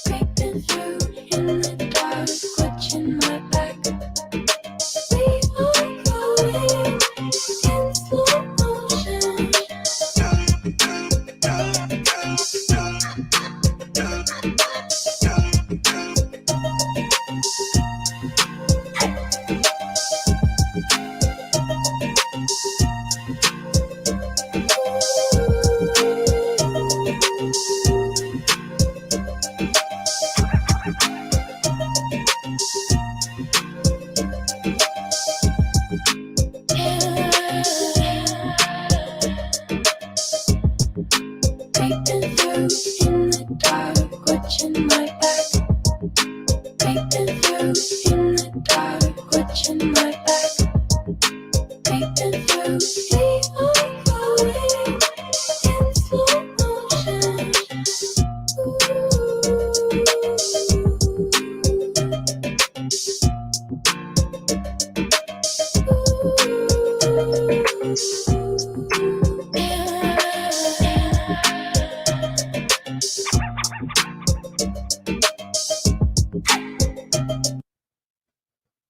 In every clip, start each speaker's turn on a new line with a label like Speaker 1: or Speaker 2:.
Speaker 1: Creeping through in the dark, watching my back. We are going in slow motion. Creeping through in the dark, watching my back. Creeping through in the dark, watching my back. Creeping through, we are going in slow motion. Ooh. Yeah.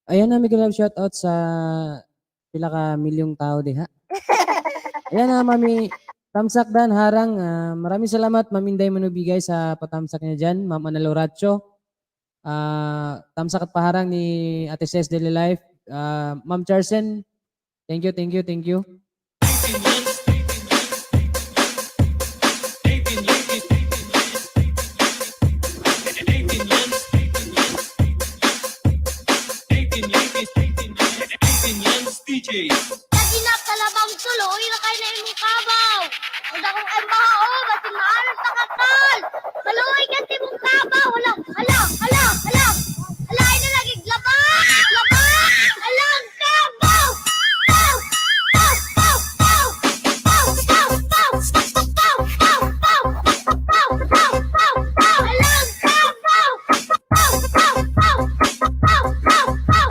Speaker 2: Ayan na, may love shoutout sa pila ka milyong tao diha. Ayan na, Mami. Tamsak Dan Harang. Maraming salamat, Ma'am Inday Manubigay, sa patamsak niya dyan. Ma'am Ana Loracho. Tamsak at paharang ni Ate Ses Daily Life. Ma'am Charsen, thank you, thank you, thank you.
Speaker 3: Lagi na kalabang tuloy na kay na imong kabaw. Ug akong ay mahao basin maaron ta kakal. Maluoy ka sa imong kabaw. Hala, hala, hala, hala. Hala ay na lagi laba, laba. Alang kabaw. Paw, paw, paw, paw. Paw, paw, paw. Paw, paw, paw. Paw, paw, paw, paw. Alang kabaw. Paw, paw, paw. Paw, paw, paw.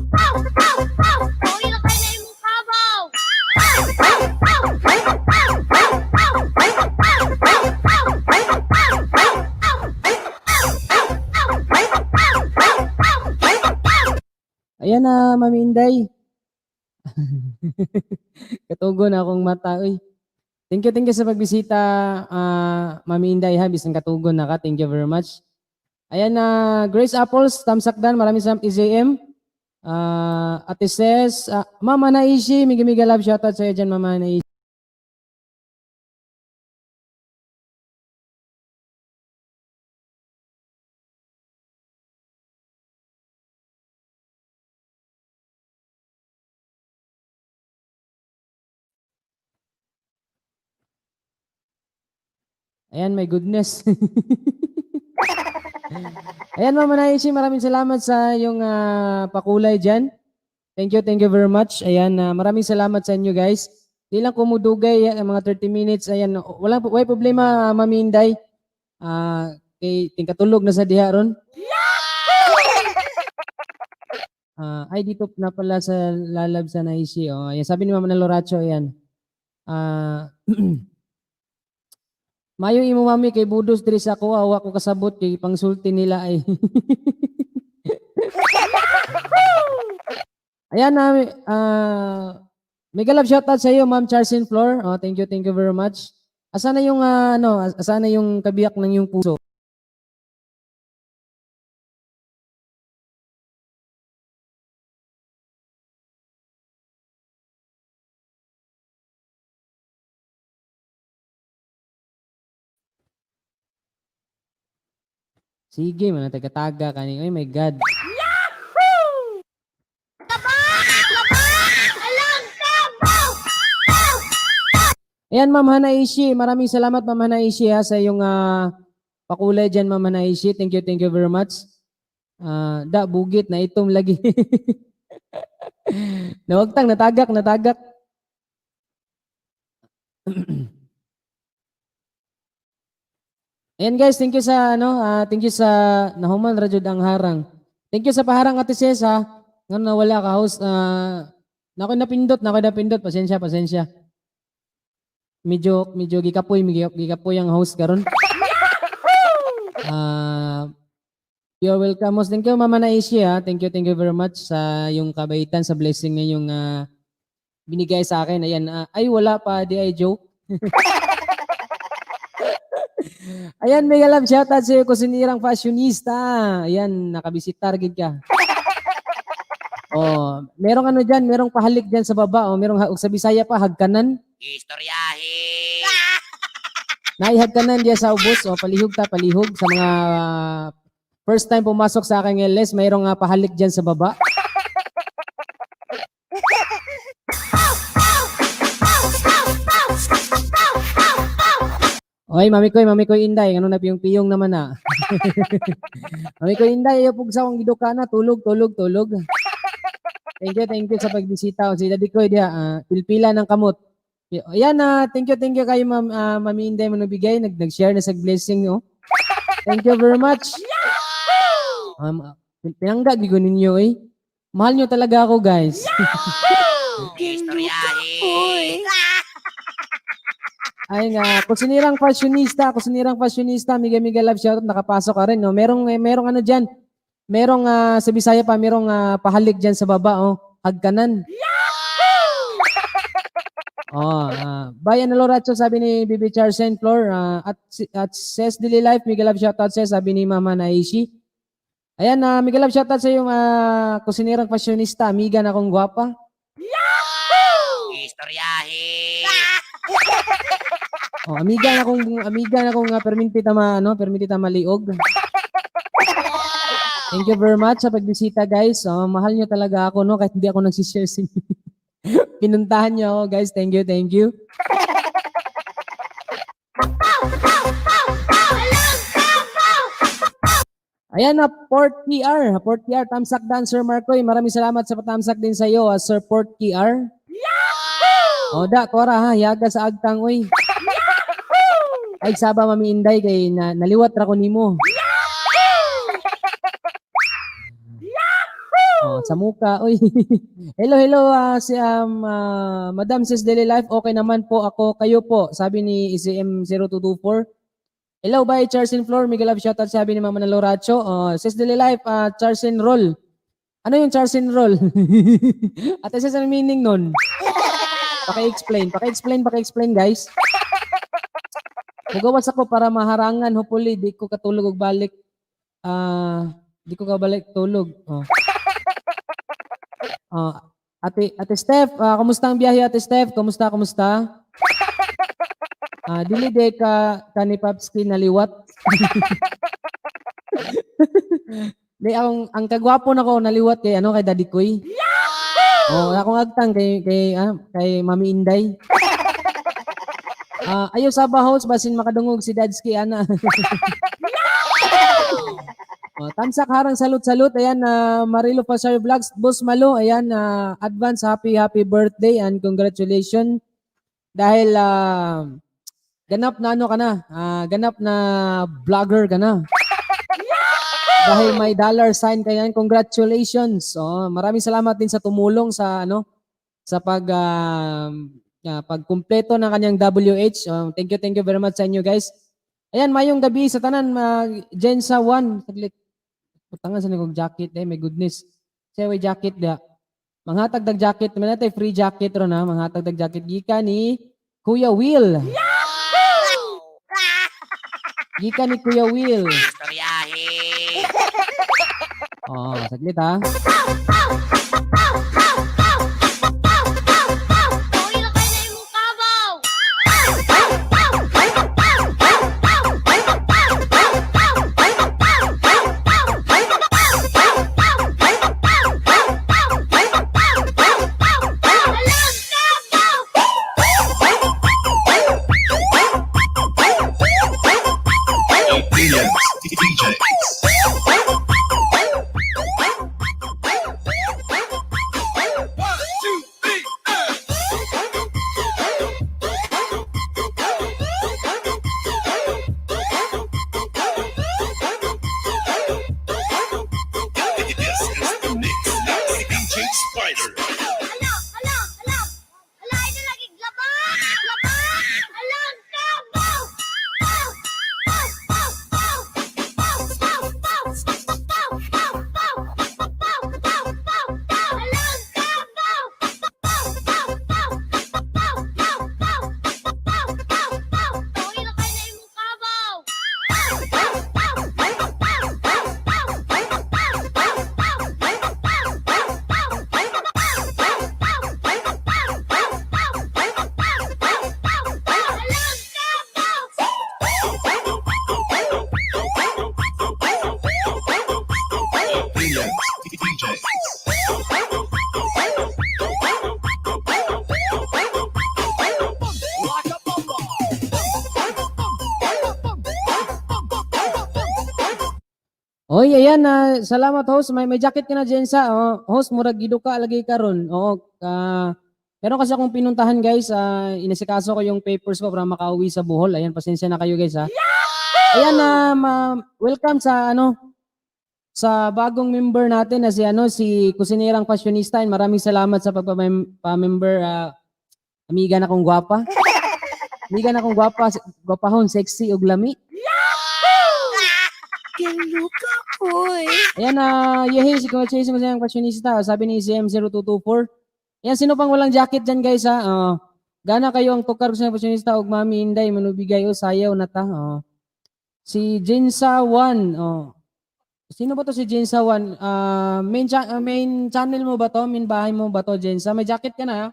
Speaker 3: Paw, paw, paw. Uy, lakay na imong kabaw. Paw, paw, paw. Paw, paw, paw. Paw, paw, paw. Paw, paw, paw. Paw, paw, paw. Paw, paw, paw. Paw.
Speaker 2: Ayan na, Mami Inday. Katugo na akong mata. Uy. Thank you sa pagbisita, Mami Inday, ha. Bisan katugon na ka. Thank you very much. Ayan na, Grace Apples, Tamsakdan, maraming salamat, EJM. Ate Ses, Mama Naishi, mega mega love shoutout sa iyo dyan, Mama Naishi. Ayan, my goodness. Ayan, Mama Naishi, maraming salamat sa yung pakulay dyan. Thank you very much. Ayan, maraming salamat sa inyo, guys. Di lang kumudugay, mga 30 minutes. Ayan, wala, way problema, Mami Inday. Kay tingkatulog na sa diha ron. Ay, dito na pala sa lalab sa Naishi. Oh, ayan, sabi ni Mama Loracho, ayan. Mayo imo mami kay budos diri sa ako, awa ko kasabot kay pangsulti nila ay. Ayan na, mega love shoutout sa iyo, Ma'am Charlene Flor. Oh, thank you very much. Asa na yung ano, asa na yung kabiyak ng iyong puso? Sige, mga taga-taga kani. Oh my God.
Speaker 3: Alang kabaw. Paw.
Speaker 2: Ayan, Ma'am Hanaishi. Maraming salamat, Ma'am Hanaishi, ha, sa iyong pakulay dyan, Ma'am Hanaishi. Thank you very much. Da, bugit na itom lagi. Nawagtang, natagak, natagak. Ayan guys, thank you sa ano, thank you sa nahuman ra jud ang harang. Thank you sa paharang, Ate Ces, ha. Ngano nawala ka, host? Nako napindot, pasensya, pasensya. Medyo medyo gikapoy, medyo gikapoy ang host karon. You're welcome, host. Thank you, Mama Naishi, ha. Thank you very much sa yung kabaitan, sa blessing nga yung binigay sa akin. Ayan, ay wala pa di ay joke. Ayan, mega love shoutout sa iyo, kusinirang fashionista. Ayan, nakabisitar gid ka. Oh, merong ano diyan, merong pahalik diyan sa baba. Oh, merong sa Bisaya pa hagkanan.
Speaker 4: Istoryahe!
Speaker 2: Naihagkanan diya sa ubos. Oh, palihog ta, palihog sa mga first time pumasok sa aking LS, mayroong pahalik diyan sa baba. Oy, mami koy Inday, ano na piyong-piyong naman na. Mami koy Inday, ayaw pug sa akong giduka na, tulog, tulog, tulog. Thank you sa pagbisita. O, si Daddy Koy diha, pilpila ng kamot. Ayan na, thank you kayo, Ma'am, Mami Inday Manubigay, nag-share na sa blessing, oh. Thank you very much. Pinangga gyud ninyo eh. Mahal nyo talaga ako, guys.
Speaker 4: Istoryahe!
Speaker 2: Ay nga, kusinirang fashionista, mega mega love shoutout, nakapasok ka rin, no? Merong ano diyan. Merong sa Bisaya pa, merong pahalik diyan sa baba, oh. Hagkanan. Oh, bye Ana Loracho, sabi ni Bibi Charles Floor, at Ses Dili Life, mega love shoutout ses, sabi ni Mama Naishi. Ayan, mega love shoutout sa yung kusinirang fashionista, amiga na akong gwapa.
Speaker 4: Istoryahe!
Speaker 2: Oh, amiga na kong perminti tama ano, perminti tama liog. Thank you very much sa pagbisita, guys. Oh, mahal niyo talaga ako, no, kahit hindi ako nagsishare sa inyo. Pinuntahan niyo ako, guys. Thank you, thank you.
Speaker 3: Walang kabaw!
Speaker 2: Ayan na, Port PR. Port PR, Tamsak Dan, Sir Marcoy. Maraming salamat sa patamsak din sa iyo, Sir Port PR. O da, Cora ha, yaga sa agtang, oy. Ay, saba Mami Inday kay na, naliwat ra ko nimo. Oh, sa muka, oy. Hello, hello, si Madam Sis Daily Life. Okay naman po ako, kayo po, sabi ni E ECM 0224. Hello, bye, Charles and Floor. Miguel love shoutout, sabi ni Mama Naloracho. Oh, Sis Daily Life, Charles and Roll. Ano yung Charles and Roll? Ate Sis, ano meaning nun? Paki-explain, paki-explain, paki-explain, guys. Mugawas ako para maharangan, hopefully di ko katulog og balik. Di ko kabalik tulog. Oh. Ate Steph, kumusta ang biyahe, Ate Steph? Kumusta, kumusta? Dili de ka kani Papski naliwat. Di ang kagwapo nako naliwat kay ano, kay Daddy Koy. Oh, akong agtang kay Mami Inday. Ayo sa host basin makadungog si Dadski ana. Oh, tamsak harang salute-salute. Ayan na Marilo Pasar Vlogs, Boss Malo, ayan na advance happy happy birthday and congratulations dahil ganap na ano ka na, ganap na vlogger ka na. Dahil may dollar sign ka yan, congratulations. Oh, maraming salamat din sa tumulong sa ano sa pagkumpleto ng kanyang WH. Oh, thank you very much sa inyo, guys. Ayan, mayong gabi sa tanan, mag Gensa 1. Saglit. Putangan sa nagong jacket eh, my goodness. Siya may jacket da. Manghatag dag jacket, man natin free jacket ron ha, manghatag dag jacket gikan ni Kuya Will. Gikan ni Kuya Will.
Speaker 4: Istoryahe!
Speaker 2: Oh, saglit ha.
Speaker 3: Uy, lakay na imong kabaw! Walang kabaw!
Speaker 5: Williams DJ.
Speaker 2: Oy, ayan na, salamat, host. May jacket ka na, Jensa. Oh, host, murag giduka lagi karon. Oo, meron kasi akong pinuntahan, guys. Inasikaso ko yung papers ko para makauwi sa Bohol. Ayan, pasensya na kayo, guys, ha. Ayan na, welcome sa ano sa bagong member natin na si ano si Kusinerang Fashionista. And maraming salamat sa pagpa-member, amiga na kong gwapa. Amiga na kong gwapa, gwapahon, sexy ug lami.
Speaker 5: Giluka, oy.
Speaker 2: Ayan na, yehe, si Congratulations sa fashionista. Sabi ni CM0224. Ayan, sino pang walang jacket dyan, guys, ha? Oh. Gana kayo ang tukar sa fashionista og Mami Inday, manubigay o sayaw na ta. Oh. Si Jinsa 1. Oh. Sino ba to si Jinsa 1? Main channel mo ba to? Main bahay mo ba to, Jinsa? May jacket ka na,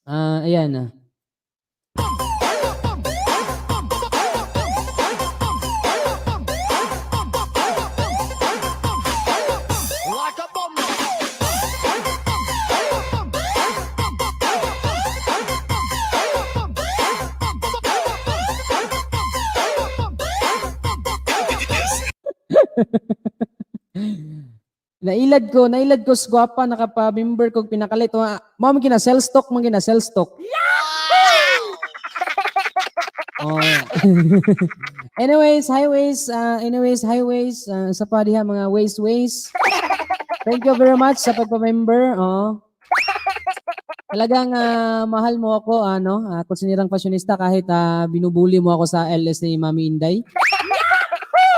Speaker 2: ha? Ayan. Nailad ko sa gwapa nakapa-member kog pinakalit. Oh, mao man gina sell stock, man gina sell stock. Oh. Anyways, highways, anyways, highways, sa pa diha mga ways ways. Thank you very much sa pagpa-member. Oh. Talagang mahal mo ako, ano, kusinirang fashionista kahit binubuli mo ako sa LS ni Mami Inday.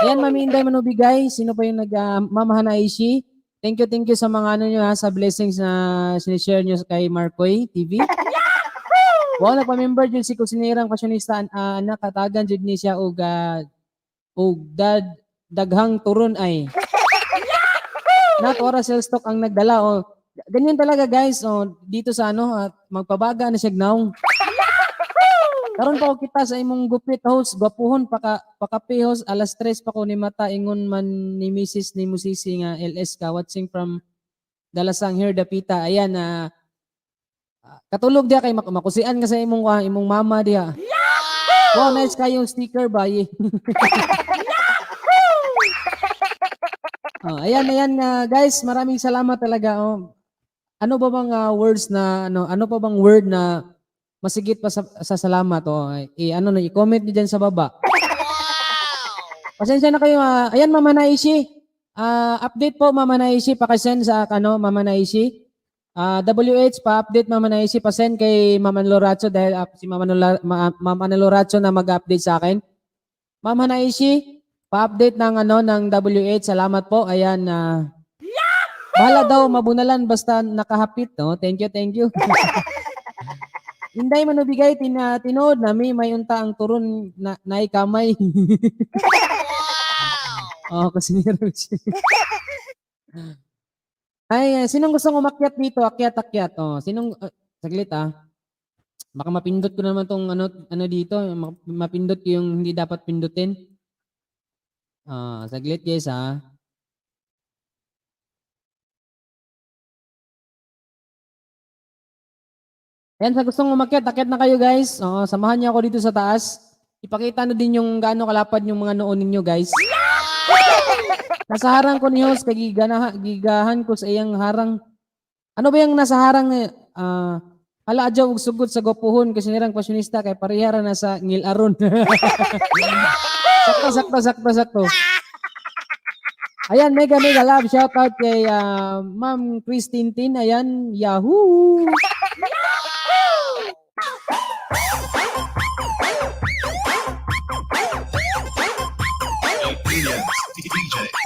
Speaker 2: Ayan, Mami Inday Manubigay, sino pa yung Mama Hanaishi? Thank you sa mga ano nyo ha, sa blessings na sinishare nyo kay Markoy TV. Wow, nagpa-member jud si kusinirang fashionista, anak katagan jud ni siya og dad daghang turon ay. Not ora sales stock ang nagdala, oh. Ganyan talaga, guys, oh, dito sa ano at magpabaga na siya gnaw. Karon pa ko kita sa imong gupit, host, gwapuhon paka pakape, host, alas 3 pa ko ni mata ingon man ni Mrs. ni Musisi nga LS ka watching from Dalasang here dapita. Ayan na, katulog diha kay makusian ka sa imong mama diha. Wow, nice kayong sticker bayi. Oh, ayan, ayan, guys, maraming salamat talaga. Oh. Ano ba bang words na ano, ano pa bang word na masigit pa sa salamat, oh? I ano na i-comment niyo diyan sa baba. Pasensya na kayo. Ayan, Mama Naishi. Update po, Mama Naishi, pakisend sa ano Mama Naishi. WH pa-update, Mama Naishi, pa-send kay Mama Loracho dahil si Mama Loracho na mag-update sa akin. Mama Naishi, pa-update ng ano ng WH. Salamat po. Ayan, bahala daw mabunalan basta nakahapit, no? Thank you, thank you. Inday manubigay tinuod na may unta ang turon na naikamay. Oh, kasi siya. Ay, sinong gustong umakyat dito? Akyat, akyat. Oh, sinong saglit ah. Baka mapindot ko naman tong ano ano dito, mapindot ko yung hindi dapat pindutin. Saglit, guys, ah. Ayan, sa gustong umakyat, akyat na kayo, guys. Oo, samahan niyo ako dito sa taas. Ipakita na din yung gaano kalapad yung mga noon ninyo, guys. Nasa harang ko ni host, kay gigahan ko sa iyang harang. Ano ba yung nasa harang? Hala, adyaw og sugod sa gwapuhon kasi nirang pasyonista kay parehara na sa ngilaron. Sakto, sakto, sakto, sakto. Ayan, mega mega love shout out kay Ma'am Christine Tin. Ayan, yahoo!
Speaker 6: DJs.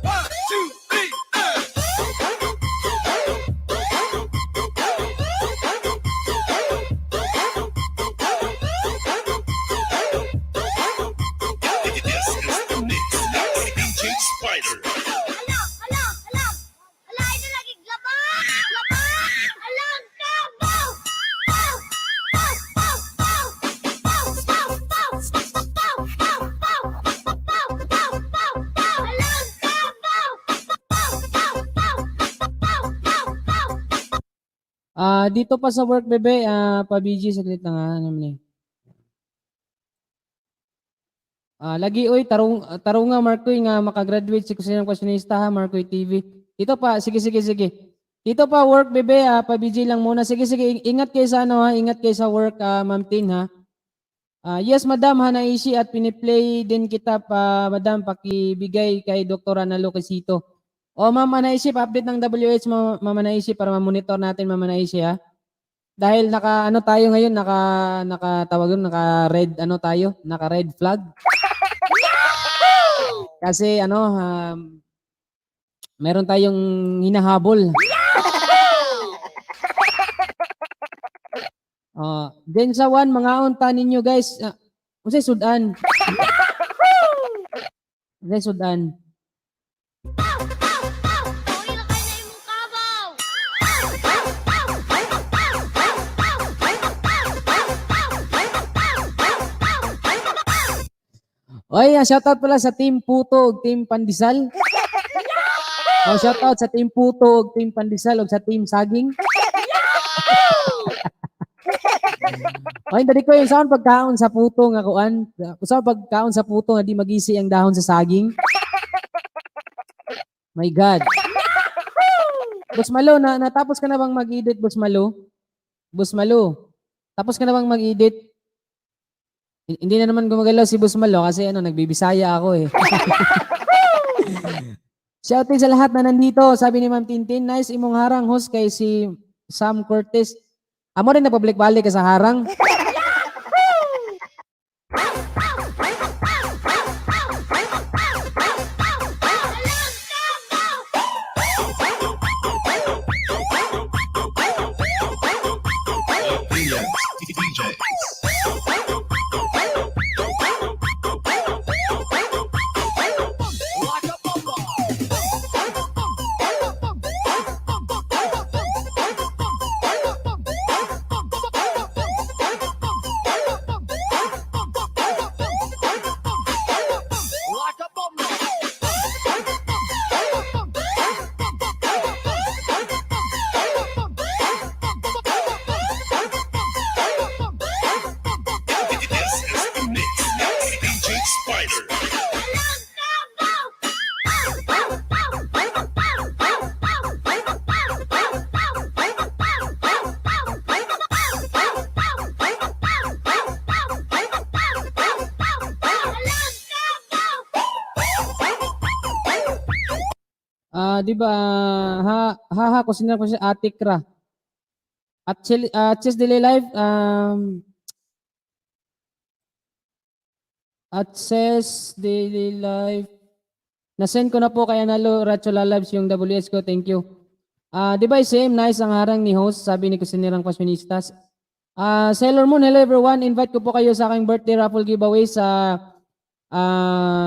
Speaker 6: One, two, three. This is the mix. DJ Spider.
Speaker 3: Ala, ala, ala. Ala, ito lagi laba, laba. Alang kabaw. Paw, paw, paw, paw. Paw, paw, paw. Paw, paw, paw. Paw, paw, paw, paw. Alang kabaw. Paw, paw, paw. Paw, paw, paw.
Speaker 2: Dito pa sa work, bebe, pa-BG, saglit lang ha. Ano man eh. Lagi oy, tarong tarong nga Markoy nga makagraduate si Kusinang Kwasyonista ha, Markoy TV. Dito pa, sige sige sige. Dito pa work bebe, pa BJ lang muna. Sige sige, ingat kayo sa ano ha, ingat kayo sa work, Ma'am Tin ha. Yes, Madam Hanaishi, at piniplay din kita pa, Madam, pakibigay kay Dr. Ana Luquisito. O Ma'am Hanaishi, pa-update ng WH, Ma'am Hanaishi, para ma-monitor natin, Ma'am Hanaishi ha. Dahil naka ano tayo ngayon, naka naka tawag yun, naka red ano tayo, naka red flag. Kasi ano, meron tayong hinahabol. Then sa one, mga unta ninyo guys, unsay sudan? Unsay sudan?
Speaker 3: Uy, lakay na imong kabaw.
Speaker 2: Oy, shoutout pala sa Team Puto ug Team Pandesal. Oh, shoutout sa Team Puto ug Team Pandesal ug sa Team Saging. Oy, dali ko yung saan pagkaon sa puto nga kuan. Saan pagkaon sa puto nga di magisi ang dahon sa saging. My God. Boss Malo, na natapos ka na bang mag-edit, Boss Malo? Boss Malo, tapos ka na bang mag-edit? Hindi na naman gumagalaw si Boss Malo kasi ano, nagbibisaya ako eh. Shouting sa lahat na nandito, sabi ni Ma'am Tintin, nice imong harang host kay si Sam Cortez. Amo rin na public balik ka sa harang.
Speaker 6: Brilliant DJs. This is the mix. DJ Spider.
Speaker 2: Di ba, ha ha ha kusina ko si Ate Kra. At Chess Delay Live, at Chess Daily Life. Na-send ko na po kay Analo Rachola Lives yung WS ko. Thank you. Di ba same nice ang harang ni host, sabi ni Kusinirang Passionistas. Sailor Moon, hello everyone. Invite ko po kayo sa aking birthday raffle giveaway sa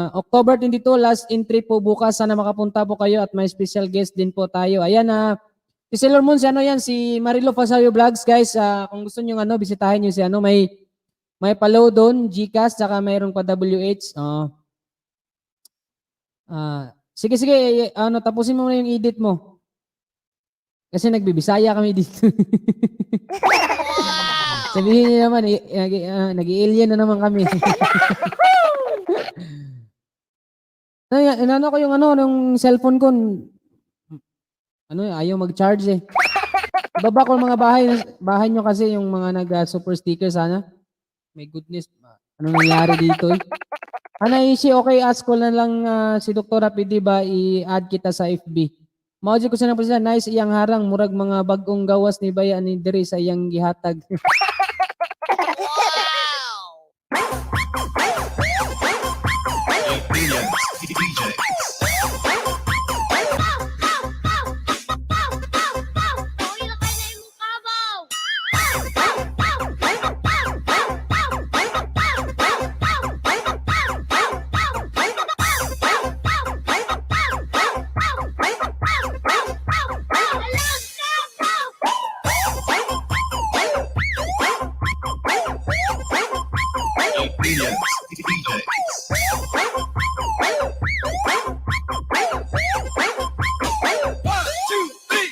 Speaker 2: October 22, last entry po bukas. Sana makapunta po kayo at may special guest din po tayo. Ayan na. Si Sailor Moon, si ano yan, si Marilo Fasayo Vlogs, guys. Kung gusto niyo ano, bisitahin niyo si ano, may palo doon, GCash, saka mayroong pa WH. Oh. Sige, sige, ano, tapusin mo muna yung edit mo. Kasi nagbibisaya kami dito. Sabihin niyo naman, nag-alien na naman kami. Ano, inano ko yung ano, yung cellphone ko. Ano, ayaw mag-charge eh. Baba ko mga bahay, bahay nyo kasi yung mga nag super sticker sana. My goodness, ano nangyari dito eh? Hanaishi, okay, ask ko na lang si Dr. Pwede ba i-add kita sa FB? Mao ko sa nang president, nice iyang harang, murag mga bagong gawas ni Bayan ni diri sa iyang gihatag.
Speaker 6: Brilliant DJs.
Speaker 3: Uy, lakay na imong kabaw.
Speaker 6: Brilliant DJs. One, two, three,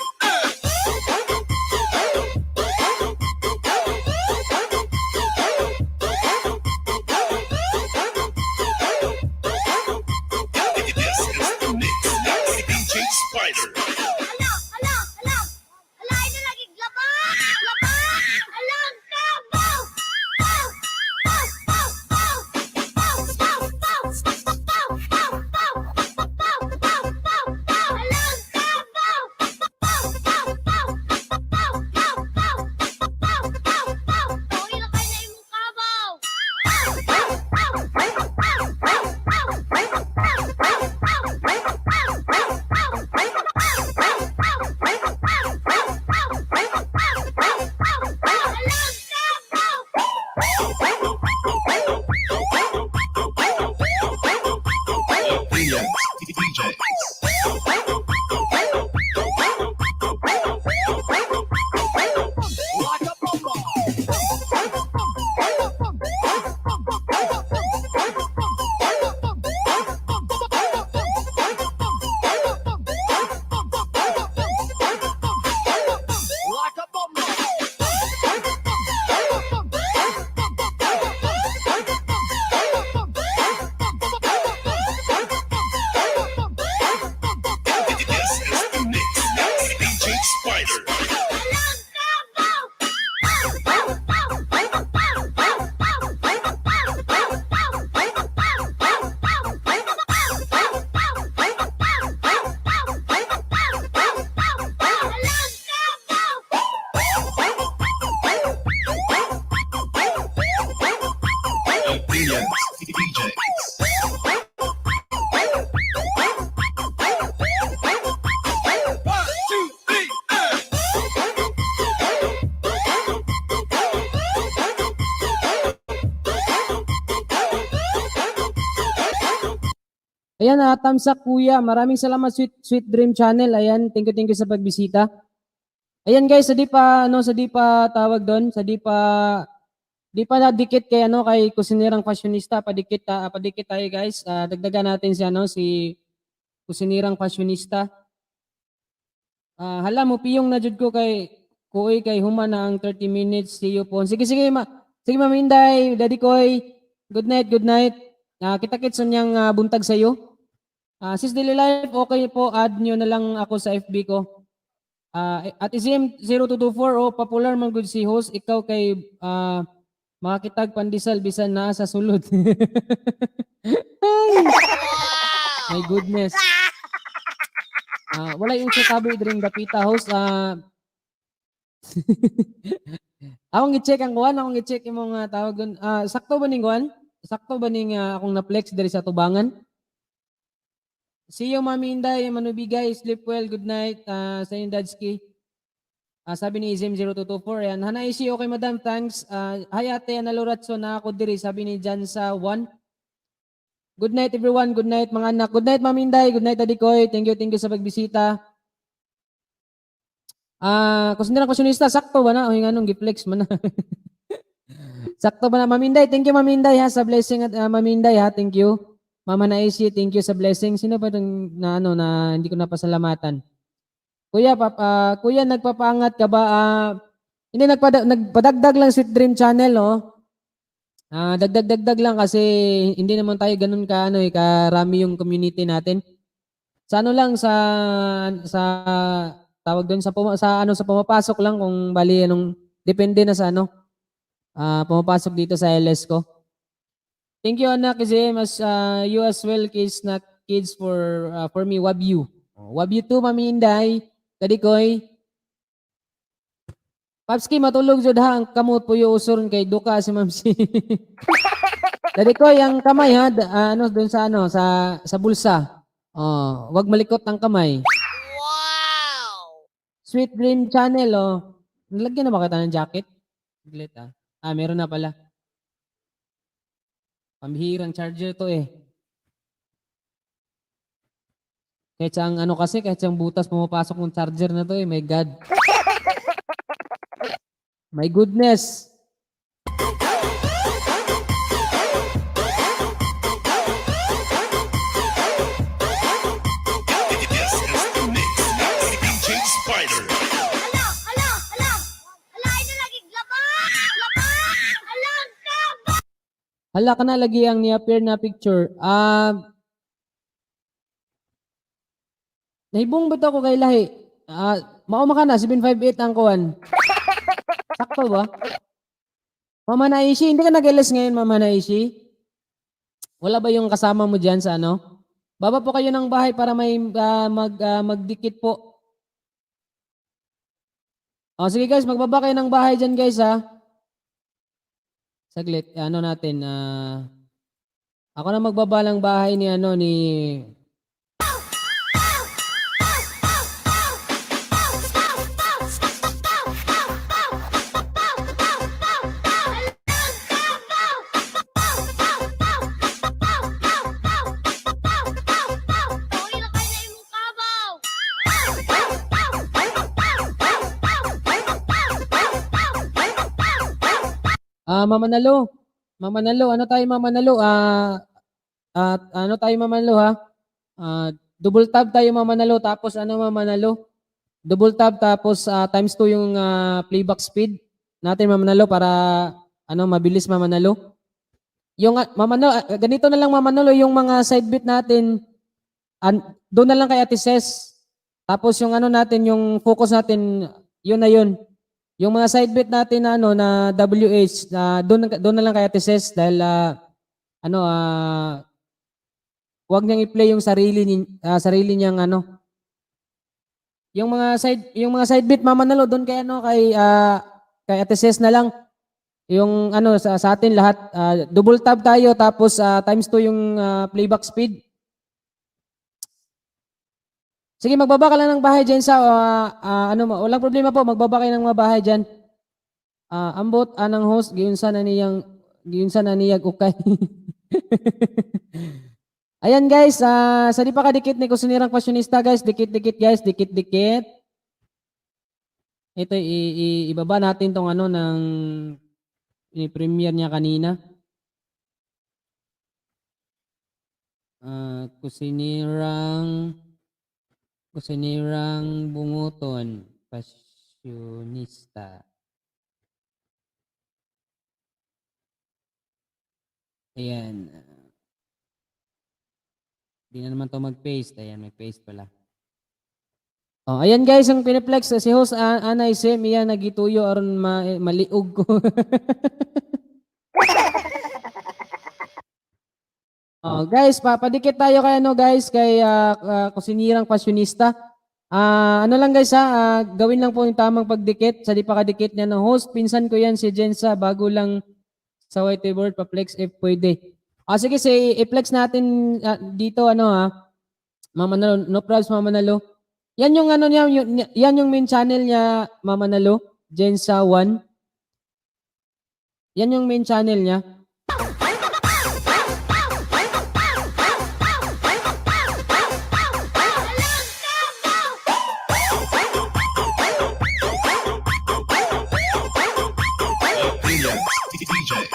Speaker 6: Williams DJs. One, two, three, hey!
Speaker 2: Ayan, tamsak kuya. Maraming salamat, Sweet Sweet Dream Channel. Ayan, thank you sa pagbisita. Ayan guys, sa di pa ano, sa di pa tawag doon, sa di pa nadikit kay ano, kay Kusinerang Fashionista, padikit tayo, guys. Dagdagan natin si ano, si Kusinerang Fashionista. Hala mo piyong na jud ko kay kuoy kay human na ang 30 minutes. See you po. Sige sige ma. Sige, Ma'am Inday, Daddy Koy. Good night, good night. Kita-kits unyang buntag sa iyo. Sis Daily Life, okay po, add nyo na lang ako sa FB ko. At ICM0224, oh, popular man good si host, ikaw kay makakitag pandesal bisan na sa sulod. Ay, my goodness. Wala yung sa tabi dring dapita, host. Akong i-check ang kuan, akong i-check imong tawag dun. Sakto ba ning kuan? Sakto ba ning akong na-flex diri sa tubangan? See you, Mami Inday, Manubigay, sleep well, good night. Sa inyo, Dadski. Sabi ni Izem0224, ayan. Hanaishi, okay madam, thanks. Hi ate, Ana Loratso na ako diri, sabi ni Jansa 1. Good night everyone, good night mga anak. Good night, Mami Inday, good night, Daddy Koy. Thank you sa pagbisita. Kung sino lang sakto ba na? O yung anong giflex man na. Sakto ba na, Mami Inday? Thank you, Mami Inday, ha, sa blessing at Mami Inday, ha, thank you. Mama Naishi, thank you sa blessing. Sino ba itong na ano na hindi ko napasalamatan? Kuya, kuya, nagpapaangat ka ba? Hindi, nagpadagdag lang Sweet Dream Channel, oh. Dagdag-dagdag lang kasi hindi naman tayo ganun ka ano eh, karami yung community natin. Sa ano lang sa tawag doon sa ano, sa pumapasok lang kung bali anong depende na sa ano pumapasok dito sa LS ko. Thank you, anak, kasi mas you as well kids na kids for me wab you. Oh, wab you too, Mami Inday. Kadikoy. Papski, matulog jud ha ang kamot puyo usuron kay duka si Ma'am si. Daddy Koy, ang kamay ha, ano doon sa ano sa bulsa. Oh, wag malikot ang kamay.
Speaker 4: Wow!
Speaker 2: Sweet Dream Channel, oh. Nalagyan na ba kita ng jacket? Saglit ah. Ah, meron na pala. Pambihirang charger to eh. Kahit sa ang ano kasi, kahit sa ang butas pumapasok ng charger na to eh. My God. My goodness.
Speaker 6: This is the mix. DJ Spider.
Speaker 3: Hala, hala, hala. Hala, ay na lagi laba, laba. Hala, ang kabaw.
Speaker 2: Hala ka na lagi ang ni-appear na picture. Nahibong ba to ako kay lahi? Mao ka na, 758 ang kuwan. Sakto ba? Mama Naishi, hindi ka nag-LS ngayon, Mama Naishi? Wala ba yung kasama mo dyan sa ano? Baba po kayo ng bahay para may magdikit po. Oh, sige guys, magbaba kayo ng bahay dyan, guys, ha. Saglit, ano natin, ako na magbaba ng bahay ni ano ni
Speaker 3: Uy, lakay na imong kabaw.
Speaker 2: Mama Nalo. Mama Nalo, ano tayo, Mama Nalo? Ano tayo, Mama Nalo, ha? Double tap tayo, Mama Nalo, tapos ano, Mama Nalo? Double tap tapos times 2 yung playback speed natin, Mama Nalo, para ano mabilis, Mama Nalo. Yung Mama Nalo, ganito na lang, Mama Nalo, yung mga side beat natin doon na lang kay Ate Ses. Tapos yung ano natin, yung focus natin, yun na yun. Yung mga side beat natin na ano na WH na doon doon na lang kay Ate Ses dahil ano wag niyang i-play yung sarili niyang ano. Yung mga side beat, Mama Nalo, doon kay ano kay Ate Ses na lang. Yung ano sa atin lahat, double tap tayo tapos times 2 yung playback speed. Sige, magbaba ka lang ng bahay dyan sa ano, walang problema po, magbaba kayo ng mga bahay dyan. Ambot anang host giunsa na niyag ukay. Ayan guys, sa di pa kadikit ni Kusinirang Fashionista guys, dikit-dikit guys, dikit-dikit. Ito ibaba natin tong ano ng i-premiere niya kanina. Kusinirang Bunguton Fashionista. Ayan. Di na naman to mag-paste. Ayan, mag-paste pala. Oh, ayan guys, ang piniplex si host Ana Isim, iya nagituyo aron maliog ko. Oh, guys, papadikit tayo kay ano guys, kay Kusinirang Fashionista. Ano lang guys ha, gawin lang po yung tamang pagdikit sa di pa kadikit niya ng host. Pinsan ko yan si Jensa, bago lang sa whiteboard, pa-flex if pwede. Sige, si i-flex natin dito ano ha. Mama Nalo, no problems, Mama Nalo. Yan yung ano niya, yan yung main channel niya, Mama Nalo, Jensa 1. Yan yung main channel niya.
Speaker 6: Williams DJs.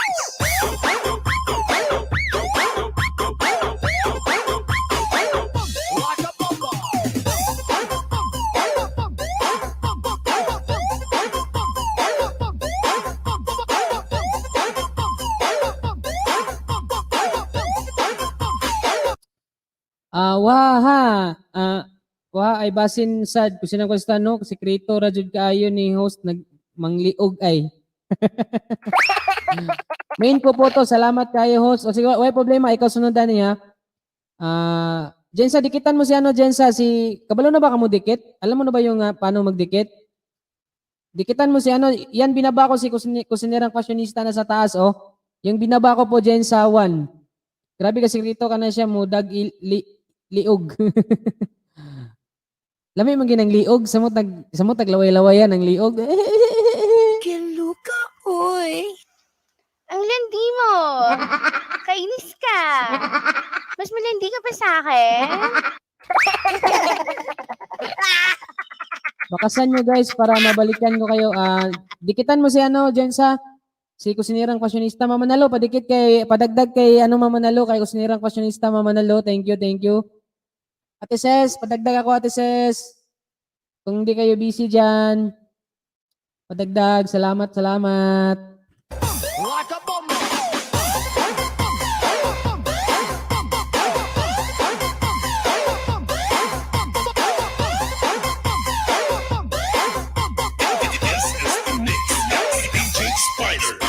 Speaker 2: Waha. Wa ay basin sad kung sinang konstan no, sekreto ra jud kaayo ni host nag mangliog ay. Main ko po to. Salamat kayo host. O sige, way problema, ikaw sunod niya. Jensa, dikitan mo si ano Jensa, si kabalo na ba kamo dikit? Alam mo na ba yung paano magdikit? Dikitan mo si ano, yan binaba ko si kusinirang fashionista na sa taas oh. Yung binaba ko po Jensa 1. Grabe kasi rito ka na siya mudag liog. Lami man ginang liog, samot naglaway-lawayan ang liog.
Speaker 5: Kiluka, oy.
Speaker 7: Ang landi mo. Kainis ka. Mas malandi ka pa sa akin.
Speaker 2: Bakasan nyo guys para mabalikan ko kayo. Dikitan mo si ano Jensa, si Kusinirang Fashionista Mama Nalo, padikit kay padagdag kay ano Mama Nalo, kay Kusinirang Fashionista Mama Nalo. Thank you, thank you. Ate Ses, padagdag ako Ate Ses. Kung hindi kayo busy diyan, padagdag. Salamat, salamat.
Speaker 6: This is the mix. DJ Spider.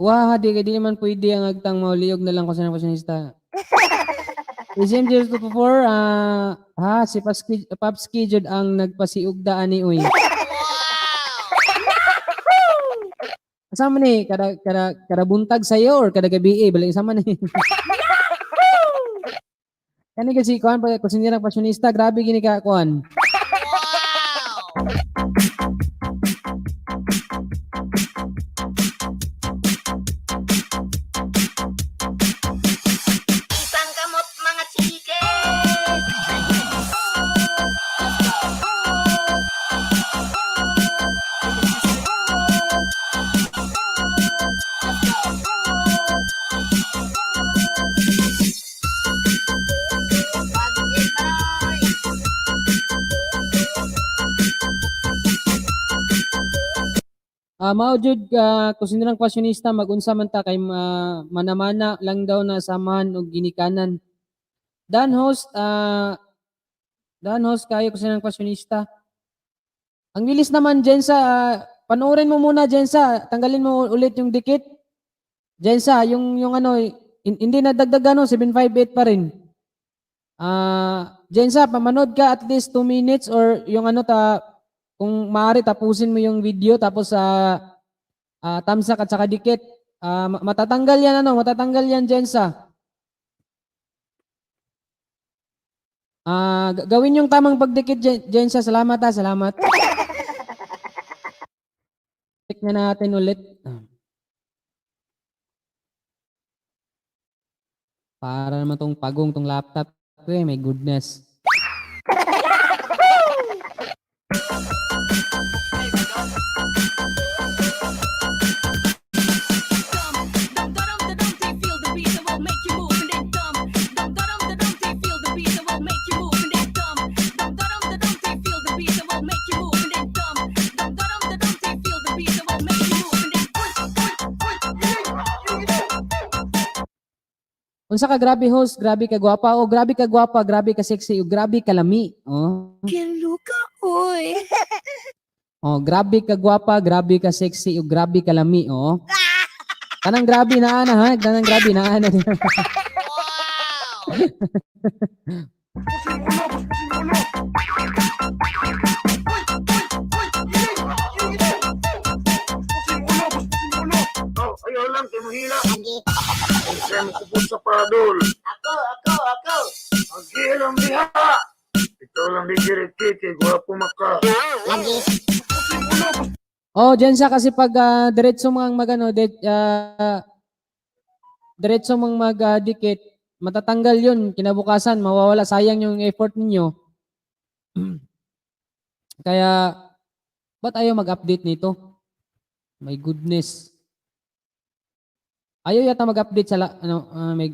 Speaker 2: Wah, di naman pwede ang agtang mauliog na lang kasi ng fashionista. SM 0224, ha, si Papski jud ang nagpasiugda ani uy. Kasama ni kada kada kada buntag sayo or kada gabi eh, balik sama ni. Kani kasi kuan pa kusinirang fashionista, grabe gini ka kuan.
Speaker 4: Wow!
Speaker 3: Isang kamot mga chike.
Speaker 2: Mao jud kusinirang fashionista, magunsa man ta kay manamana lang daw na samahan og ginikanan. Dan host, dan host kayo, kusinirang fashionista. Ang bilis naman, Jensa, panoorin mo muna, Jensa, tanggalin mo ulit yung dikit. Jensa, yung ano, hindi na dagdag ano, 758 pa rin. Jensa, pamanood ka at least 2 minutes or yung ano ta, kung maaari tapusin mo yung video, tapos sa tamsak at saka dikit. Matatanggal yan ano, matatanggal yan, Jensa. Gawin yung tamang pagdikit, Jensa. Salamat ha, salamat. Check na natin ulit. Para naman tong pagong tong laptop ko eh, my goodness. Unsa ka grabe, host, grabe ka gwapa, oh, grabe ka gwapa, grabe ka sexy, oh, grabe ka lami. Oh.
Speaker 5: Kiluka, oy.
Speaker 2: Oh, grabe ka gwapa, grabe ka sexy, oh, grabe ka lami, oh. Tanang grabe na ana ha, tanang grabe na ana.
Speaker 4: Wow!
Speaker 6: Oh, ayaw lang, kay mahila. Kung mo kupot sa paradol.
Speaker 4: Ako, ako, ako!
Speaker 6: Ang diha! Ikaw lang di kiriki, kay gwapo maka.
Speaker 2: Oh, Jensa, kasi pag diretso mang magano, diretso mang magdikit, matatanggal 'yun kinabukasan, mawawala, sayang yung effort ninyo. Kaya ba't ayaw mag-update nito? My goodness. Ayaw yata mag-update sa ano, may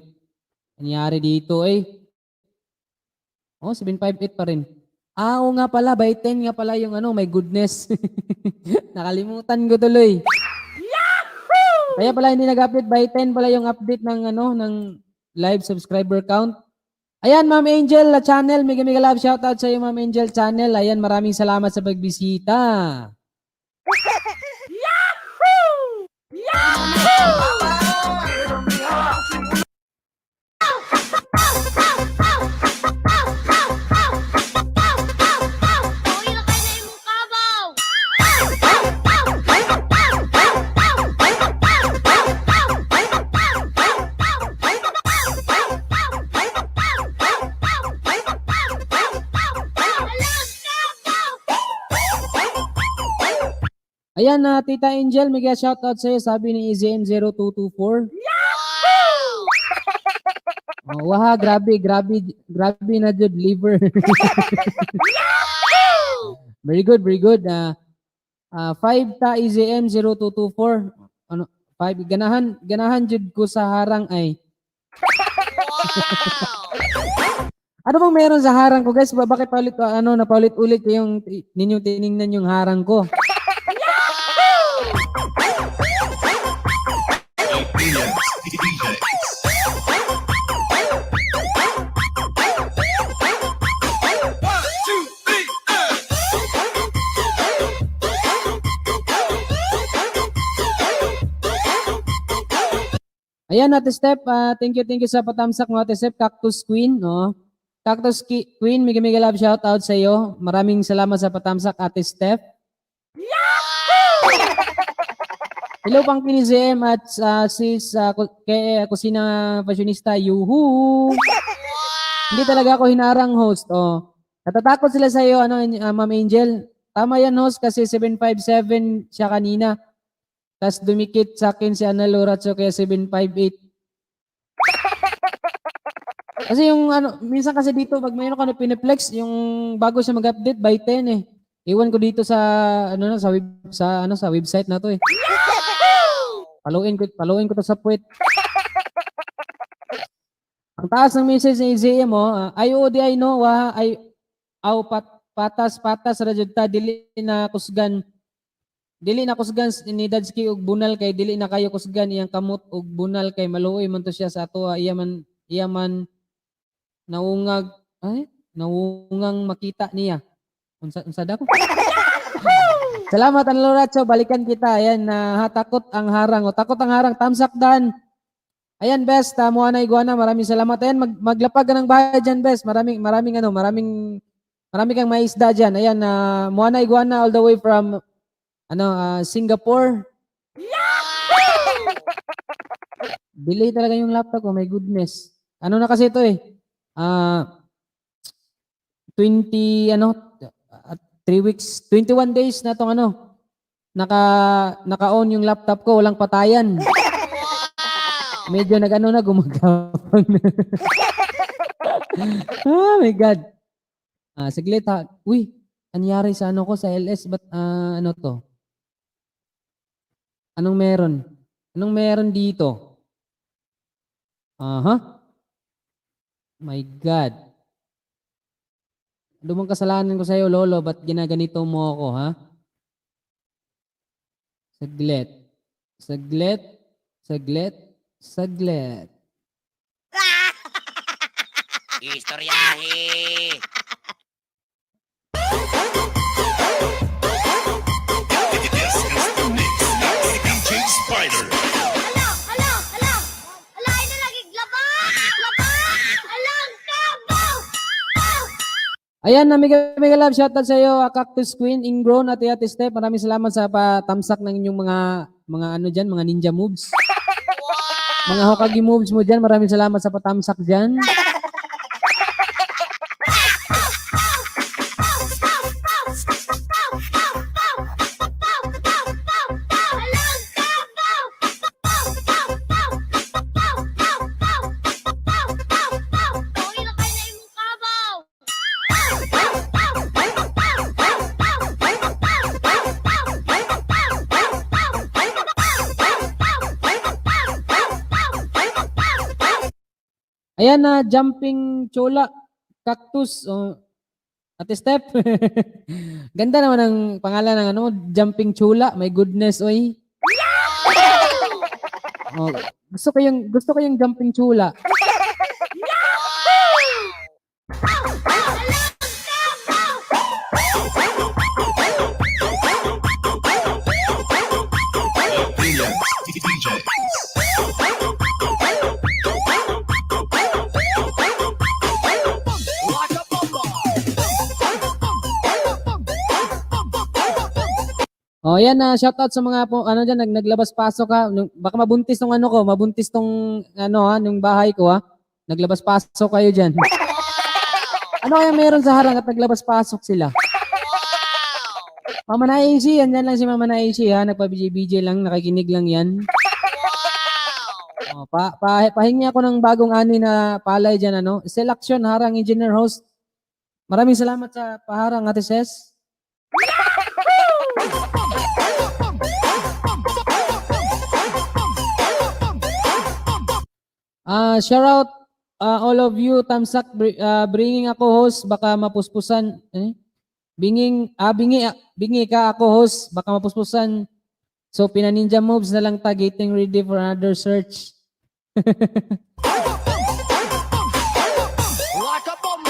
Speaker 2: nangyari dito eh. Oh, 758 pa rin. Ah, oo nga pala, by 10 nga pala yung ano, my goodness. Nakalimutan ko tuloy. Kaya pala hindi nag-update, by 10 pala yung update ng ano, ng live subscriber count. Ayan, Ma'am Angel la channel, mega mega love shoutout sa iyo, Ma'am Angel channel. Ayan, maraming salamat sa pagbisita.
Speaker 3: Uy, lakay na imong kabaw!
Speaker 2: Ayan na, Tita Angel, mega shoutout sa iyo, sabi ni EZM0224. Oh, waha, grabe, grabe, grabe na jud liver. Very good, very good. 5 ta EZM 0224. Ano, 5 ganahan, ganahan jud ko sa harang ay.
Speaker 4: Wow!
Speaker 2: Ano bang meron sa harang ko, guys? Bakit paulit ano na paulit-ulit yung ninyong tiningnan yung harang ko?
Speaker 6: DJ. One, two, three,
Speaker 2: Ayan, Ate Step, thank you sa patamsak mo, Ate Step, Cactus Queen, no? Cactus Queen, mega mega love shout out sa iyo. Maraming salamat sa patamsak, Ate Steph. Hello, pang ZM at sis kay Kusina Fashionista, yuhu! Hindi talaga ako hinarang, host. Oh. Natatakot sila sa iyo, ano, Ma'am Angel. Tama yan, host, kasi 757 siya kanina. Tapos dumikit sa akin si Ana Loratso kaya 758. Kasi yung ano, minsan kasi dito pag mayroon ka na piniplex, yung bago siya mag-update by 10 eh. Iwan ko dito sa ano na sa web, sa ano sa website na to eh. Paluin ko to sa puwet. Ang taas ng message ni ZM oh, ay oo di ay no wa ay aw patas patas ra jud ta, dili na kusgan. Dili na kusgan ni Dadski og bunal kay dili na kayo kusgan iyang kamot og bunal kay maluoy man to siya sa atoa, iya man naungag, ay, naungang makita niya. Unsa da ko? Salamat, Anlo Racho, balikan kita. Ayan na ha, takot ang harang. O, takot ang harang, tamsak dan. Ayan, best, uh, na iguana, maraming salamat. Ayan, maglapag ka ng bahay dyan, best. Maraming maraming ano, maraming marami kang maisda dyan. Ayan, Moana Iguana all the way from ano, Singapore. Delay talaga yung laptop ko, my goodness. Ano na kasi ito eh? 20 ano, 3 weeks, 21 days na tong ano. Naka-on yung laptop ko, walang patayan. Medyo nag-ano na, gumagapang na. Oh my God. Saglit ha. Uy, anyari sa ano ko sa LS? Ba't ano to? Anong meron? Anong meron dito? Aha. My God. Ano bang kasalanan ko sa'yo, Lolo? Ba't ginaganito mo ako, ha? Saglit. Saglit. Saglit. Saglit.
Speaker 4: Istoryahe!
Speaker 8: This is the mix. DJ Spider.
Speaker 3: Hala, hala, hala! Hala, ay na lagi laba! Laba! Alang kabaw! Baw!
Speaker 2: Ayan na, mega, mega love shoutout sa iyo, Cactus Queen, Ingrown, at Ate Steph. Maraming salamat sa patamsak ng inyong mga ano dyan, mga ninja moves. Mga Hokage moves mo dyan. Maraming salamat sa patamsak dyan.
Speaker 3: Alang kabaw! Baw, baw, baw! Baw, baw, baw! Baw, baw, baw! Uy, lakay na imong kabaw! Baw, baw, baw! Baw, baw, baw! Baw, baw, baw! Baw, baw, baw! Baw, baw, baw! Baw, baw, baw! Baw, baw!
Speaker 2: Ayan na, jumping chola, cactus, oh, Ate Steph. Ganda naman ang pangalan ng ano, jumping chola. My goodness, oy. Oh, gusto ko yung jumping chula.
Speaker 3: Alang kabaw!
Speaker 8: Williams DJ.
Speaker 2: Oh, ayan na, shout out sa mga po, ano diyan, naglabas-pasok ha. Baka mabuntis tong ano ko, mabuntis tong ano ha, nung bahay ko ha. Naglabas-pasok kayo diyan. Ano kaya meron sa harang at naglabas-pasok sila? Mama na AC, andyan lang si Mama na AC ha, nagpa-BJ-BJ lang, nakikinig lang yan. Oh, pahingi ako ng bagong ani na palay diyan ano. Selection harang engineer host. Maraming salamat sa paharang, Ate Ses. Shout out all of you, Tamsak, bringing ako host, baka mapuspusan. Eh? Binging, bingi, bingi ka ako host, baka mapuspusan. So, pina-ninja moves na lang ta, getting ready for another search.
Speaker 4: Like a bomba!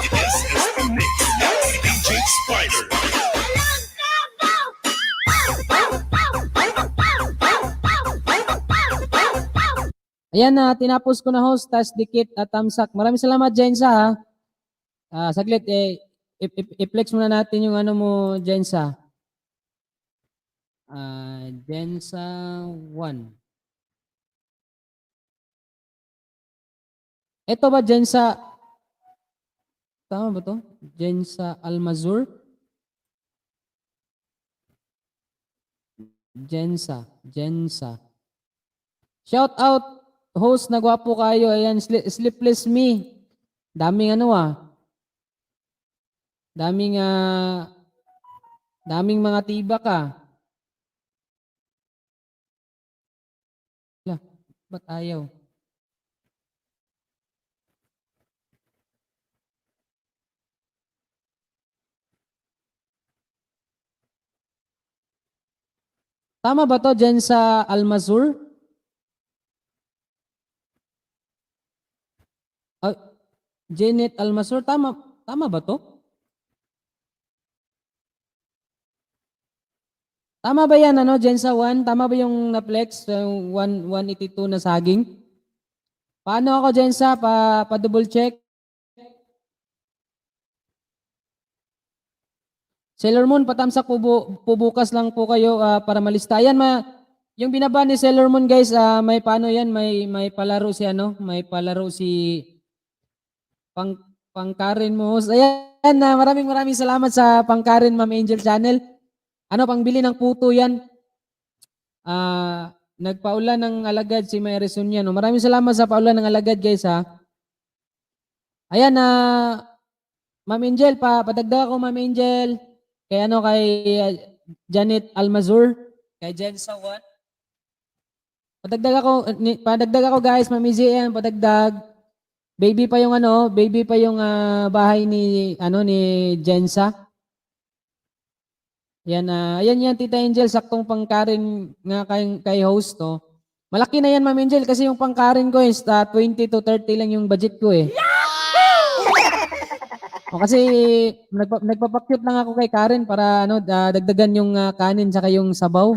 Speaker 8: This is the mix. DJ Spider.
Speaker 3: Alang kabaw! Baw, baw, baw! Baw, baw, baw! Baw, baw, baw, baw!
Speaker 2: Ayan na, tinapos ko na host, tas dikit at tamsak. Maraming salamat, Jensa, ha. Saglit, eh, i-flex muna natin yung ano mo, Jensa. Jensa 1. Ito ba, Jensa? Tama ba to? Jensa Almazur? Jensa. Jensa. Shout out, host na gwapo kayo. Ayan, sleepless me. Daming ano ah. Daming mga tibak ah. Wala, ba't ayaw? Tama ba to dyan sa Almazur? Janet Almasur, tama tama ba to? Tama ba yan, ano, Jensa 1? Tama ba yung na-flex, yung 1, 182 na saging? Paano ako, Jensa? Pa double check? Sailor Moon, patamsak po, po bukas lang po kayo para malista. Ayan, yung binaba ni Sailor Moon, guys, may paano yan, may palaro si ano, may palaro si pangkarin mo. Ayan, maraming maraming salamat sa pangkarin, Ma'am Angel Channel. Ano, pangbili ng puto yan. Nagpaulan ng alagad si May Resunia. No? Maraming salamat sa paulan ng alagad, guys, ha. Ayan, Ma'am Angel, padagdag ako, Ma'am Angel. Kay ano, kay Janet Almazur, kay Jen Sawan. Padagdag ako, guys, Ma'am Izzy, ayan, padagdag. Baby pa yung ano, baby pa yung bahay ni ano ni Jensa. Yan, ayan yan, Tita Angel, saktong pangkarin nga kay host to. Malaki na yan, Ma'am Angel, kasi yung pangkarin ko is 20 to 30 lang yung budget ko eh. O, kasi nagpapakyut lang ako kay Karen para ano, dagdagan yung kanin saka yung sabaw.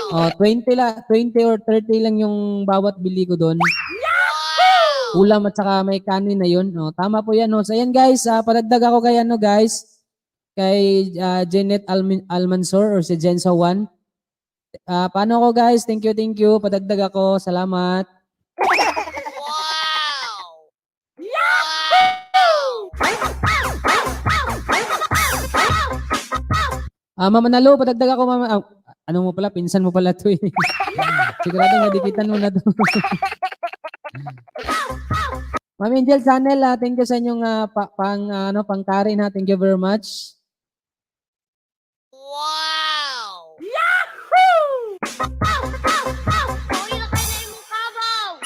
Speaker 2: O, 20 or 30 lang yung bawat bili ko doon. Ulam at saka may kanin na yun. O, tama po yan. O. So, ayan guys, padagdag ako kay ano guys, kay Janet Almansor or si Jensa One. Paano ako guys? Thank you, thank you. Padagdag ako. Salamat.
Speaker 4: Wow!
Speaker 2: Mama Nalo, padagdag ako, Mama. Ano mo pala? Pinsan mo pala to eh. Sigurado nadikitan mo na to. Ma'am Angel Channel, thank you sa inyong ano, pangkarin ha. Thank you very much.
Speaker 4: Wow!
Speaker 3: Uy, lakay na imong kabaw.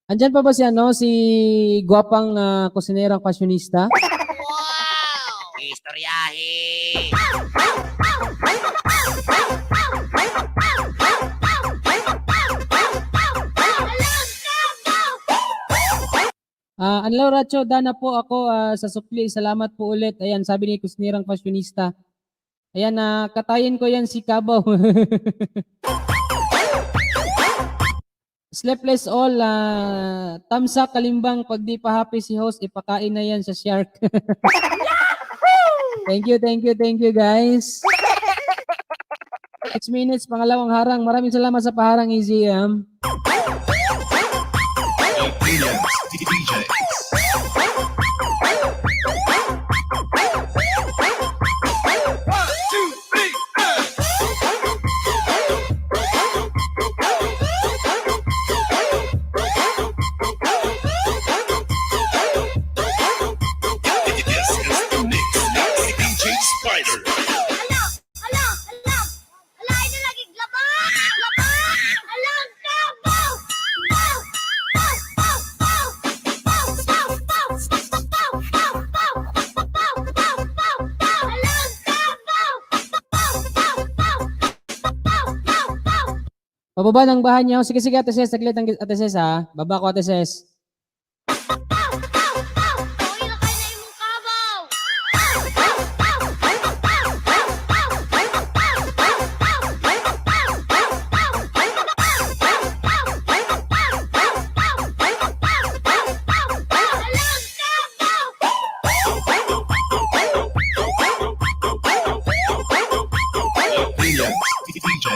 Speaker 2: Andyan pa ba si ano, si gwapang kusinerang fashionista?
Speaker 4: Wow! Istoryahe!
Speaker 2: Anlaw Racho, dana po ako sa sukli. Salamat po ulit. Ayan, sabi ni kusinirang fashionista. Ayan, katayin ko yan si Kabaw. Sleepless all, tamsak kalimbang, pag di pa happy si host, ipakain na yan sa shark. Thank you, thank you, thank you guys. 6 minutes, pangalawang harang. Maraming salamat sa paharang, EZM.
Speaker 8: Williams DJ. One, two, three, This is the mix. DJ Spider.
Speaker 3: Ala, ala, ala. Ala, ina lagi glaba, glaba. Alang kabaw. Bow, bow, bow, bow. Bow, bow, bow. Bow, bow, bow. Bow, bow, bow, bow. Alang kabaw. Bow, bow, bow. Bow, bow, bow.
Speaker 2: Pababa ng bahay niyo. Sige, sige, Ate Ses. Saglit ang Ate Ses, ha. Baba ko, Ate Ses.
Speaker 3: Bow, bow, bow. Uy, lakay na imong kabaw. Bow, bow, bow. Bow, bow, bow. Bow, bow, bow. Bow, bow, bow. Bow, bow, bow. Bow, bow, bow. Bow, bow, bow, bow. Alang kabaw.
Speaker 8: Williams DJ.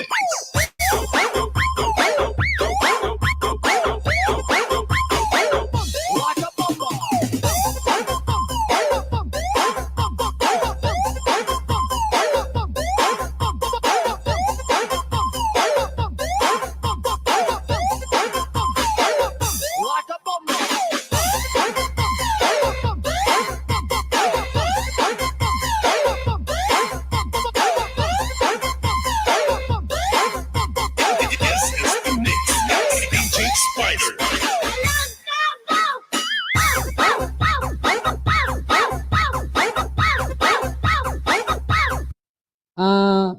Speaker 2: Ah,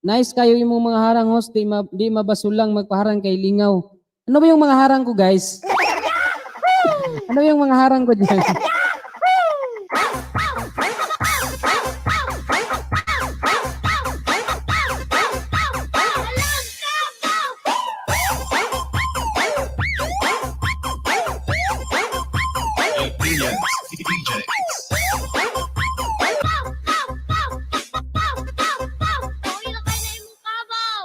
Speaker 2: nice kayo yung mga harang, host, di mabasulang magpaharang kay lingaw. Ano ba yung mga harang ko, guys? Ano yung mga harang ko diyan?
Speaker 8: Opinions DJs.
Speaker 3: Uy, lakay na imong kabaw.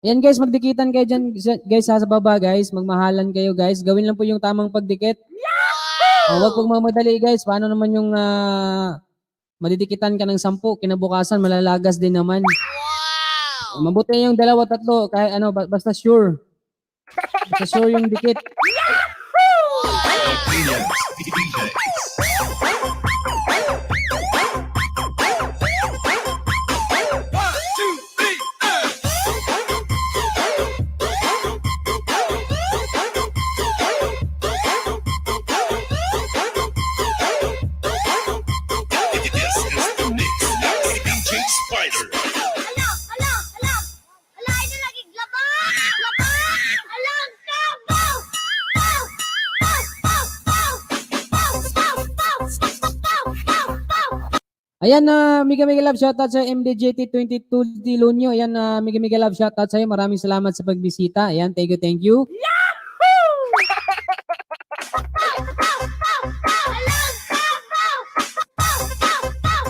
Speaker 2: Ayan guys, magdikitan kayo dyan guys ha, sa baba guys. Magmahalan kayo guys. Gawin lang po yung tamang pagdikit. Oh, wag pong mamadali guys. Paano naman yung madidikitan ka ng 10, kinabukasan malalagas din naman.
Speaker 4: Wow!
Speaker 2: Mabuti yung dalawa, tatlo, kahit ano, basta sure. Basta sure yung dikit.
Speaker 8: Opinions DJs. One, two, three, and. This is the mix. DJ Spider.
Speaker 3: Ala, ala, ala. Ala, ay na lagi glaba. Glaba. Alang kabaw. Pow, pow, pow, pow. Pow, pow, pow. Pow, pow, pow.
Speaker 2: Ayan na, mega mega love shoutout sa MDJT22 Dilonio. Ayan na, mega mega love shoutout sa iyo. Maraming salamat sa pagbisita. Ayan, thank you, thank you.
Speaker 3: Alang kabaw. Pow, pow, pow.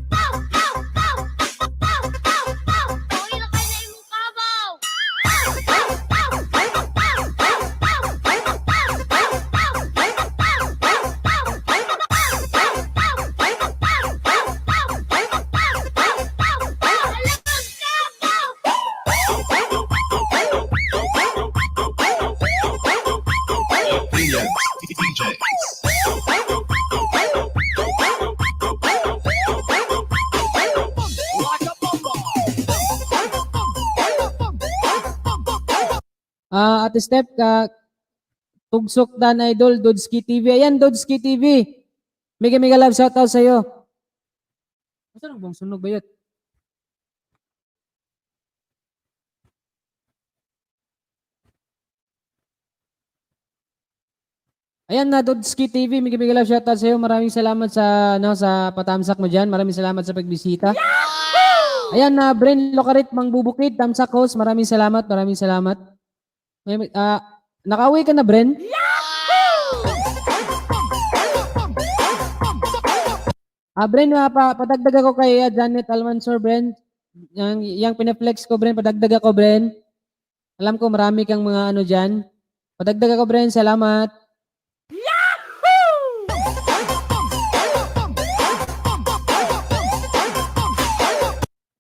Speaker 3: Pow, pow, pow. Pow, pow, pow. Uy, lakay na imong kabaw. Pow, pow, pow. Pow, pow, pow. Pow, pow, pow. Pow, pow, pow. Pow, pow, pow. Pow, pow, pow. Pow, pow, pow. Alang kabaw.
Speaker 8: Opinions DJs.
Speaker 2: Ah, Ate Step, ka Tugsok Dan Idol, Dodski TV. Ayan, Dodski TV. Mega mega love shoutout sa iyo. Basta nang buong sunog ba yun? Ayan na, Dodski TV. Mega mega love shoutout sa iyo. Maraming salamat sa ano sa patamsak mo diyan. Maraming salamat sa pagbisita. Ayan na, Bren Locarit Mangbubukid, Tamsak host. Maraming salamat, maraming salamat. Nakauwi ka na, Bren? Ah, Bren, padagdag ako kay Janet Almansor, Bren. Yang pinaflex ko, Bren, padagdag ako, Bren. Alam ko marami kang mga ano dyan. Padagdag ako, Bren. Salamat.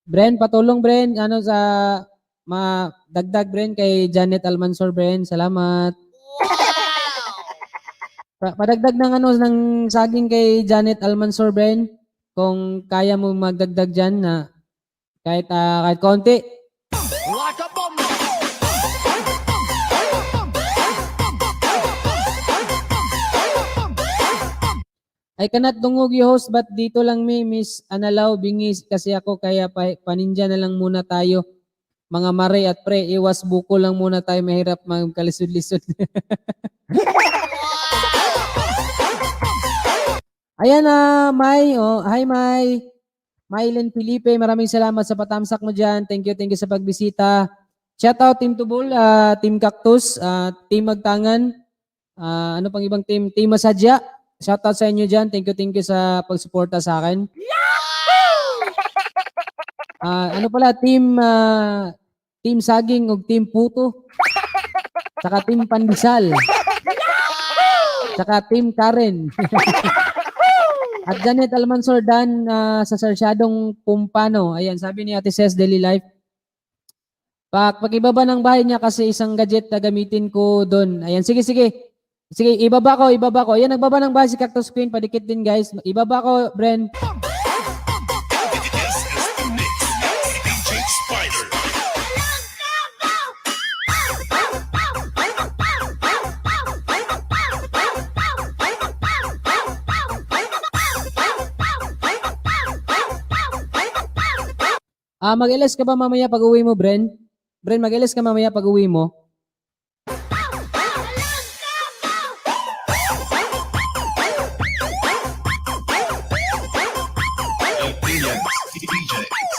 Speaker 2: Bren, patulong, Bren. Ano sa madagdag, Bren, kay Janet Almansor, Bren. Salamat.
Speaker 4: Wow!
Speaker 2: Padagdag ng ano ng saging kay Janet Almansor, Bren. Kung kaya mo magdagdag diyan na kahit konti. I cannot dungog yung host but dito lang mi Miss Analaw bingis kasi ako kaya paninja na lang muna tayo. Mga mare at pre, iwas buko lang muna tayo, mahirap magkalisod-lisod. Ayan na, Mai. Oh, hi, Mai. Mylen Felipe, maraming salamat sa patamsak mo dyan. Thank you sa pagbisita. Shout out Team Tubol, Team Cactus, Team Magtangan, ano pang ibang team? Team Masadya. Shout out sa inyo dyan. Thank you sa pagsuporta sa akin. Ano pala, Team Saging ug Team Puto. Saka Team Pandesal. Saka Team Karen. At Janet Almansor Dan sa Sarsyadong Pumpano. Ayan, sabi ni Ate Ses Daily Life. Pag pag-ibaba ng bahay niya kasi isang gadget na gamitin ko doon. Ayan, sige, sige. Sige, ibaba ko, ibaba ko. Ayan, nagbaba ng base Cactus Queen. Padikit din, guys. Ibaba ko, Bren.
Speaker 8: This is the mix. DJ Spider.
Speaker 2: Ah, mag-LS ka ba mamaya pag uwi mo, Bren? Bren, mag-LS ka mamaya pag uwi mo?
Speaker 8: Williams DJs.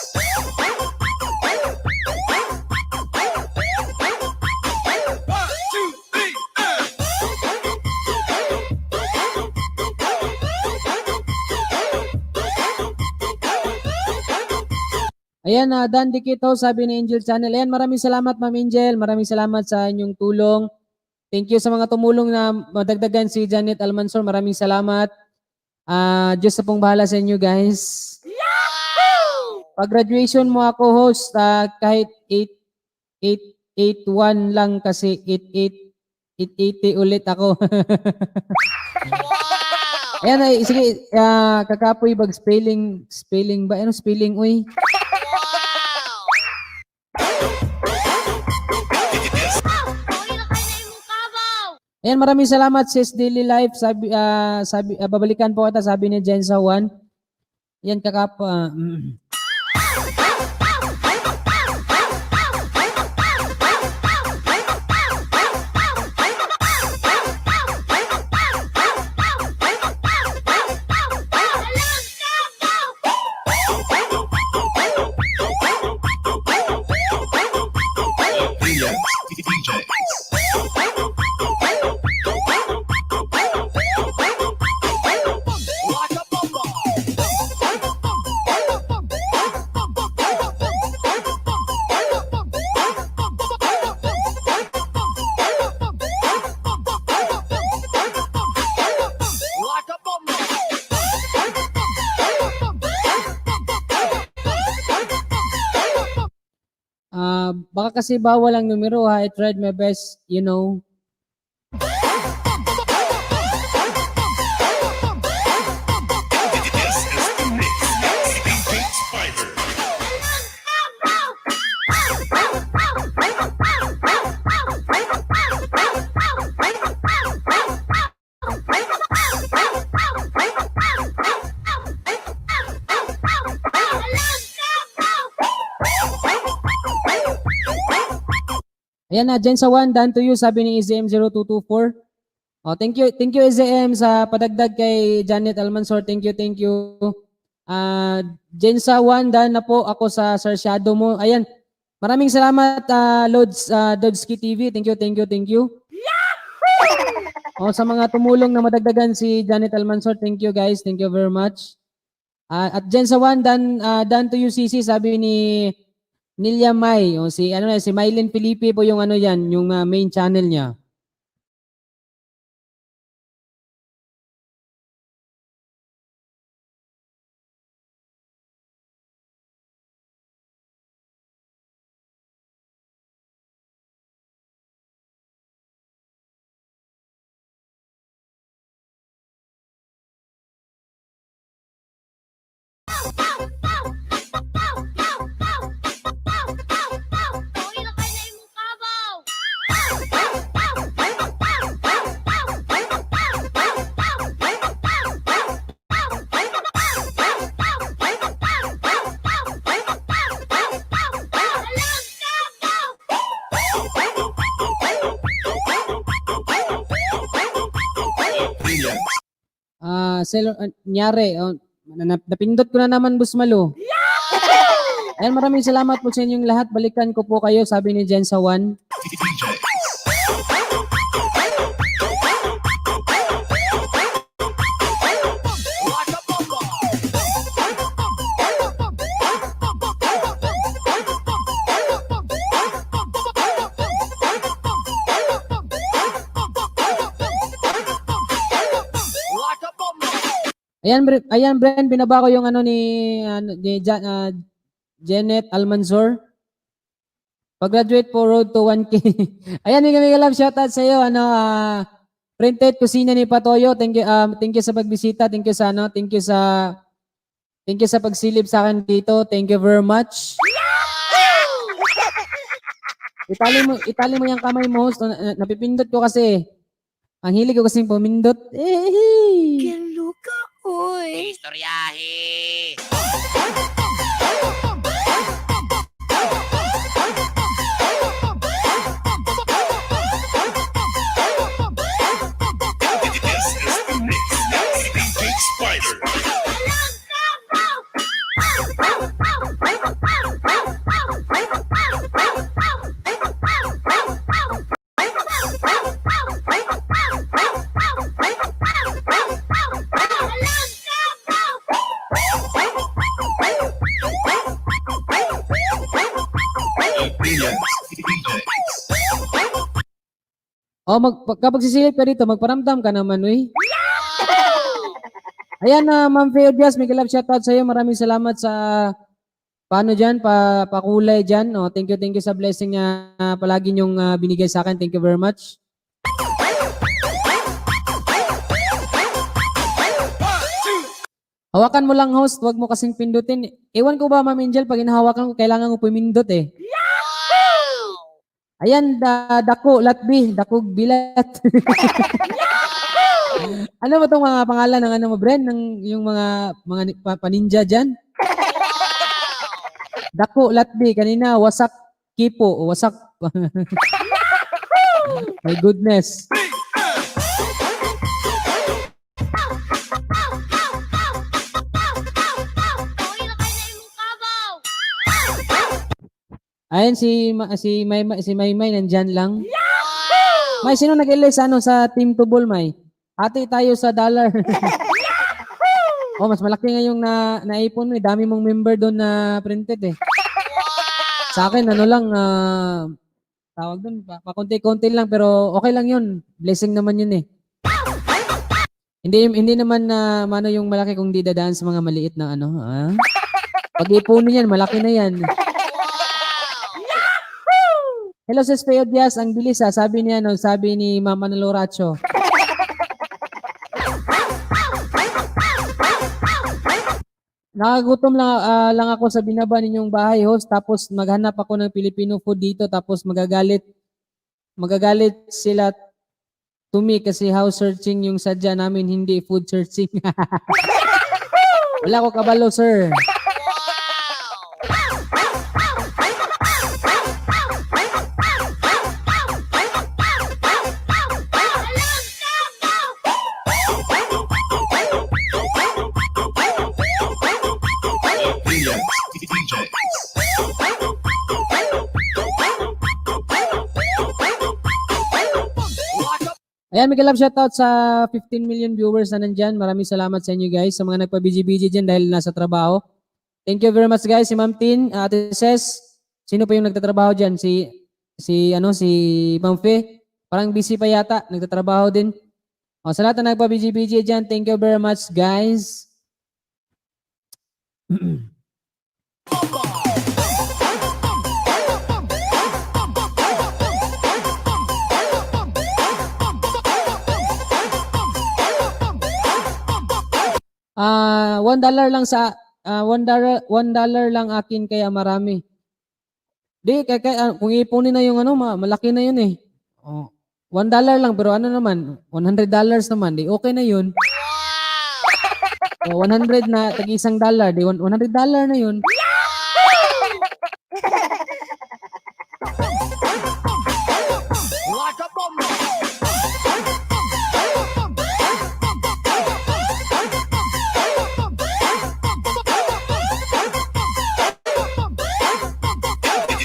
Speaker 8: One, two, three, and.
Speaker 2: Ayan, Dan Dikito, sabi ni Angel Channel. Ayan, maraming salamat, Ma'am Angel. Maraming salamat sa inyong tulong. Thank you sa mga tumulong na madagdagan si Janet Almansor. Maraming salamat. Ah, Diyos na pong bahala sa inyo, guys. Pag-graduation mo ako, host, kahit 8, 8, 8, 1 lang kasi 8, 8, 8, 80 ulit ako.
Speaker 4: Wow!
Speaker 2: Ayan, ay, sige, kakapoy bag spelling, spelling ba? Ano spelling, uy?
Speaker 4: Wow!
Speaker 3: Uy, lakay na imong kabaw!
Speaker 2: Ayan, maraming salamat, Sis Daily Life. Sabi, babalikan po kita, sabi ni Jensa Juan. Ayan, kakap.
Speaker 8: Williams DJs.
Speaker 2: Baka kasi bawal ang numero ha. I tried my best.
Speaker 8: This is the mix. DJ Spider.
Speaker 2: Ayan na, Jensa Juan, done to you, sabi ni EZM0224. Oh, thank you EZM sa padagdag kay Janet Almansor. Thank you, thank you. Jensa Juan, done na po ako sa sarsyado mo. Ayan, maraming salamat, Lods, Dodski TV. Thank you, thank you, thank you. Oh, sa mga tumulong na madagdagan si Janet Almansor, thank you guys. Thank you very much. At Jensa Juan, done to you CC, sabi ni Nilia May, o si ano na si Mylene Felipe po yung ano yan, yung main channel niya.
Speaker 3: Uy, lakay na imong kabaw!
Speaker 8: Williams
Speaker 2: Sel nyare, oh, napindot ko na naman, Boss Malo. Ayan, maraming salamat po sa inyong lahat. Balikan ko po kayo, sabi ni Jensa Juan.
Speaker 8: DJs.
Speaker 2: Ayan, ayan, Bren, binaba ko yung ano ni Janet Almanzor. Pag-graduate po, road to 1K. Ayan, mega mega love shoutout sa iyo. Ano, Printed Kusina ni Patoyo. Thank you sa pagbisita. Thank you sa ano, thank you sa pagsilip sa akin dito. Thank you very much. Itali mo yung kamay mo, host. Napipindot ko kasi. Ang hilig ko kasing pumindot. Eh,
Speaker 5: Giluka, oy.
Speaker 4: Istoryahe.
Speaker 8: This is the mix. DJ Spider. Williams DJs.
Speaker 2: Oh, kapag sisilip ka dito, magparamdam ka naman, uy. Ayan na, Ma'am Faye Diaz, may love shoutout sa iyo. Maraming salamat sa paano dyan, pakulay dyan. Oh, thank you sa blessing na palagi niyong binigay sa akin. Thank you very much. Hawakan mo lang, host, wag mo kasing pindutin. Ewan ko ba, Ma'am Angel, pag hinahawakan ko, kailangan ko pumindot eh. Ayan, dako, latbi, dakog bilat. Ano ba tong mga pangalan ng ano mo, Bren? Ng yung mga paninja dyan? Dako, latbi, kanina, wasak kipo, o wasak. My goodness.
Speaker 3: Uy, lakay na imong kabaw.
Speaker 2: Ayan si Maymay nandyan lang. May sino nag-elect sa ano sa Team Tubol, May? Ate tayo sa dollar. Oh, mas malaki nga yung naipon mo eh. Dami mong member doon na printed eh. Sa akin, ano lang, tawag doon, pakonti-konti lang, pero okay lang yun. Blessing naman yun eh. Hindi hindi naman na mano yung malaki kung di dadaan sa mga maliit na ano. Ah? Pag-ipunin yan, malaki na yan. Hello, Sis Peo Diaz. Ang bilis ah. Sabi niya, no, sabi ni Mama Naloracho. Nakagutom lang ako sa binaba ninyong bahay, host. Tapos maghanap ako ng Filipino food dito. Tapos magagalit. Magagalit sila to me kasi house searching yung sadya namin, hindi food searching. Wala ko kabalo, sir.
Speaker 8: Williams DJs.
Speaker 2: Ayan, may love shoutout sa 15 million viewers na nandyan. Maraming salamat sa inyo guys, sa mga nagpa-BG-BG dyan dahil nasa trabaho. Thank you very much guys. Si Ma'am Tin, Ate Ses, sino pa yung nagtatrabaho dyan? Si Ma'am Fe. Parang busy pa yata, nagtatrabaho din. O, sa lahat na nagpa-BG-BG dyan, thank you very much guys. Ah, $1 lang sa $1, $1 lang akin kaya marami. Di kaya kung ipunin na yung ano, malaki na yun eh. Oh, $1 lang pero ano naman, $100 naman, di okay na yun. Oh, 100 na tag $1, di $100 na yun.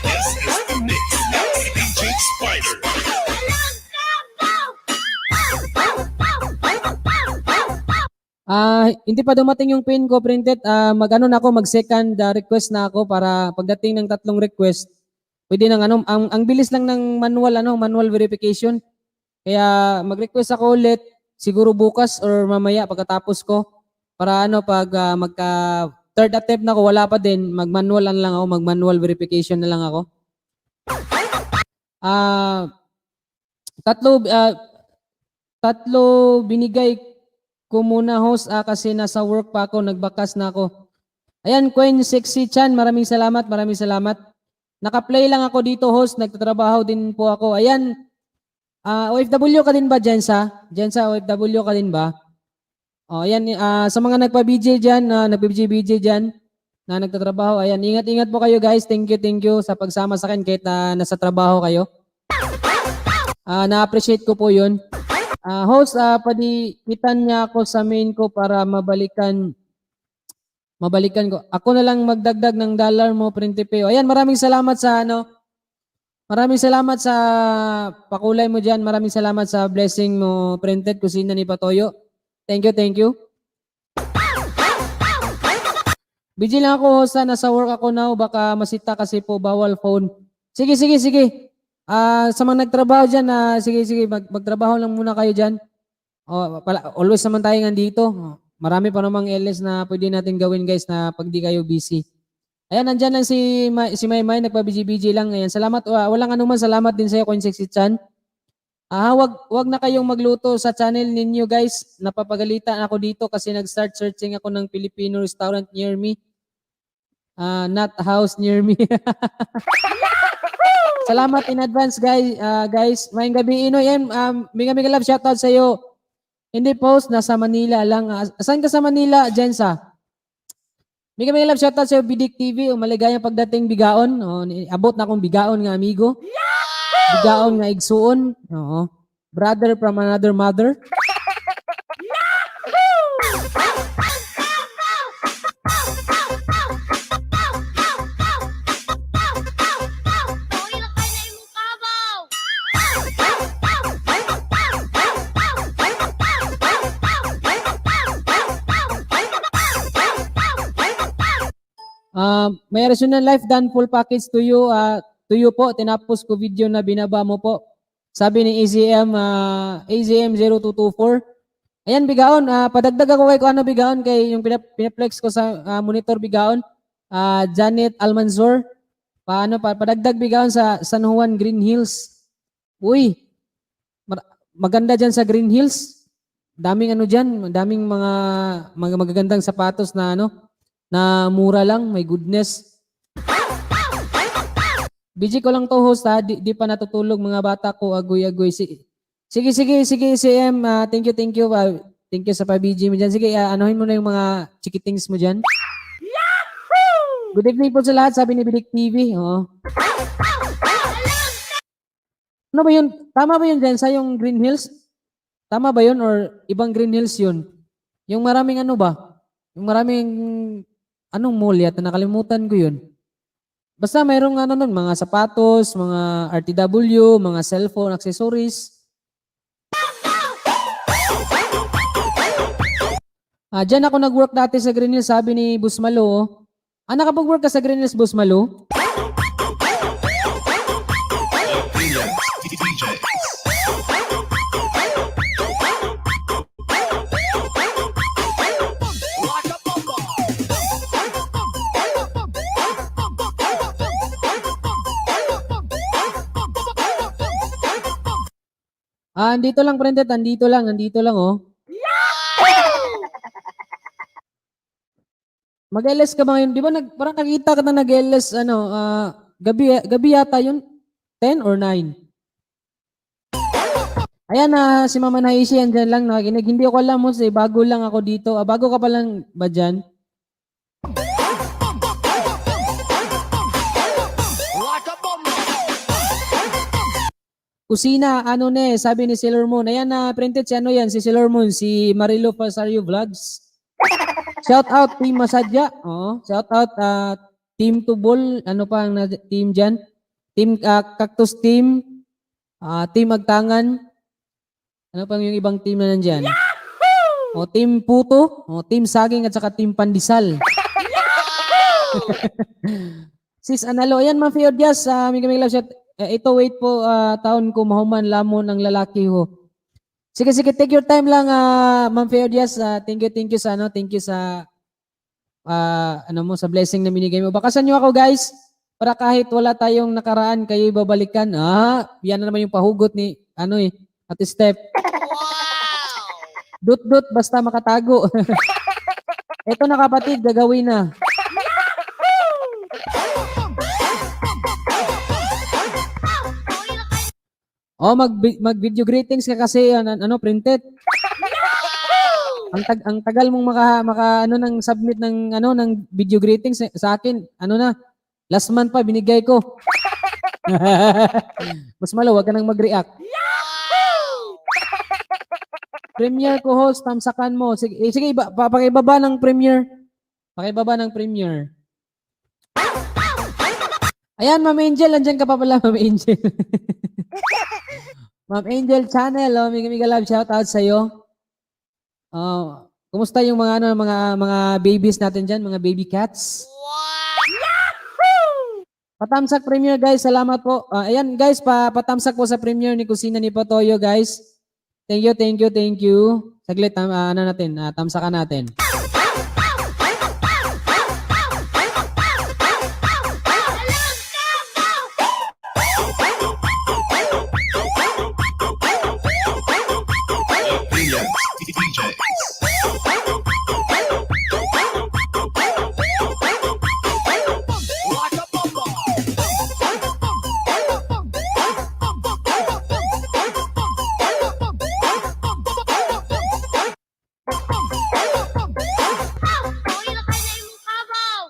Speaker 8: This is the mix. DJ Spider.
Speaker 2: Hindi pa dumating yung pin ko printed. Mag-ano na ako, mag-second request na ako para pagdating ng tatlong request, pwede nang ano, ang bilis lang ng manual ano, manual verification. Kaya mag-request ako ulit siguro bukas or mamaya pagkatapos ko para ano pag magka third attempt na ako wala pa din, mag-manual lang ako, mag-manual verification na lang ako. Tatlo. Tatlo binigay ko muna, host, kasi nasa work pa ako, nagbakas na ako. Ayan, Queen Sexy Chan, maraming salamat, maraming salamat. Naka-play lang ako dito, host, nagtatrabaho din po ako. Ayan, OFW ka din ba, Jensa? Jensa, OFW ka din ba? Oh, ayan, sa mga nagpa-BJ dyan, nagpa-BJ dyan, na nagtatrabaho, ayan, ingat-ingat po kayo, guys. Thank you sa pagsama sa akin kahit na nasa trabaho kayo. Na-appreciate ko po yun. Host, padikitan niya ako sa main ko para mabalikan mabalikan ko. Ako na lang magdagdag ng dollar mo, Printipe. Ayan, maraming salamat sa ano. Maraming salamat sa pakulay mo diyan. Maraming salamat sa blessing mo, Printed Kusina ni Patoyo. Thank you, thank you. Busy lang ako, host, nasa work ako now. Baka masita kasi po bawal phone. Sige, sige, sige. Sa mga nagtrabaho dyan, sige, sige, magtrabaho lang muna kayo dyan. Oh, pala, always naman tayo nandito. Oh, marami pa namang LS na pwede natin gawin, guys, na pag di kayo busy. Ayan, nandyan lang si Maymay, nagpa-BG-BG lang. Ayan, salamat. Walang anuman, salamat din sa'yo, Coin Sexy Chan. Wag na kayong magluto sa channel ninyo, guys. Napapagalitan ako dito kasi nag-start searching ako ng Filipino restaurant near me. Not house near me. Salamat in advance, guys. Guys, maayong gabii, Inoy. Yan, mega mega love shoutout sa iyo. Hindi post, nasa Manila lang. Saan ka sa Manila, Jensa? Mega mega love shoutout sa iyo, Bidik TV. O, maligayang pagdating, Bigaon. O, abot na akong bigaon nga amigo. Bigaon nga igsuon. Oo. Brother from another mother.
Speaker 3: Uy, lakay na imong kabaw.
Speaker 2: May Resonant Life done full package to you po. Tinapos ko video na binaba mo po. Sabi ni AZM, AZM 0224. Ayan, Bigaon, padagdag ako kay ko ano, Bigaon, kay yung pinaplex ko sa monitor, Bigaon. Janet Almanzor. Paano pa padagdag, Bigaon, sa San Juan Green Hills. Uy. Maganda diyan sa Green Hills. Daming ano diyan, daming mga magagandang sapatos na ano na mura lang, my goodness. BG ko lang to, host, ha, di pa natutulog mga bata ko, agoy-agoy. Sige, sige, sige, CM, thank you, thank you. Thank you sa pa-BG mo dyan. Sige, anuhin mo na yung mga chikitings mo dyan. Good evening po sa lahat, sabi ni Bidik TV. Oo. Ano ba yun? Tama ba yun dyan sa yung Green Hills? Tama ba yun or ibang Green Hills yun? Yung maraming ano ba? Yung maraming anong mall yata? Nakalimutan ko yun. Basta mayroong ano nun, mga sapatos, mga RTW, mga cellphone accessories. Diyan ako nag-work dati sa Green Hills, sabi ni Busmalo. Oh. Nakapag-work ka sa Green Hills, Busmalo?
Speaker 8: Freelance DJs.
Speaker 2: Andito lang, Printed. Andito lang, andito lang, oh. Mag-LS ka ba ngayon? Di ba parang nakita ka na nag-LS, ano, gabi, gabi yata yun? 10 or 9? Ayan na, si Mama Naishi, andyan lang nakikinig. Hindi ko alam mo, eh, bago lang ako dito. Bago ka pa lang ba dyan? Kusina, ano ne, sabi ni Sailor Moon. Ayan na, printed si ano yan, si Sailor Moon, si Marilo Pasario Vlogs. Shout out Team Masadya. Oo, shout out Team Tubol, ano pa ang team diyan? Team Cactus Team, Team Agtangan. Ano pang yung ibang team na nandyan? O Team Puto, o Team Saging at saka Team Pandesal. Sis Analo, ayan Ma'am Fio Diaz, may kaming love shot. Eh, ito wait po, taon ko mahuman lamon ng lalaki ho. Sige, sige, take your time lang, Ma'am Feo Diaz. Thank you, thank you sa ano, thank you sa ano mo, sa blessing na binigay mo. Bakasan niyo ako, guys, para kahit wala tayong nakaraan, kayo babalikan. Yan na naman yung pahugot ni ano eh, Ate Steph. Dut dut basta makatago. Ito na kapatid, gagawin na. Oh, mag video greetings ka kasi ano, ano printed. Ang tagal mong maka, maka ano ng submit ng ano ng video greetings sa akin. Ano na? Last month pa binigay ko. Mas malo, wag ka nang mag-react. Premiere ko host, tamsakan mo. Sige, eh, sige pakibaba ng premiere. Pakibaba ng premiere. Ayan, Ma'am Angel, andyan ka pa pala, Ma'am Angel. Ma'am Angel Channel, oh, mega mega love shout out sa iyo. Oh, kumusta yung mga ano, mga babies natin diyan, mga baby cats? Patamsak premiere guys, salamat po. Ah, ayan guys, patamsak po sa premiere ni Kusina ni Patoyo guys. Thank you, thank you, thank you. Saglit, ano natin, tamsakan natin.
Speaker 8: Williams DJs.
Speaker 3: Uy, lakay na imong kabaw.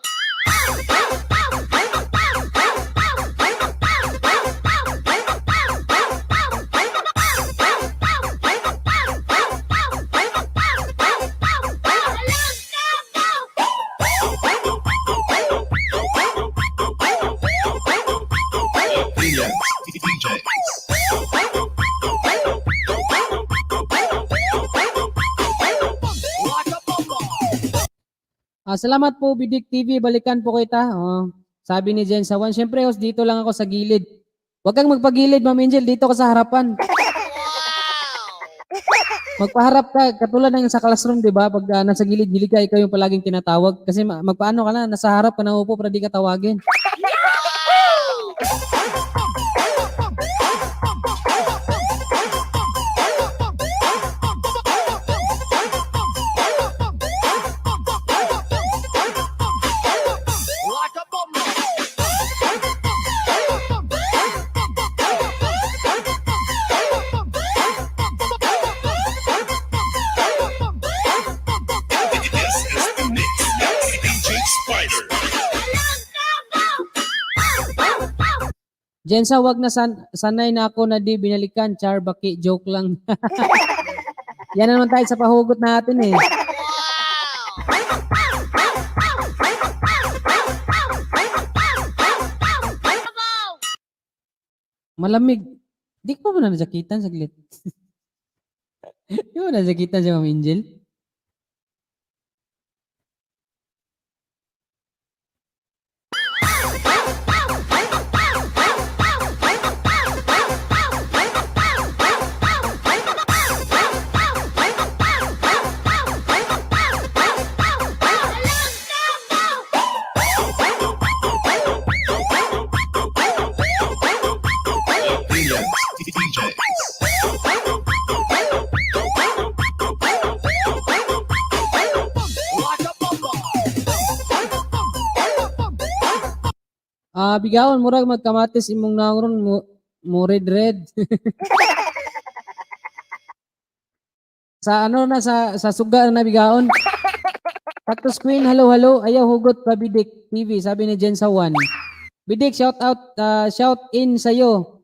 Speaker 8: Williams DJs.
Speaker 2: Ah, salamat po Bidik TV, balikan po kita. Oh, sabi ni Jen Sawan, syempre host, dito lang ako sa gilid. Huwag kang magpagilid, Ma'am Angel, dito ka sa harapan. Magpaharap ka, katulad ng sa classroom, di ba? Pag nasa gilid-gilid ka, ikaw yung palaging tinatawag. Kasi magpaano ka na, nasa harap ka na upo para di ka tawagin.
Speaker 8: This is the mix. DJ Spider.
Speaker 2: Jensa, wag na sanay na ako na di binalikan. Char, baki, joke lang. Yan na naman tayo sa pahugot natin eh. Malamig. Di ko pa ba najakitan saglit? Di mo najakitan si Ma'am Angel?
Speaker 8: Williams DJs.
Speaker 2: Ah, bigaon murag magkamatis imong naong mo, mo red red. Sa ano na sa suga na bigaon. Cactus Queen, hello hello. Ayaw hugot pa Bidik TV, sabi ni Jen Sawan. Bidik, shout out, shout in sa'yo.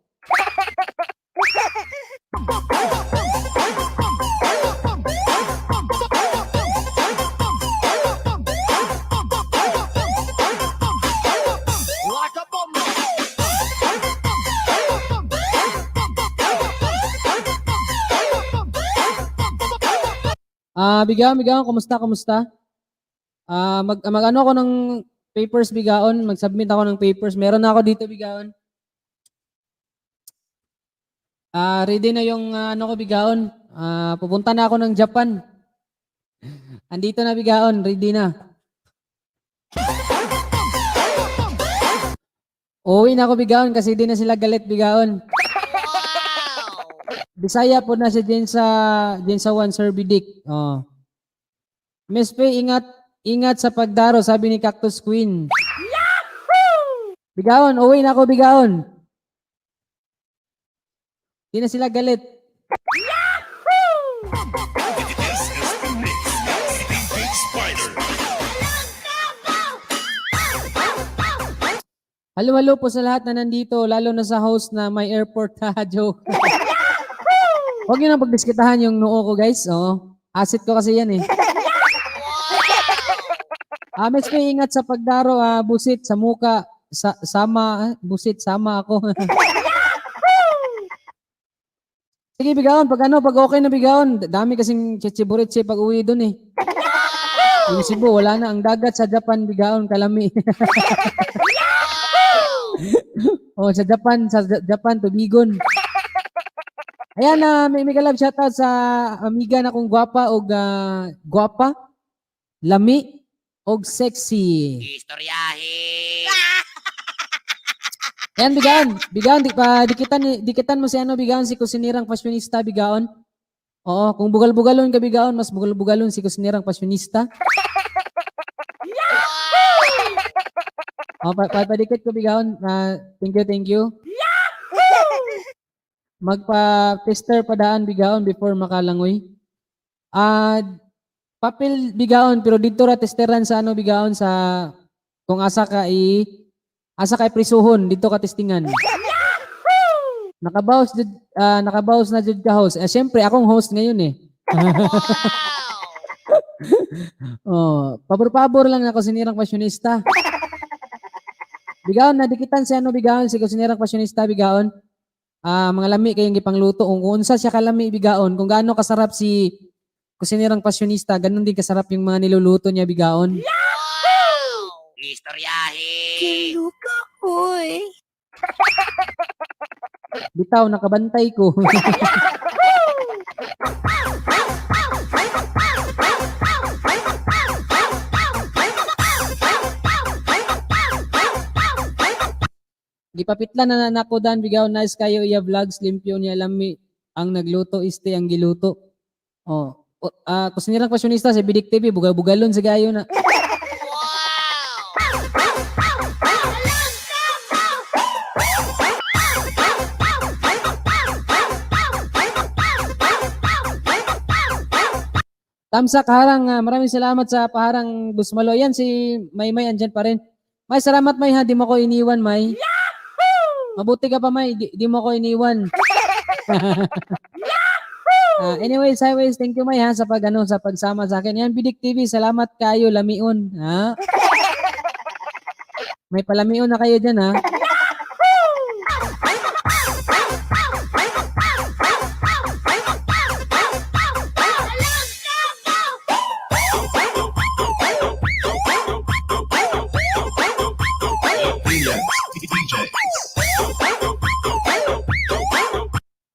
Speaker 2: Ah, bigaon, bigaon, kumusta, kumusta? Ah, mag ano ako ng papers bigaon, mag-submit ako ng papers. Meron na ako dito bigaon. Ah, ready na yung ano ko bigaon. Ah, pupunta na ako ng Japan. Andito na bigaon, ready na. Uwi na ako bigaon kasi di na sila galit bigaon. Bisaya po na si Jensa One, Sir Bidik. Oh. Miss Faye, ingat ingat sa pagdaro, sabi ni Cactus Queen. Bigaon, uwi na ako, bigaon. Di na sila galit.
Speaker 8: This is the mix. DJ Spider.
Speaker 2: Halo, halo po sa lahat na nandito, lalo na sa host na may airport, ha, joke. Huwag niyo nang pagdiskitahan yung noo ko, guys. Oo. Asset ko kasi yan eh. Ah, Miss May, ingat sa pagdaro, ah, busit sa muka, sa, sama, ah, busit, sama ako. Sige, bigaon, pag ano, pag okay na bigaon, dami kasing chichiburitse pag uwi dun eh. Yung Cebu, wala na. Ang dagat sa Japan, bigaon, kalami. Oh, sa Japan, sa Japan, tubigon. Ayan na, may galab shoutout sa amiga na kong gwapa og gwapa, lami og sexy.
Speaker 4: Istoryahe.
Speaker 2: Ayan, bigaon. Bigaon, di pa dikitan mo si ano, bigaon, si kusinirang fashionista, bigaon. Oo, kung bugal-bugalon ka, bigaon, mas bugal-bugalon si kusinirang fashionista. Oh, padikit ko, bigaon. Ah, thank you, thank you. Magpa-tester padaan bigaon before makalangoy. Ah, papel bigaon pero dito ra testeran sa ano bigaon sa kung asa ka prisuhon dito ka testingan. Nakabaws na jud ka host. Eh, syempre akong host ngayon eh. Oh, pabor-pabor lang ako sinirang fashionista. Bigaon na dikitan si ano bigaon si kusinirang fashionista bigaon. Ah, mga lami kayong gipangluto kung unsa siya kalami bigaon, kung gaano kasarap si kusinirang fashionista, ganun din kasarap yung mga niluluto niya bigaon.
Speaker 4: Istoryahe.
Speaker 5: Kiluka, uy.
Speaker 2: Bitaw nakabantay ko. Gipapitla na nako dan bigaw, nice kayo iya vlogs, limpyo niya lami ang nagluto este ang giluto. Oh, o, kusinirang fashionista sa Bidik TV bugal-bugalon sa gayo na. Tamsak harang, maraming salamat sa paharang Busmalo. Yan si Maymay andyan pa rin. May salamat May ha, di mo ko iniwan May. Mabuti ka pa May, di mo ko iniwan. Anyways, highways, thank you May ha sa pag ano, sa pagsama sa akin. Yan Bidik TV, salamat kayo lamion, ha. May palamion na kayo diyan ha.
Speaker 8: DJs.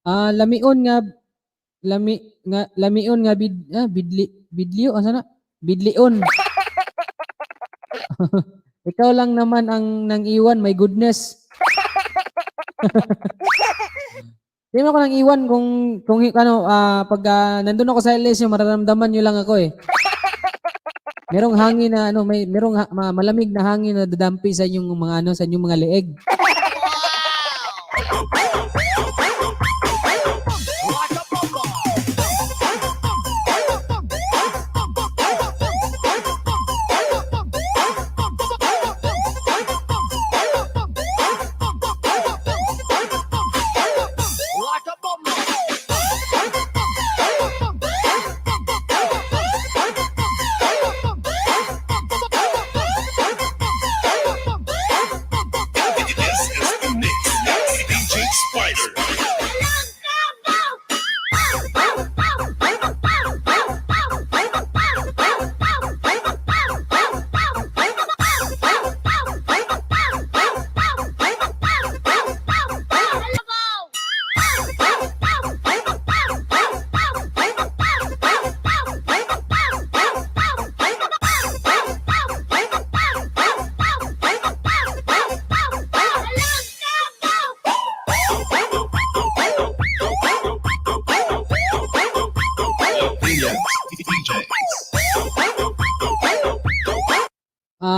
Speaker 2: Ah, lamion nga lami nga lamion nga bid ah, bidli bidlio asa na? Bidlion. Ikaw lang naman ang nang iwan, my goodness. Di mo ako nang iwan kung ano pag nandun ako sa LSU mararamdaman niyo lang ako eh. Merong hangin na ano, may merong malamig na hangin na dadampi sa inyong mga ano, sa inyong mga leeg.
Speaker 8: This is the mix. DJ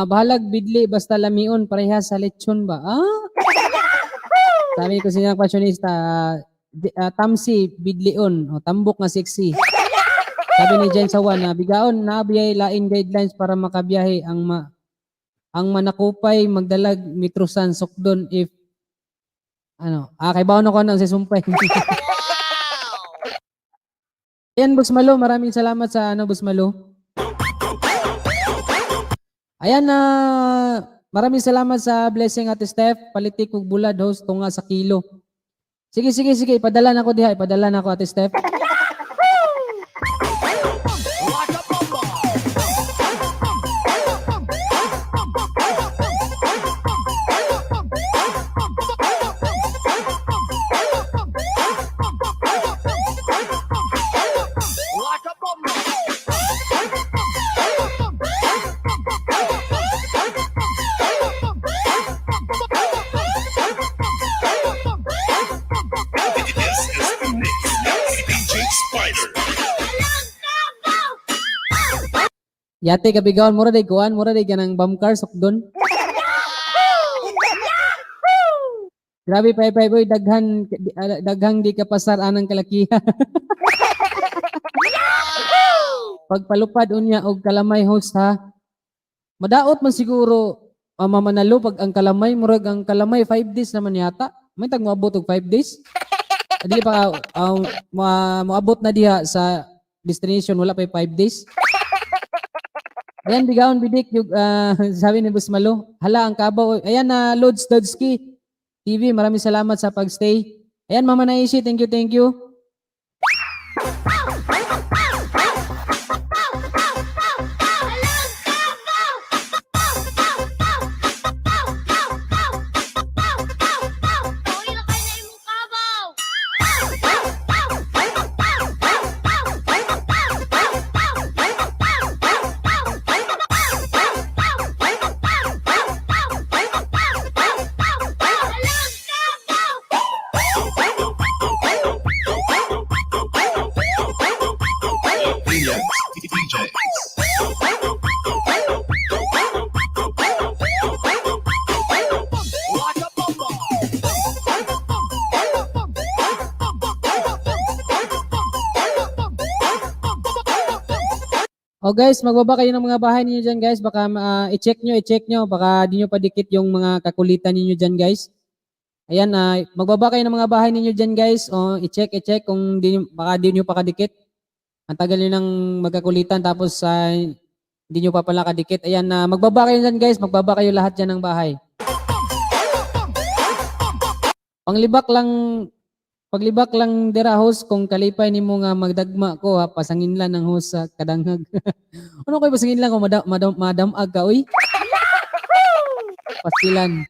Speaker 2: Bahalag bidli basta lamion pareha sa lechon ba? Ah? Sabi ko siya fashionista, tamsi bidlion o tambok nga sexy. Sabi ni Jen Sawan na bigaon na biyay lain guidelines para makabiyahe ang manakupay magdalag mitrosan sukdon if ano, kay baon ako nang sisumpay. Ayan, Boss Malo, maraming salamat sa ano, Boss Malo. Ayan na, maraming salamat sa blessing, Ate Steph. Palitik ug bulad host tunga sa kilo. Sige, sige, sige, ipadala na ko diha, ipadala na ko, Ate Steph.
Speaker 8: This is the mix. DJ Spider.
Speaker 2: Yate kabigaon mura day kuan, mura day kanang bamkar sukdon. Grabe pay pay boy, daghan daghang di ka pasar anang kalakihan. Pagpalupad unya og kalamay host ha. Madaot man siguro mamanalo pag ang kalamay, murag ang kalamay 5 days naman yata. May tag moabot og 5 days. Dili pa moabot na diha sa destination wala pa 5 days. Ayan, bigaon bidik yung sabi ni Boss Malo, hala ang kabaw. Ayan na Lods Dodski TV, maraming salamat sa pagstay. Ayan, Mama Naishi, thank you, thank you.
Speaker 3: Uy, lakay na imong kabaw.
Speaker 8: William DJs.
Speaker 2: O guys, magbaba kayo ng mga bahay ninyo dyan guys. Baka i-check nyo, i-check nyo. Baka di nyo padikit yung mga kakulitan ninyo dyan guys. Ayan, magbaba kayo ng mga bahay ninyo dyan guys. O i-check, i-check kung di, baka di nyo pa kadikit. Ang tagal nyo nang magkakulitan tapos hindi nyo pa pala kadikit. Ayan, magbaba kayo dyan guys. Magbaba kayo lahat dyan ng bahay. Panglibak lang Paglibak lang dira host kung kalipay nimo nga magdagma ko ha, pasangin lang ng host sa kadanghag. Ano koy pasangin lang kung madamag ka uy? Pastilan.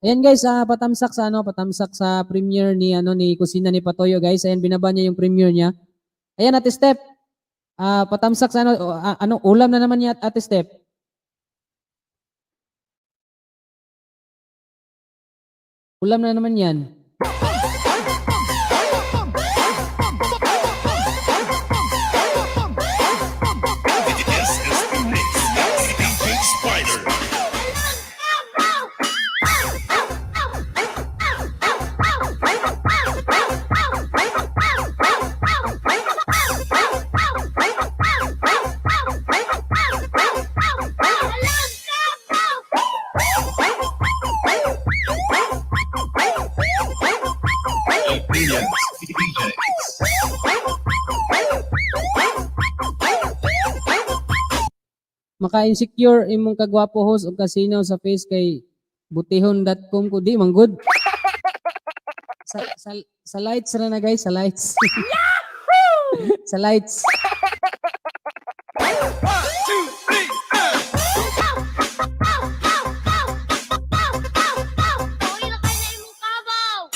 Speaker 2: Ayan guys, patamsak sa ano, patamsak sa premiere ni ano ni Kusina ni Patoyo guys. Ayan, binaba niya yung premiere niya. Ayan, Ate Steph. Patamsak sa ano, ano ulam na naman niya Ate Steph. Ulam na naman yan.
Speaker 8: This is the mix. DJ Spider. William DJs.
Speaker 2: Maka-insecure imong kagwapo host og kasino sa face kay butihon.com ko di man good. Sa lights ra na guys, sa lights. Sa lights.
Speaker 3: Uy, lakay na imong kabaw.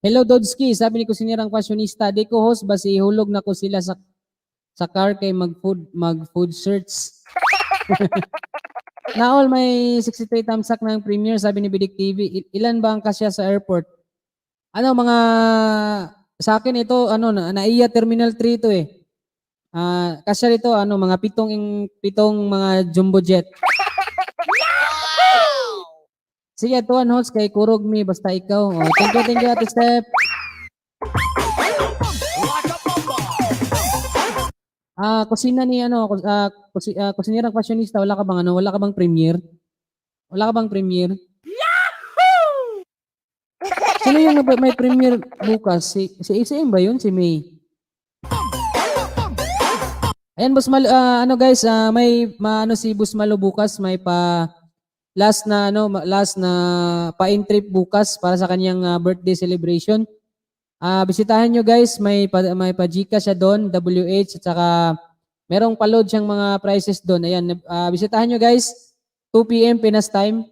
Speaker 2: Hello Dodski, sabi ni Kusinirang Fashionista, di ko host basi ihulog na ko sila sa car kay mag food search. Naol may 63 tamsak ng premiere, sabi ni Bidik TV. Ilan ba ang kasya sa airport? Ano, mga sa akin ito, ano, na NAIA Terminal 3 ito eh. Ah, kasya dito, ano, mga pitong mga jumbo jet. Sige, tuan host kay kurog mi basta ikaw. Oh, thank you, Ate Steph. Ah, kusina ni ano, kusinirang fashionista, wala ka bang ano, wala ka bang premiere? Wala ka bang premiere? Yahoo! Sino yung may premiere bukas? Si ACM ba yun? Si May? Ayan, Boss Malo, ano guys, may maano si Boss Malo bukas, may pa last na ano, last na pa-in trip bukas para sa kanyang birthday celebration. Bisitahin nyo guys, may pa GCash siya doon, WH at saka merong pa-load siyang mga prices doon. Ayan, bisitahin nyo guys, 2 p.m. Pinas time.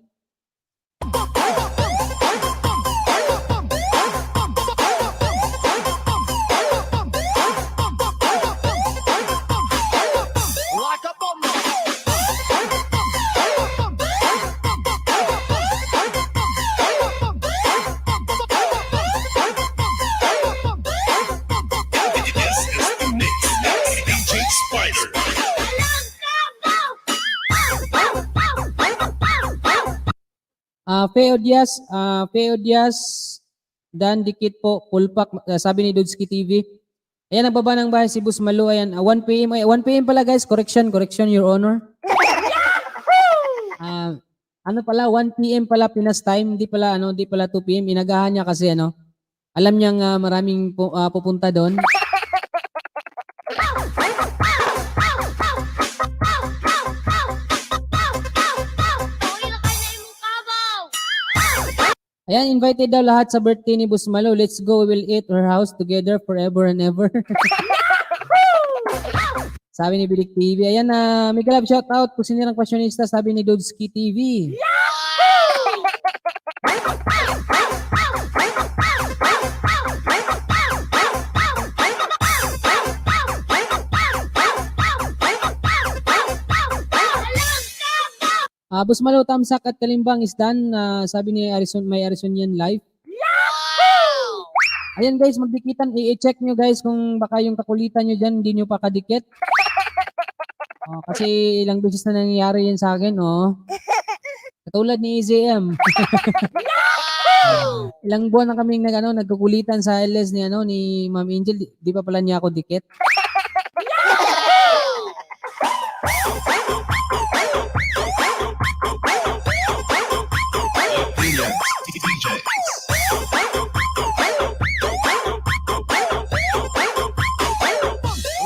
Speaker 8: Like a bomb. This is the mix. DJ Spider.
Speaker 2: Feo Diaz, Dan Dikit po, Pulpak, sabi ni Dudski TV. Ayan, nagbaba ng bahay si Boss Malu. Ayan, 1 p.m. Ay, 1 p.m. pala guys. Correction, correction, Your Honor. Ano pala, 1 p.m. pala Pinas time. Hindi pala, ano, hindi pala 2 p.m. Inagahan niya kasi, ano, alam niyang maraming pupunta doon.
Speaker 3: Uy, lakay na imong kabaw.
Speaker 2: Ayan, invited daw lahat sa birthday ni Boss Malo. Let's go, we will eat her house together forever and ever. Sabi ni Bilik TV. Ayan na, uh, mega love shout out. Kusinirang Fashionista, sabi ni Dudski TV. Boss Malo, Tamsak at Kalimbang is done. Sabi ni Arison, may Arizonian Life. Ayan guys, magdikitan. I-check nyo guys kung baka yung kakulitan nyo dyan, hindi nyo pa kadikit. Oh, kasi ilang beses na nangyayari yan sa akin, oh. Katulad ni EZM. Ilang buwan na kaming nag, ano, nagkukulitan sa LS ni ano ni Ma'am Angel, di pa pala niya ako dikit.
Speaker 8: Williams DJs.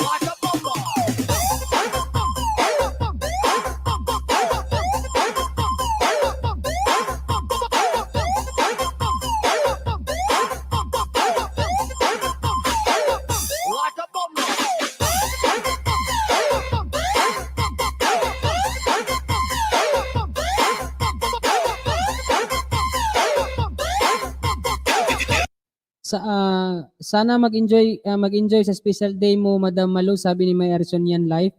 Speaker 8: Like a bomb. Like a bomb.
Speaker 2: Sana mag-enjoy sa special day mo, Madam Malu, sabi ni May Arizonian Life.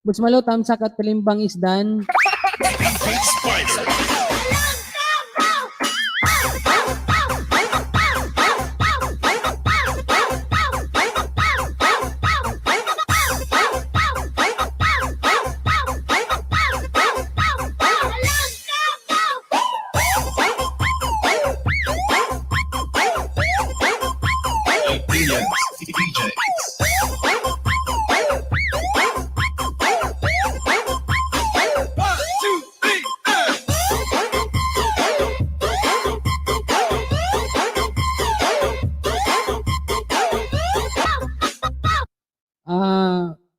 Speaker 2: Boss Malo, Tamsak at Kalimbang is done.
Speaker 8: DJ Spider. Williams DJs. One, two, three, and.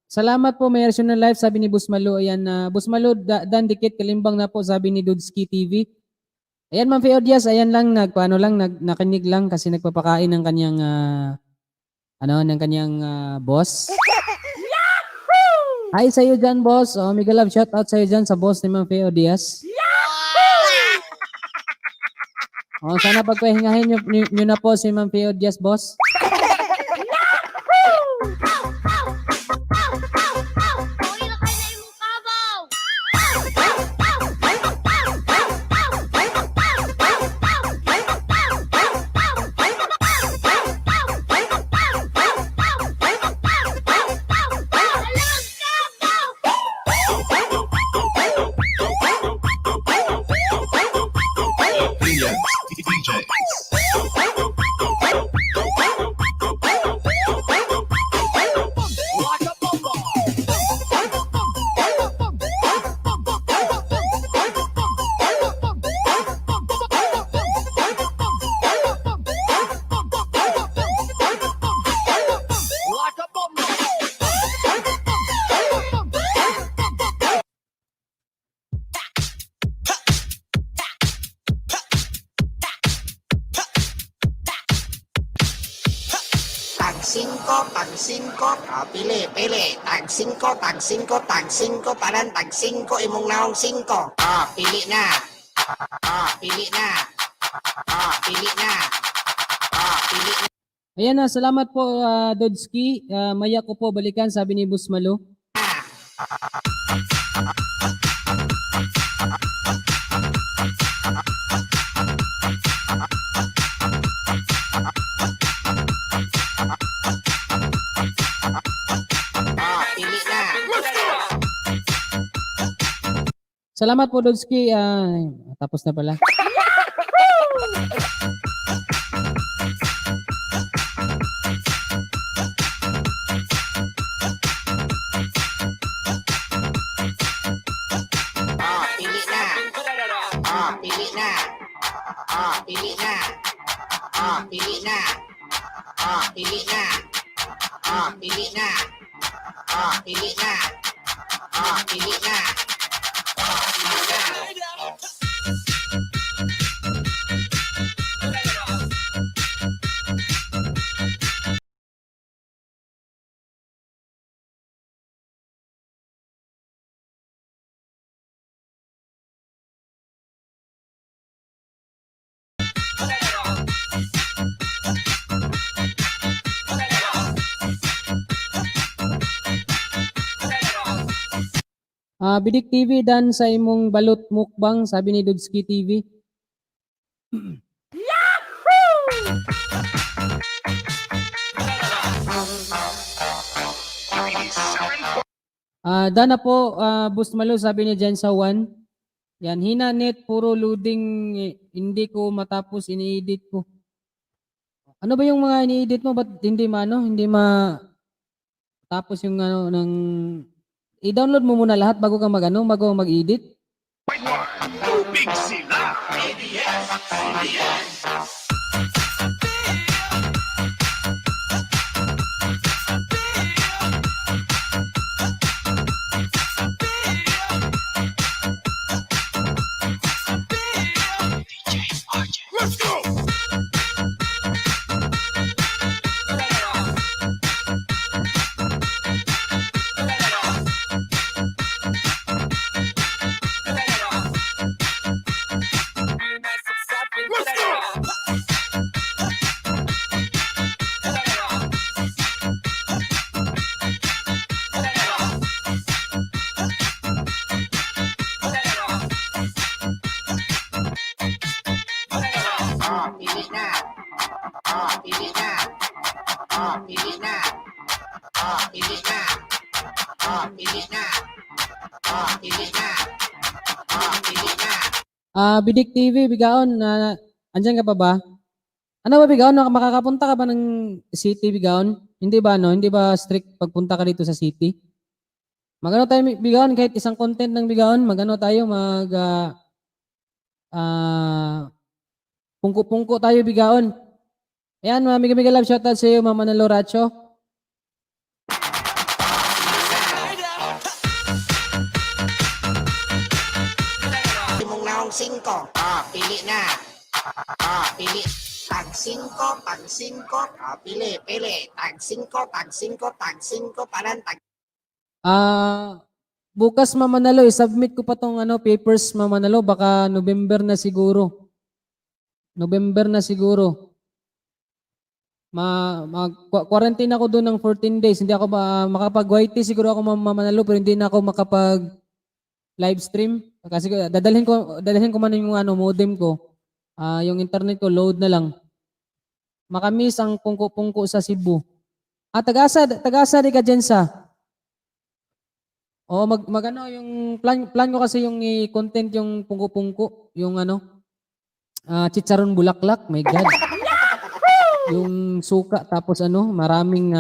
Speaker 2: Salamat po, May Arizonian Life, sabi ni Boss Malo. Ayan, na Boss Malo, dan dikit Kalimbang na po, sabi ni Dudski TV. Ayan, Ma'am Feo Diaz, ayan lang, nagpaano lang, nakinig lang kasi nagpapakain ng kanyang, ano, ng kanyang boss. Hi sa'yo dyan, boss. Oh, mega love shout out sa'yo dyan sa boss ni Ma'am Feo Diaz. Oh, sana pagpahingahin nyo na po si Ma'am Fio Diaz, boss.
Speaker 3: Uy, lakay na imong kabaw. Alang kabaw!
Speaker 8: Brilliant DJs.
Speaker 4: Tag 5, tag 5, ah, pili, pili. Tag 5, tag 5, tag 5, tanan tag 5, imong naong 5. Ah, pili na. Ah, pili na. Ah, pili na. Ah, pili na.
Speaker 2: Ayan na, salamat po, Dodski. Maya ko po balikan, sabi ni Boss Malo.
Speaker 4: Ah, pili na.
Speaker 2: Salamat po, Dodski. Tapos na pala.
Speaker 4: Ah, pili na. Ah, pili na. Ah, pili na. Ah, pili na. Ah, pili na. Ah, pili na. Ah, pili na. Ah, pili na. Ah, pili na.
Speaker 2: Bidik TV, dan sa imong balot mukbang, sabi ni Dodski TV. Dana po, Boss Malo, sabi ni Jen sa 1. Yan, hina net, puro loading, eh, hindi ko matapos, ini-edit ko. Ano ba yung mga ini-edit mo? Ba't hindi maano? Hindi ma tapos yung ano ng i-download mo muna lahat bago ka mag-ano, bago ka mag-edit.
Speaker 8: Tubig sila. ABS-CBN. Let's go! Let's go!
Speaker 4: Ah, pili na. Ah, pili na. Ah, pili na. Ah, pili na. Ah, pili na. Ah, pili na. Ah, pili na.
Speaker 2: Bidik TV, Bigaon, na andyan ka pa ba? Ano ba, Bigaon? Makakapunta ka ba ng city, Bigaon? Hindi ba, no? Hindi ba strict pagpunta ka dito sa city? Magano tayo, Bigaon, kahit isang content ng Bigaon, magano tayo, mag, pungko-pungko tayo, Bigaon. Ayan, mga mega mega love shoutout sa iyo, Mama Manalo Racho.
Speaker 4: Imong naong 5. Ah, pili na. Ah, pili. Tag 5, tag 5. Ah, pili, pili. Tag 5, tag 5, tag 5, tanan tag
Speaker 2: Bukas, Mama Manalo, i-submit ko pa tong ano, papers, Mama Manalo, baka November na siguro. November na siguro. Ma mag quarantine ako doon ng 14 days. Hindi ako makapag YT siguro ako mamanalo, pero hindi na ako makapag live stream kasi dadalhin ko man yung ano, modem ko. Ah, yung internet ko, load na lang. Makamis ang pungko-pungko sa Cebu. Ah, tagasa di ka dyan sa. Oo, mag, mag ano, yung plan ko kasi yung i-content yung pungko-pungko, yung ano, chicharon bulaklak, my God. Yung suka tapos ano, maraming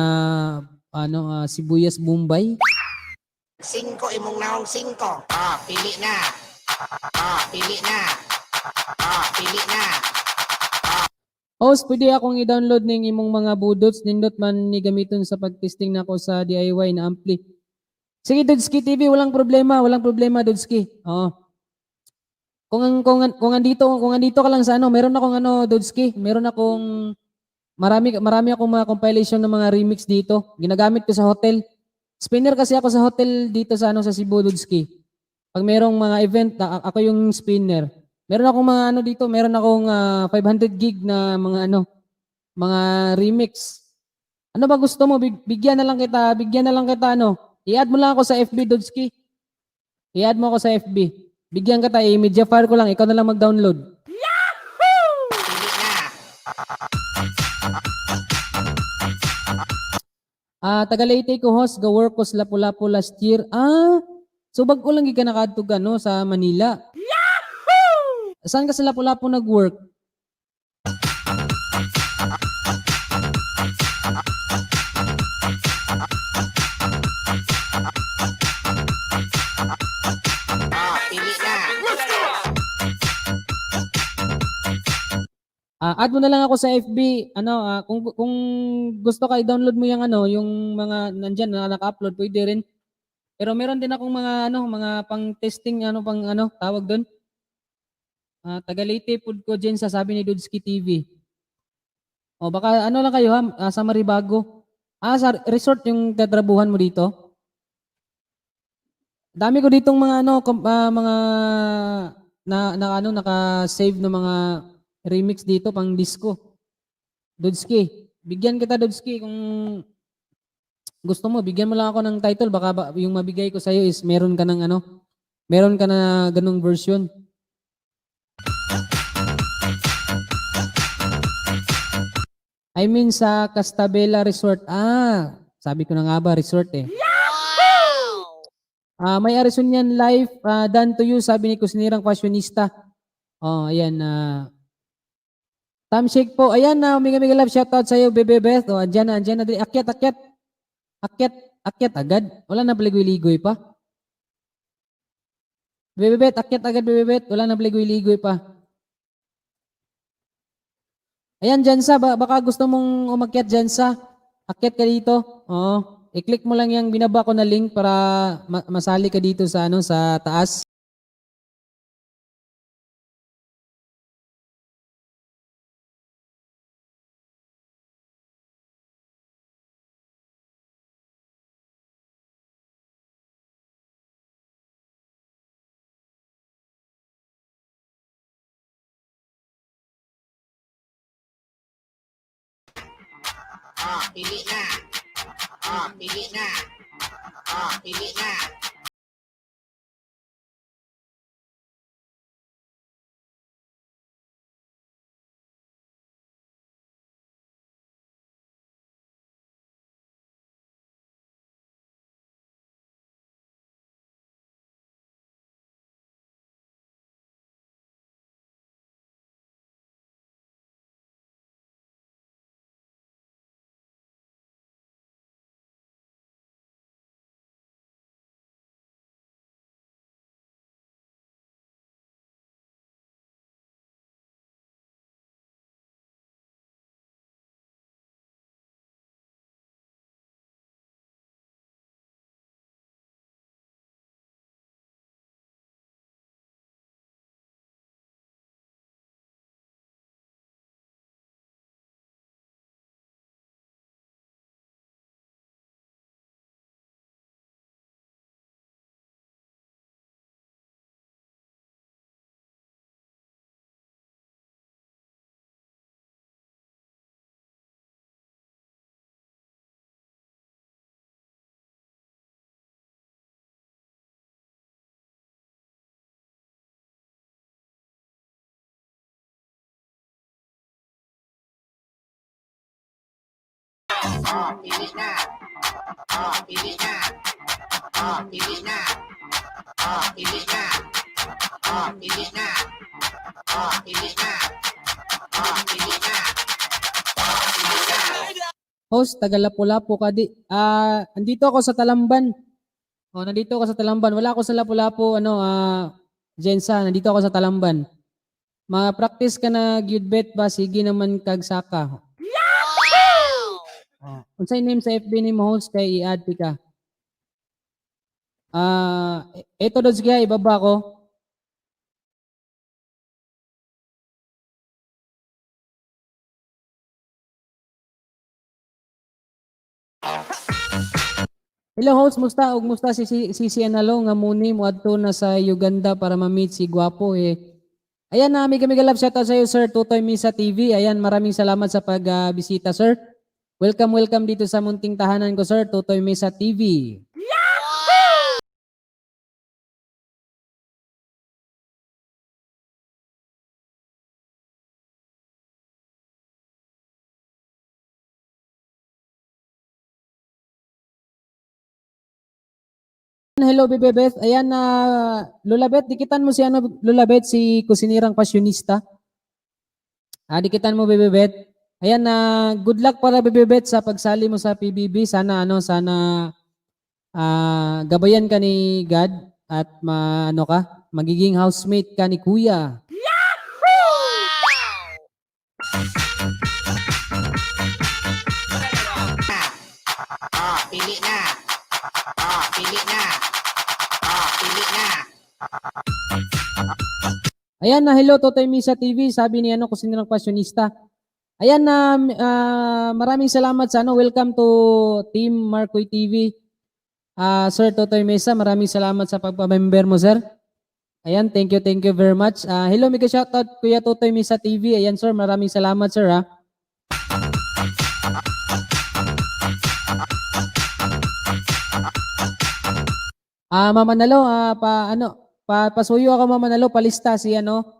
Speaker 2: ano, sibuyas Bombay.
Speaker 4: Singko imong naong, singko. Ah, pili na. Ah, pili na. Ah, pili na.
Speaker 2: Host, pwede akong i-download ning imong mga budots, nindot man ni gamiton sa pag-testing nako sa DIY na ampli. Sige, Dudski TV, walang problema, Dudski. Oo. Kung andito ka lang sa ano, meron akong ano, Dudski, meron akong marami marami akong mga compilation ng mga remix dito. Ginagamit ko sa hotel. Spinner kasi ako sa hotel dito sa ano, sa Cebu, Dudski. Pag merong mga event, ako yung spinner. Meron akong mga ano dito, meron akong 500 gig na mga ano, mga remix. Ano ba gusto mo? Bigyan na lang kita, bigyan na lang kita ano. I-add mo lang ako sa FB, Dudski. I-add mo ako sa FB. Bigyan kita, i-media file ko lang, ikaw na lang mag-download.
Speaker 4: Pili na.
Speaker 2: Ah, taga Leyte ko, host, ga work ko sa Lapu-Lapu last year. Ah, so bag-o lang gid ka nakaadto no sa Manila. Yahoo! Saan ka sa Lapu-Lapu nag-work?
Speaker 4: Ah, pili na.
Speaker 2: Ah, add mo na lang ako sa FB. Ano, kung gusto ka i-download mo yung ano, yung mga nandiyan na naka-upload, pwede rin. Pero meron din akong mga ano, mga pang-testing, ano pang ano, tawag doon. Ah, taga Leyte pud ko dyan sa sabi ni Dudski TV. O baka ano lang kayo ha, sa Maribago. Ah, sa resort yung tatrabuhan mo dito? Dami ko ditong mga ano, mga na ano, naka-save ng mga remix dito pang disco. Dudski, bigyan kita, Dudski, kung gusto mo, bigyan mo lang ako ng title, baka yung mabigay ko sa iyo is meron ka ng ano, meron ka na ganung version. I mean sa Castabella Resort. Ah, sabi ko na nga ba, resort eh. Ah, may Arizonian life done to you, sabi ni Kusinirang Fashionista. Oh, ayan. Thumbshake po. Ayan na, mega mega love shoutout sa iyo, Bebe Beth. Oh, andyan na, andyan na. Dali. Akyat, akyat. Akyat, akyat agad. Wala na paligoy-ligoy pa. Bebe Beth, akyat agad, Bebe Beth. Wala na paligoy-ligoy pa. Ayan, Jansa, baka gusto mong umakyat, Jansa. Akyat ka dito. Oo. I-click mo lang yung binaba ko na link para masali ka dito sa ano, sa taas.
Speaker 4: Ah, pili na. Ah, pili na. Ah, pili na. Oh, pili na. Oh, pili na. Oh, pili na. Oh, pili na. Oh, pili na. Oh, pili na. Oh, pili na. Oh, pili na.
Speaker 2: Host, taga Lapu-Lapu ka di. Ah, andito ako sa Talamban. Oh, nandito ako sa Talamban. Wala ako sa Lapu-Lapu, ano, Jensa, nandito ako sa Talamban. Ma-practice ka na gyud bet ba, sige naman kag saka. Oh. Unsay name sa FB ni mo, host, kay i-add ka? Ah, eto daw, sige, ibaba ko. Hello host, musta ug musta si Analo nga muni moadto na sa Uganda para ma-meet si Gwapo eh. Ayan na, mega mega love shoutout sa iyo, Sir Tutoy Misa TV. Ayan, maraming salamat sa pagbisita, sir. Welcome, welcome dito sa munting tahanan ko, Sir Tutoy Misa TV. Hello, Bebe Beth. Ayan na, Lola Beth, dikitan mo si ano, Lola Beth, si kusinirang pasyonista. Ah, dikitan mo, Bebe Beth. Ayan na, good luck para, Bebe Beth, sa pagsali mo sa PBB. Sana ano, sana gabayan ka ni God at maano ka, magiging housemate ka ni Kuya.
Speaker 4: Oh, pili na. Oh, pili na. Oh, pili na.
Speaker 2: Ayan na, hello Totoy Misa TV, sabi ni ano, kusinirang pasyonista. Ayan na, maraming salamat sa ano, welcome to Team Marcoy TV. Sir Totoy Mesa, maraming salamat sa pagpa-member mo, sir. Ayan, thank you very much. Hello, mega shoutout Kuya Totoy Mesa TV. Ayan, sir, maraming salamat, sir, ha. Mama Nalo, pa ano, pa pasuyo ako, Mama Nalo, palista si ano,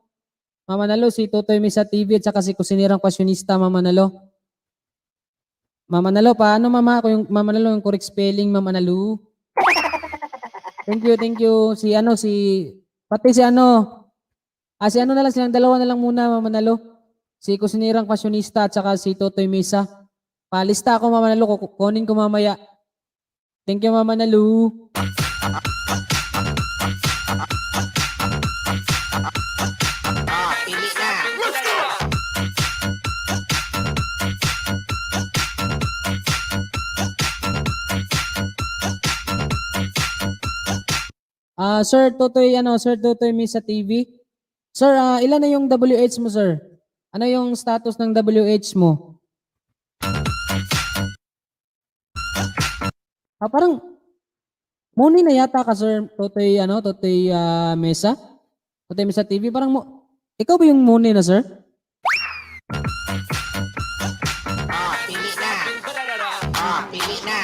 Speaker 2: Mama Nalo, si Totoy Mesa TV at saka si Kusinirang Pasyonista, Mama Nalo. Mama Nalo, paano, Mama, ko yung Mama Nalo, yung correct spelling, Mama Nalo? Thank you, thank you. Si ano, si pati si ano. Si ano na lang, silang dalawa na lang muna, Mama Nalo. Si Kusinirang Pasyonista at saka si Totoy Mesa. Palista ako, Mama Nalo, kukunin ko mamaya. Thank you, Mama Nalo.
Speaker 4: Oh, pili na.
Speaker 2: Sir Totoy, ano, Sir Totoy Misa TV. Sir, ilan na yung WH mo, sir? Ano yung status ng WH mo? Parang muni na yata ka, Sir Totoy, ano, Totoy Mesa. Totoy Mesa TV, parang mo, ikaw ba yung muni na, sir?
Speaker 4: Oh, pili na. Oh, pili na.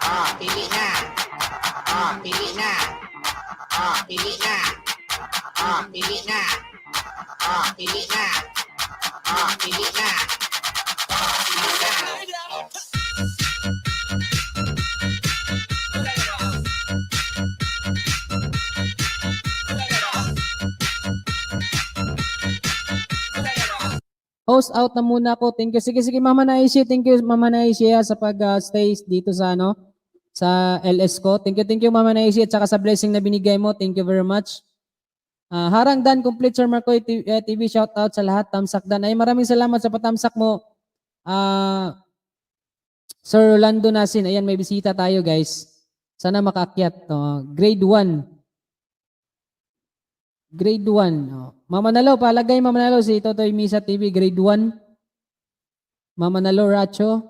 Speaker 4: Oh, pili na. Oh, pili na. Oh, pili na. Oh, pili na. Oh, pili na. Oh, pili na. Oh, pili na.
Speaker 2: Host, out na muna ako. Thank you. Sige, sige, Mama Naishi. Thank you, Mama Naishi, sa pag-stay dito sa ano, sa LS ko. Thank you, Mama Naishi, at saka sa blessing na binigay mo. Thank you very much. Harang Dan, complete Sir Marcoy TV, shout out sa lahat. Tamsak Dan. Ay, maraming salamat sa patamsak mo. Sir Rolando Nasin. Ayan, may bisita tayo, guys. Sana makaakyat. Oh, grade 1. Grade 1. Oh. Mama Nalo, palagay Mama Nalo si Totoy Misa TV, grade 1. Mama Nalo Racho.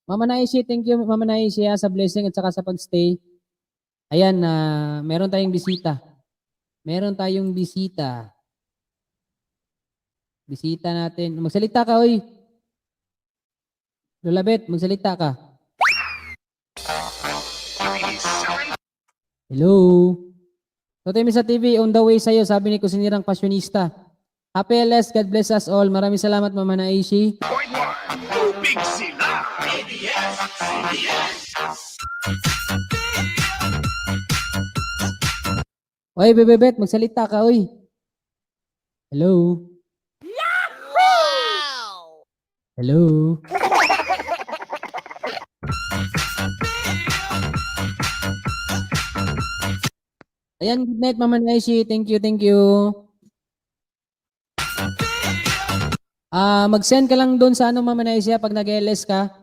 Speaker 2: Mama Naishi, thank you Mama Naishi sa blessing at saka sa pagstay. Ayan, na meron tayong bisita. Meron tayong bisita. Bisita natin. Magsalita ka, oy. Lola Bet, magsalita ka. Hello. Totoy Misa TV, on the way sa'yo, sabi ni Kusinirang Pasyonista. Happy LS, God bless us all. Maraming salamat, Mama Naishi.
Speaker 8: Tubig sila! ABS-CBN.
Speaker 2: Oy, Bebe Bet, magsalita ka, oy. Hello. Yahoo! Hello. Ayan, good night, Mama Naishi. Thank you, thank you. Ah, mag-send ka lang doon sa ano, Mama Naishi, ah, pag nag-LS ka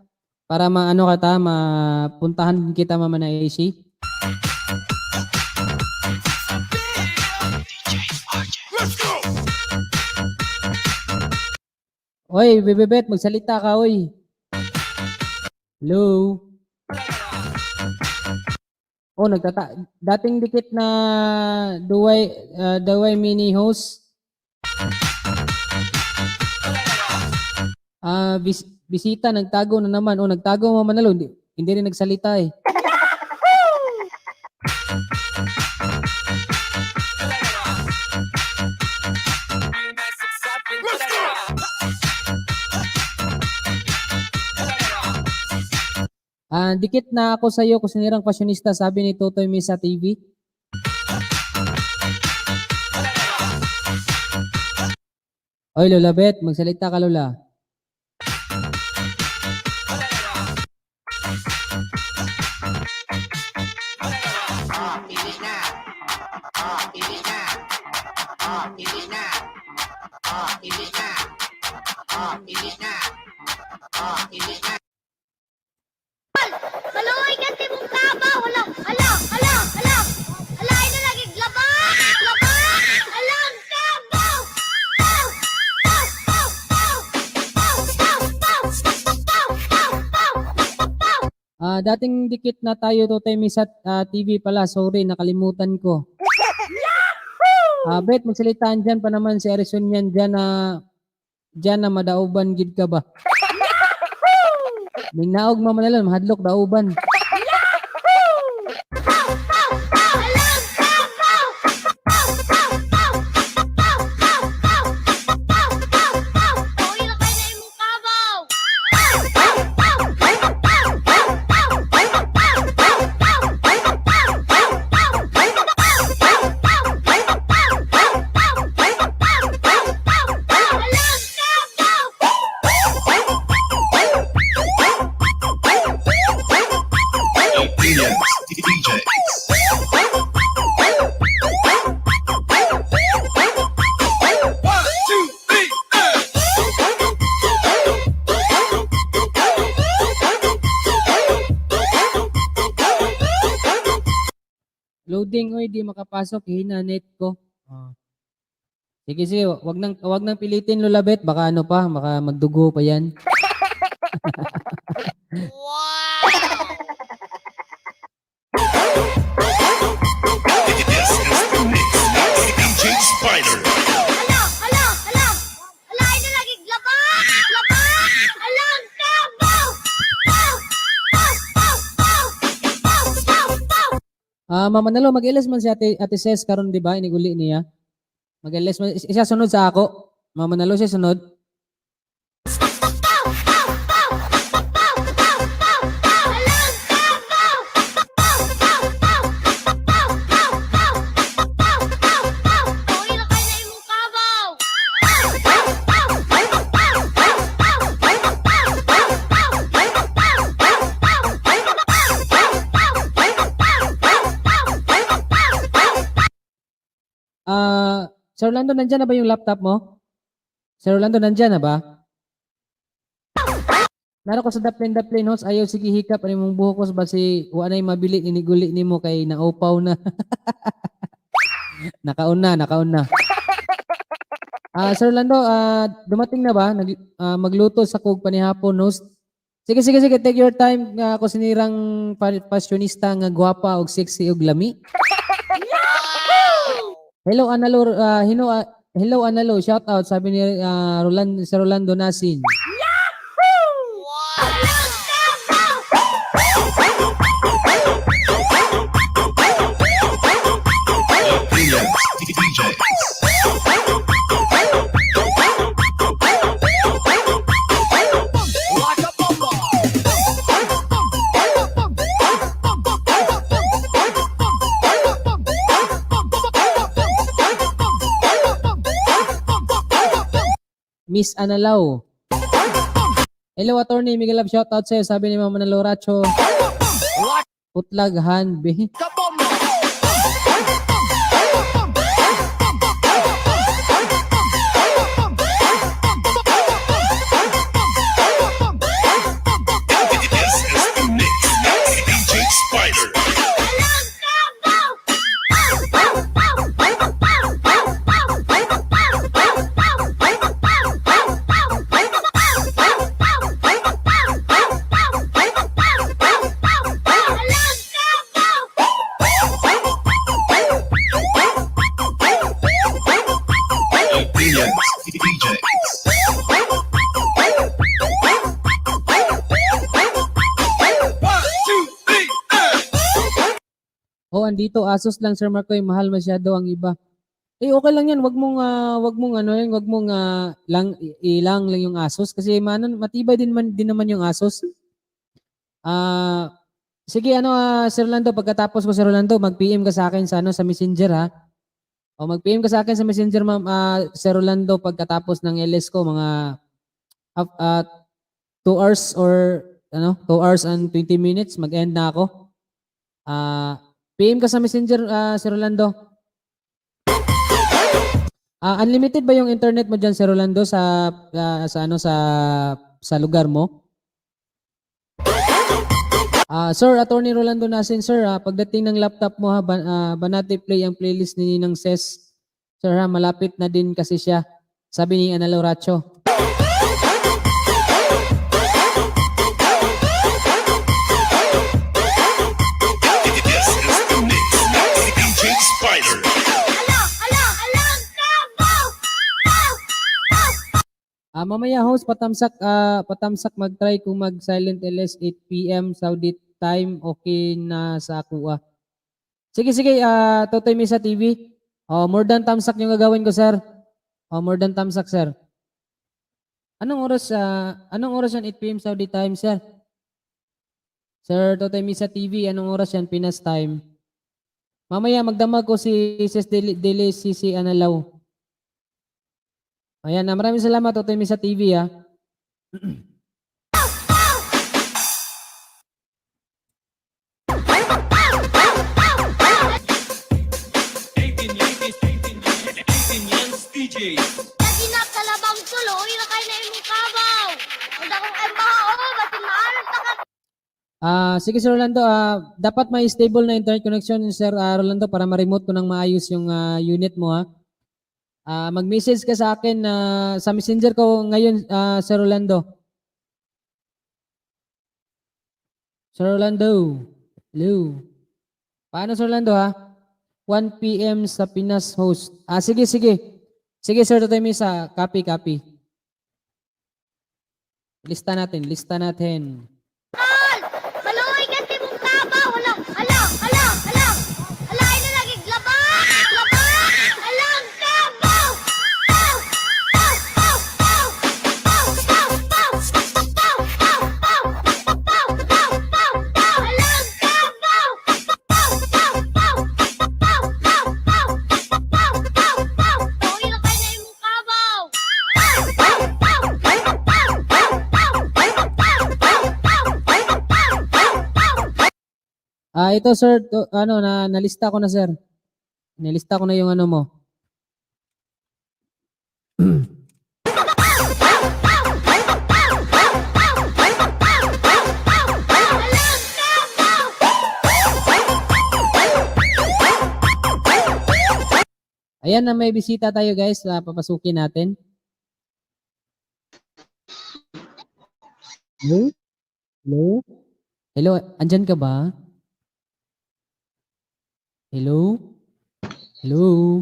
Speaker 2: para maano ka ta, mapuntahan kita, Mama Naishi.
Speaker 8: Let's go!
Speaker 2: Oy, Bebe Bet, magsalita ka, oy. Hello. Oh, nagtata dating dikit na Duway Duway mini host. Ah, bisita nagtago na naman. Oh, nagtago, Mama Manalo, hindi rin nagsalita eh.
Speaker 8: Let's go!
Speaker 2: Ah, dikit na ako sa iyo, kusinirang pasyonista, sabi ni Totoy Misa TV. Oy, Lola Bet, magsalita ka, Lola.
Speaker 4: Ah, pili na. Ah, pili na. Ah, pili na. Ah, pili na. Ah, pili na. Ah, pili na.
Speaker 3: Maluoy ka sa imong kabaw. Hala, hala, hala, hala. Hala, ay na lagi laba, laba. Alang kabaw. Paw, paw, paw, paw. Paw, paw, paw. Paw, paw, paw. Paw.
Speaker 2: Ah, dating dikit na tayo, Totoy Misa TV pala. Sorry, nakalimutan ko. Ah, Bet, magsalita dyan pa naman si Arison yan dyan na madauban gid ka ba? Mingnaog, Mama Nalon, mahadlok dauban.
Speaker 3: Paw, paw, paw. Alang kabaw. Paw, paw, paw. Paw, paw, paw. Paw, paw, paw. Uy, lakay na imong kabaw. Paw, paw, paw. Paw, paw, paw. Paw, paw, paw. Paw, paw, paw. Paw, paw, paw. Paw, paw, paw. Paw, paw, paw. Paw, paw. Alang kabaw.
Speaker 8: LPS DJs. One, two, three, hey!
Speaker 2: Loading, oy, di makapasok, hina net ko. Ah. Sige, sige, wag nang pilitin, Lola Bet, baka ano pa, baka magdugo pa 'yan.
Speaker 8: This is the mix. DJ Spider.
Speaker 3: Hala, hala, hala. Hala, ay na lagi laba, laba. Alang kabaw. Paw, paw, paw, paw. Paw, paw, paw.
Speaker 2: Ah, Mama Nalo, mag-LS man si Ate Ses karon, di ba? Iniguli niya. Mag-LS man siya sunod sa ako. Mama Nalo siya sunod.
Speaker 3: Paw, paw, paw. Paw, paw, paw, paw. Alang kabaw. Paw, paw, paw. Paw, paw, paw. Paw, paw, paw. Uy, lakay na imong kabaw. Paw, paw, paw. Paw, paw, paw. Paw, paw, paw. Paw, paw, paw. Paw, paw, paw. Paw, paw, paw. Paw, paw, paw.
Speaker 2: Ah, Sir Orlando, nandiyan na ba yung laptop mo? Sir Orlando, nandiyan na ba? Naro ko sa Daplin Daplin host, ayaw sige hikap ani mong buhok ko ba si wa nay mabili iniguli nimo kay naupaw na. Nakaon na, nakaon na. Ah, Sir Orlando, dumating na ba? Magluto sa kog panihapon host. Sige, sige, sige, take your time nga ako sinirang fashionista nga gwapa og sexy og lami. Hello, Analor, Hello, Analo, shout out, sabi ni Roland, Sir Rolando Nasin.
Speaker 8: Opinion DJs.
Speaker 2: Miss Analaw. Hello, Attorney Miguel Love, shout out sa'yo, sabi ni Mama Naloracho. Putlag hand, be.
Speaker 8: This is the mix. DJ Spider. Opinion DJs. One, two, three,
Speaker 2: Oh, andito Asus lang, Sir Marco, eh, mahal masyado ang iba. Eh, okay lang 'yan, wag mong ano 'yan, wag mong lang ilang lang yung Asus kasi maano, matibay din naman yung Asus. Sige ano, Sir Rolando, pagkatapos ko, Sir Rolando, mag-PM ka sa akin sa ano, sa Messenger ha. O mag-PM ka sa akin sa Messenger, ma'am, Sir Rolando, pagkatapos ng LS ko, mga 2 hours or ano, 2 hours and 20 minutes, mag-end na ako. PM ka sa Messenger, Sir Rolando. Unlimited ba yung internet mo diyan, Sir Rolando, sa ano, sa lugar mo? Sir, Attorney Rolando Nasin, sir, pagdating ng laptop mo ha, Banate play ang playlist ni Ninang Ses. Sir ha, malapit na din kasi siya. Sabi ni Ana Lauracho.
Speaker 8: This is the mix. DJ Spider.
Speaker 3: Ala, ala, alang kabaw!
Speaker 2: Mamaya host, patamsak mag-try kung mag silent LS 8 PM Saudi time, okay na sa ako ah. Sige sige, Totoy Misa TV. Oh, more than tamsak yung gagawin ko, sir. Oh, more than tamsak, sir. Anong oras yan 8 PM Saudi time, sir? Sir Totoy Misa TV, anong oras yan Pinas time? Mamaya magdamag ko si Sis Deli, Deli Sisi Analaw. Ayan na, maraming salamat, Totoy Misa TV ah.
Speaker 3: Lagi na kalabang tuloy na kay na imong kabaw. Ug akong embaho, basin maalam ta ka.
Speaker 2: Sige Sir Rolando, dapat may stable na internet connection, Sir Rolando, para ma-remote ko ng maayos yung unit mo ha. Mag-message ka sa akin na sa Messenger ko ngayon, Sir Rolando. Sir Rolando. Hello. Paano, Sir Rolando ha? 1 p.m. sa Pinas, host. Sige sige. Sige, Sir Totoy Misa, copy copy. Lista natin, lista natin.
Speaker 3: Maluoy ka sa imong kabaw. Hala, hala, hala, hala. Hala, ay na lagi glaba. Glaba. Alang kabaw. Pow, pow, pow, pow. Pow, pow, pow. Pow, pow, pow. Pow, pow, pow, pow. Alang kabaw. Pow, pow, pow. Pow, pow, pow. Pow, pow, pow. Uy, na kay na imong kabaw. Pow, pow, pow. Pow, pow, pow. Pow, pow, pow. Pow, pow, pow.
Speaker 2: Ito sir, to, ano na nalista ko na, sir. Nilista ko na yung ano mo.
Speaker 3: Alang kabaw.
Speaker 2: Ayan na, may bisita tayo, guys, papasukin natin. Hello? Hello? Hello, andyan ka ba? Hello? Hello?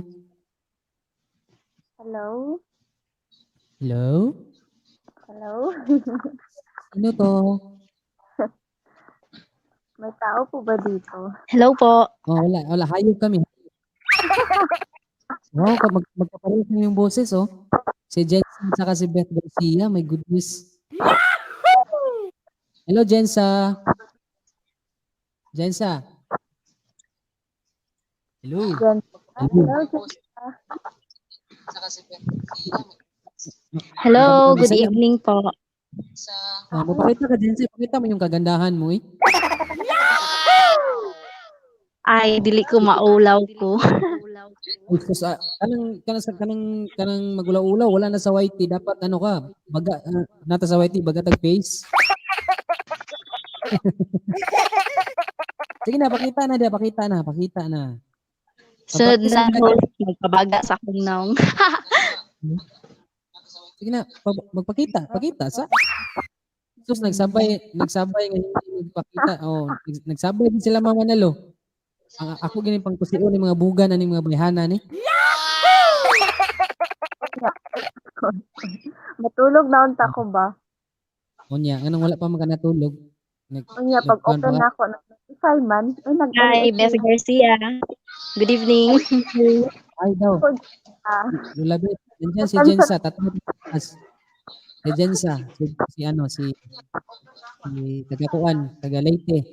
Speaker 7: Hello?
Speaker 9: Hello?
Speaker 2: Hello?
Speaker 9: Hello?
Speaker 2: Sino to?
Speaker 9: May tao po ba dito?
Speaker 5: Hello po.
Speaker 2: Oh, wala, wala. Hayop kami. Oh, magkapareho na yung boses, oh. Si Jensen saka si Beth Garcia, my goodness. Hello, Jensa. Jensa. Hello.
Speaker 9: Jen.
Speaker 2: Hello.
Speaker 9: Hello, Jen.
Speaker 5: Hello, good
Speaker 2: Bisaya.
Speaker 5: evening po.
Speaker 2: Ah, mapakita ka, Jensa. Pakita mo yung kagandahan mo, eh.
Speaker 5: Ay, dili ko maulaw ko.
Speaker 2: Ay, sus, ah, kanang kanang sa kanang kanang magulaw-ulaw, wala na sa YT, dapat ano ka, baga nata sa YT baga tag face. Sige na, pakita na dia, pakita na, pakita na.
Speaker 5: Sunod
Speaker 2: Magpractice
Speaker 5: na
Speaker 2: ka.
Speaker 5: host, magpabaga sa akong naong.
Speaker 2: Sige na, magpakita, pakita sa. Sus, nagsabay, nagsabay nga hindi magpakita. Oh, nagsabay din sila Mama Nalo. Ang ako gini pang kusion ni mga buga na ni mga bayhana ni.
Speaker 9: Matulog na unta ko ba?
Speaker 2: Unya, nganong wala pa man ka natulog?
Speaker 9: Unya, pag
Speaker 2: Nagkuhan pa
Speaker 9: open
Speaker 2: ka?
Speaker 9: na ako, nag-notify man. Ay, nag
Speaker 5: Hi, Beth Garcia. Good evening.
Speaker 2: Ay daw.
Speaker 9: Ah.
Speaker 2: Lola Beth, nandiyan si Jensa, tatlo taas. Si Jensa, si ano, si taga Kuan, taga Leyte.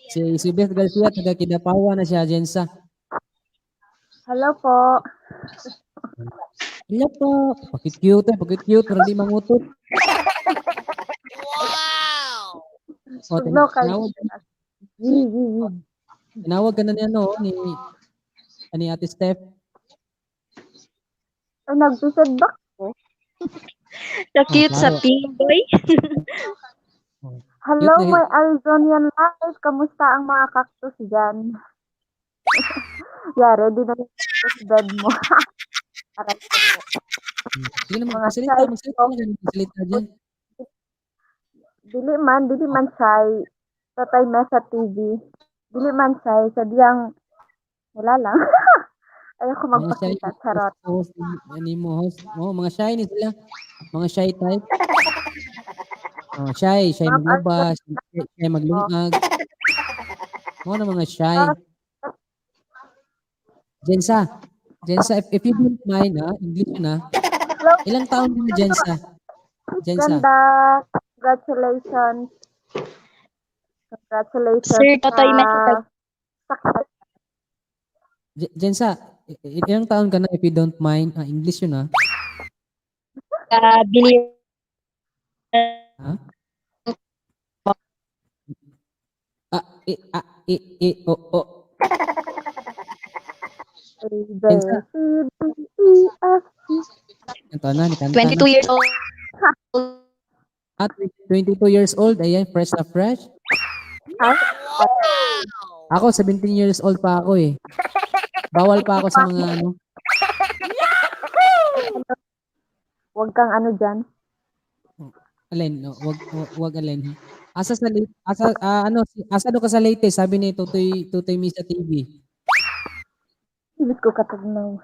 Speaker 2: Si Beth Garcia, taga Kidapawan na siya, Jensa.
Speaker 9: Hello po.
Speaker 2: Hello po. Pakit cute, eh, pakit cute, pero di mangutot.
Speaker 4: Wow!
Speaker 2: O,
Speaker 9: Tugnaw kayo.
Speaker 2: tinawag, tinawag ka na ni ano, ni Ate Steph.
Speaker 9: Ay, nag-visit ba?
Speaker 5: So cute
Speaker 2: Oh,
Speaker 5: sa
Speaker 2: claro.
Speaker 5: team, boy.
Speaker 9: Hello,
Speaker 2: Cute na
Speaker 9: my Arizonian life. Kamusta ang mga cactus dyan? Yeah, ready na yung cactus bed mo. Aray ko po.
Speaker 2: Sige na,
Speaker 9: Mga
Speaker 2: magsalita,
Speaker 9: shy
Speaker 2: magsalita na dyan, magsalita dyan.
Speaker 9: Dili man shy. Tatay Mesa TV. Dili man shy. Sadyang, wala lang. Ayoko
Speaker 2: Mga shy,
Speaker 9: magpakita. Charot.
Speaker 2: host, ani mo, host. Oh, mga shy ni sila. Mga shy type. Oh, shy, shy
Speaker 9: Ma'am,
Speaker 2: maglaba, shy, shy maglungag. Mga na mga shy. Jensa, Jensa, if you don't mind, ha, English na.
Speaker 9: Hello.
Speaker 2: Ilang taon na, Jensa? Jensa,
Speaker 9: Ganda. Congratulations. Congratulations.
Speaker 5: Sir, Totoy Mesa.
Speaker 9: Success.
Speaker 2: Jensa, ilang taon ka na if you don't mind? Ah, English yun, ha?
Speaker 5: Taga Bili.
Speaker 2: Ha? A, E, A, E, E, O, O.
Speaker 9: A, B,
Speaker 2: Jensa.
Speaker 9: C, D, E, F.
Speaker 2: Ito na, nikanta na.
Speaker 5: 22 years old.
Speaker 2: At 22 years old, ayan, fresh na fresh.
Speaker 9: Ay,
Speaker 2: Ako, 17 years old pa ako eh. Bawal pa ako sa mga ano.
Speaker 9: Huwag kang ano dyan.
Speaker 2: Alin, no, wag, wag, wag alin. Asa sa Leyte, asa ano, asa do ka sa Leyte, sabi ni Tutoy Tutoy Misa TV.
Speaker 9: Ibig ko katugnaw.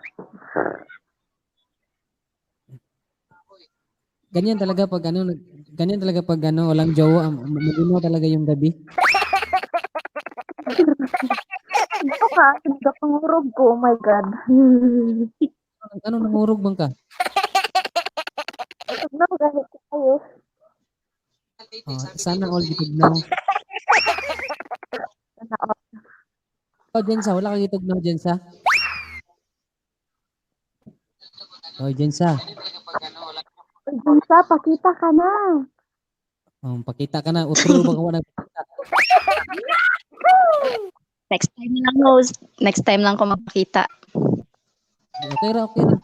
Speaker 2: Ganyan talaga pag ano, ganyan talaga pag ano, walang jowa, malinaw talaga yung gabi.
Speaker 9: Ito ka, hindi ka pangurog ko. Oh my God.
Speaker 2: Ano, nangurog bang ka?
Speaker 9: Tugnaw, ganit ko kayo.
Speaker 2: Oh, sana all gitugnaw.
Speaker 9: Sana all.
Speaker 2: Oh, Jensa, wala kang gitugnaw, Jensa. Oh, Jensa.
Speaker 9: Uy, Jensa, pakita ka na.
Speaker 2: Oh, pakita ka na, utro ba ka wala nagpakita?
Speaker 5: Next time lang, host. Next time lang ko magpakita.
Speaker 2: Okay ra, okay ra.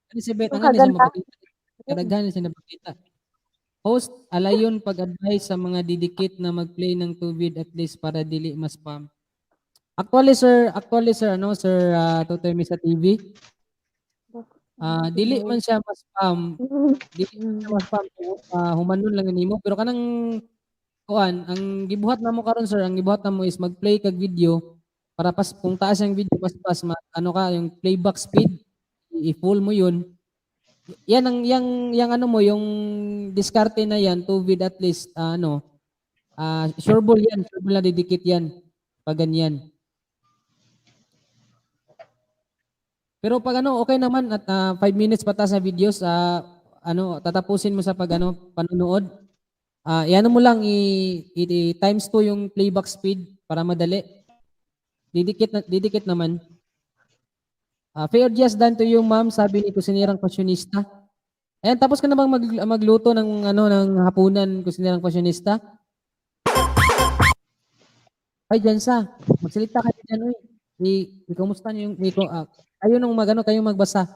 Speaker 2: Ano si Beth,
Speaker 9: Ang
Speaker 2: ang ano siya
Speaker 9: kaganda.
Speaker 2: mapakita? Kadaghan siya napakita. Host, alayon pag-advise sa mga didikit na mag-play ng tubid at least para dili ma-spam. Actually sir, ano sir, Totoy Misa TV, dili man siya ma-spam, dili man siya ma-spam, humanon lang nimo pero kanang kuan, ang gibuhat namo karon sir, ang gibuhat namo is mag-play kag video para pas kung taas ang video pas pas ma, ano ka yung playback speed i-full mo yun. Yan ang yang ano mo, yung diskarte na yan, two vid at least, ano, sure ball yan, sure ball na didikit yan pag ganyan. Pero pag ano, okay naman at 5 minutes pa ta sa videos, ano, tatapusin mo sa pag ano, panonood. Iano mo lang i times 2 yung playback speed para madali. Didikit na, didikit naman. Fair just done to you, ma'am, sabi ni kusinirang fashionista. Ayan, tapos ka na bang magluto ng ano ng hapunan, kusinirang fashionista? Ay, Jansa, magsalita ka dyan, uy. I kumusta niyo yung kayo nung magano, kayo magbasa.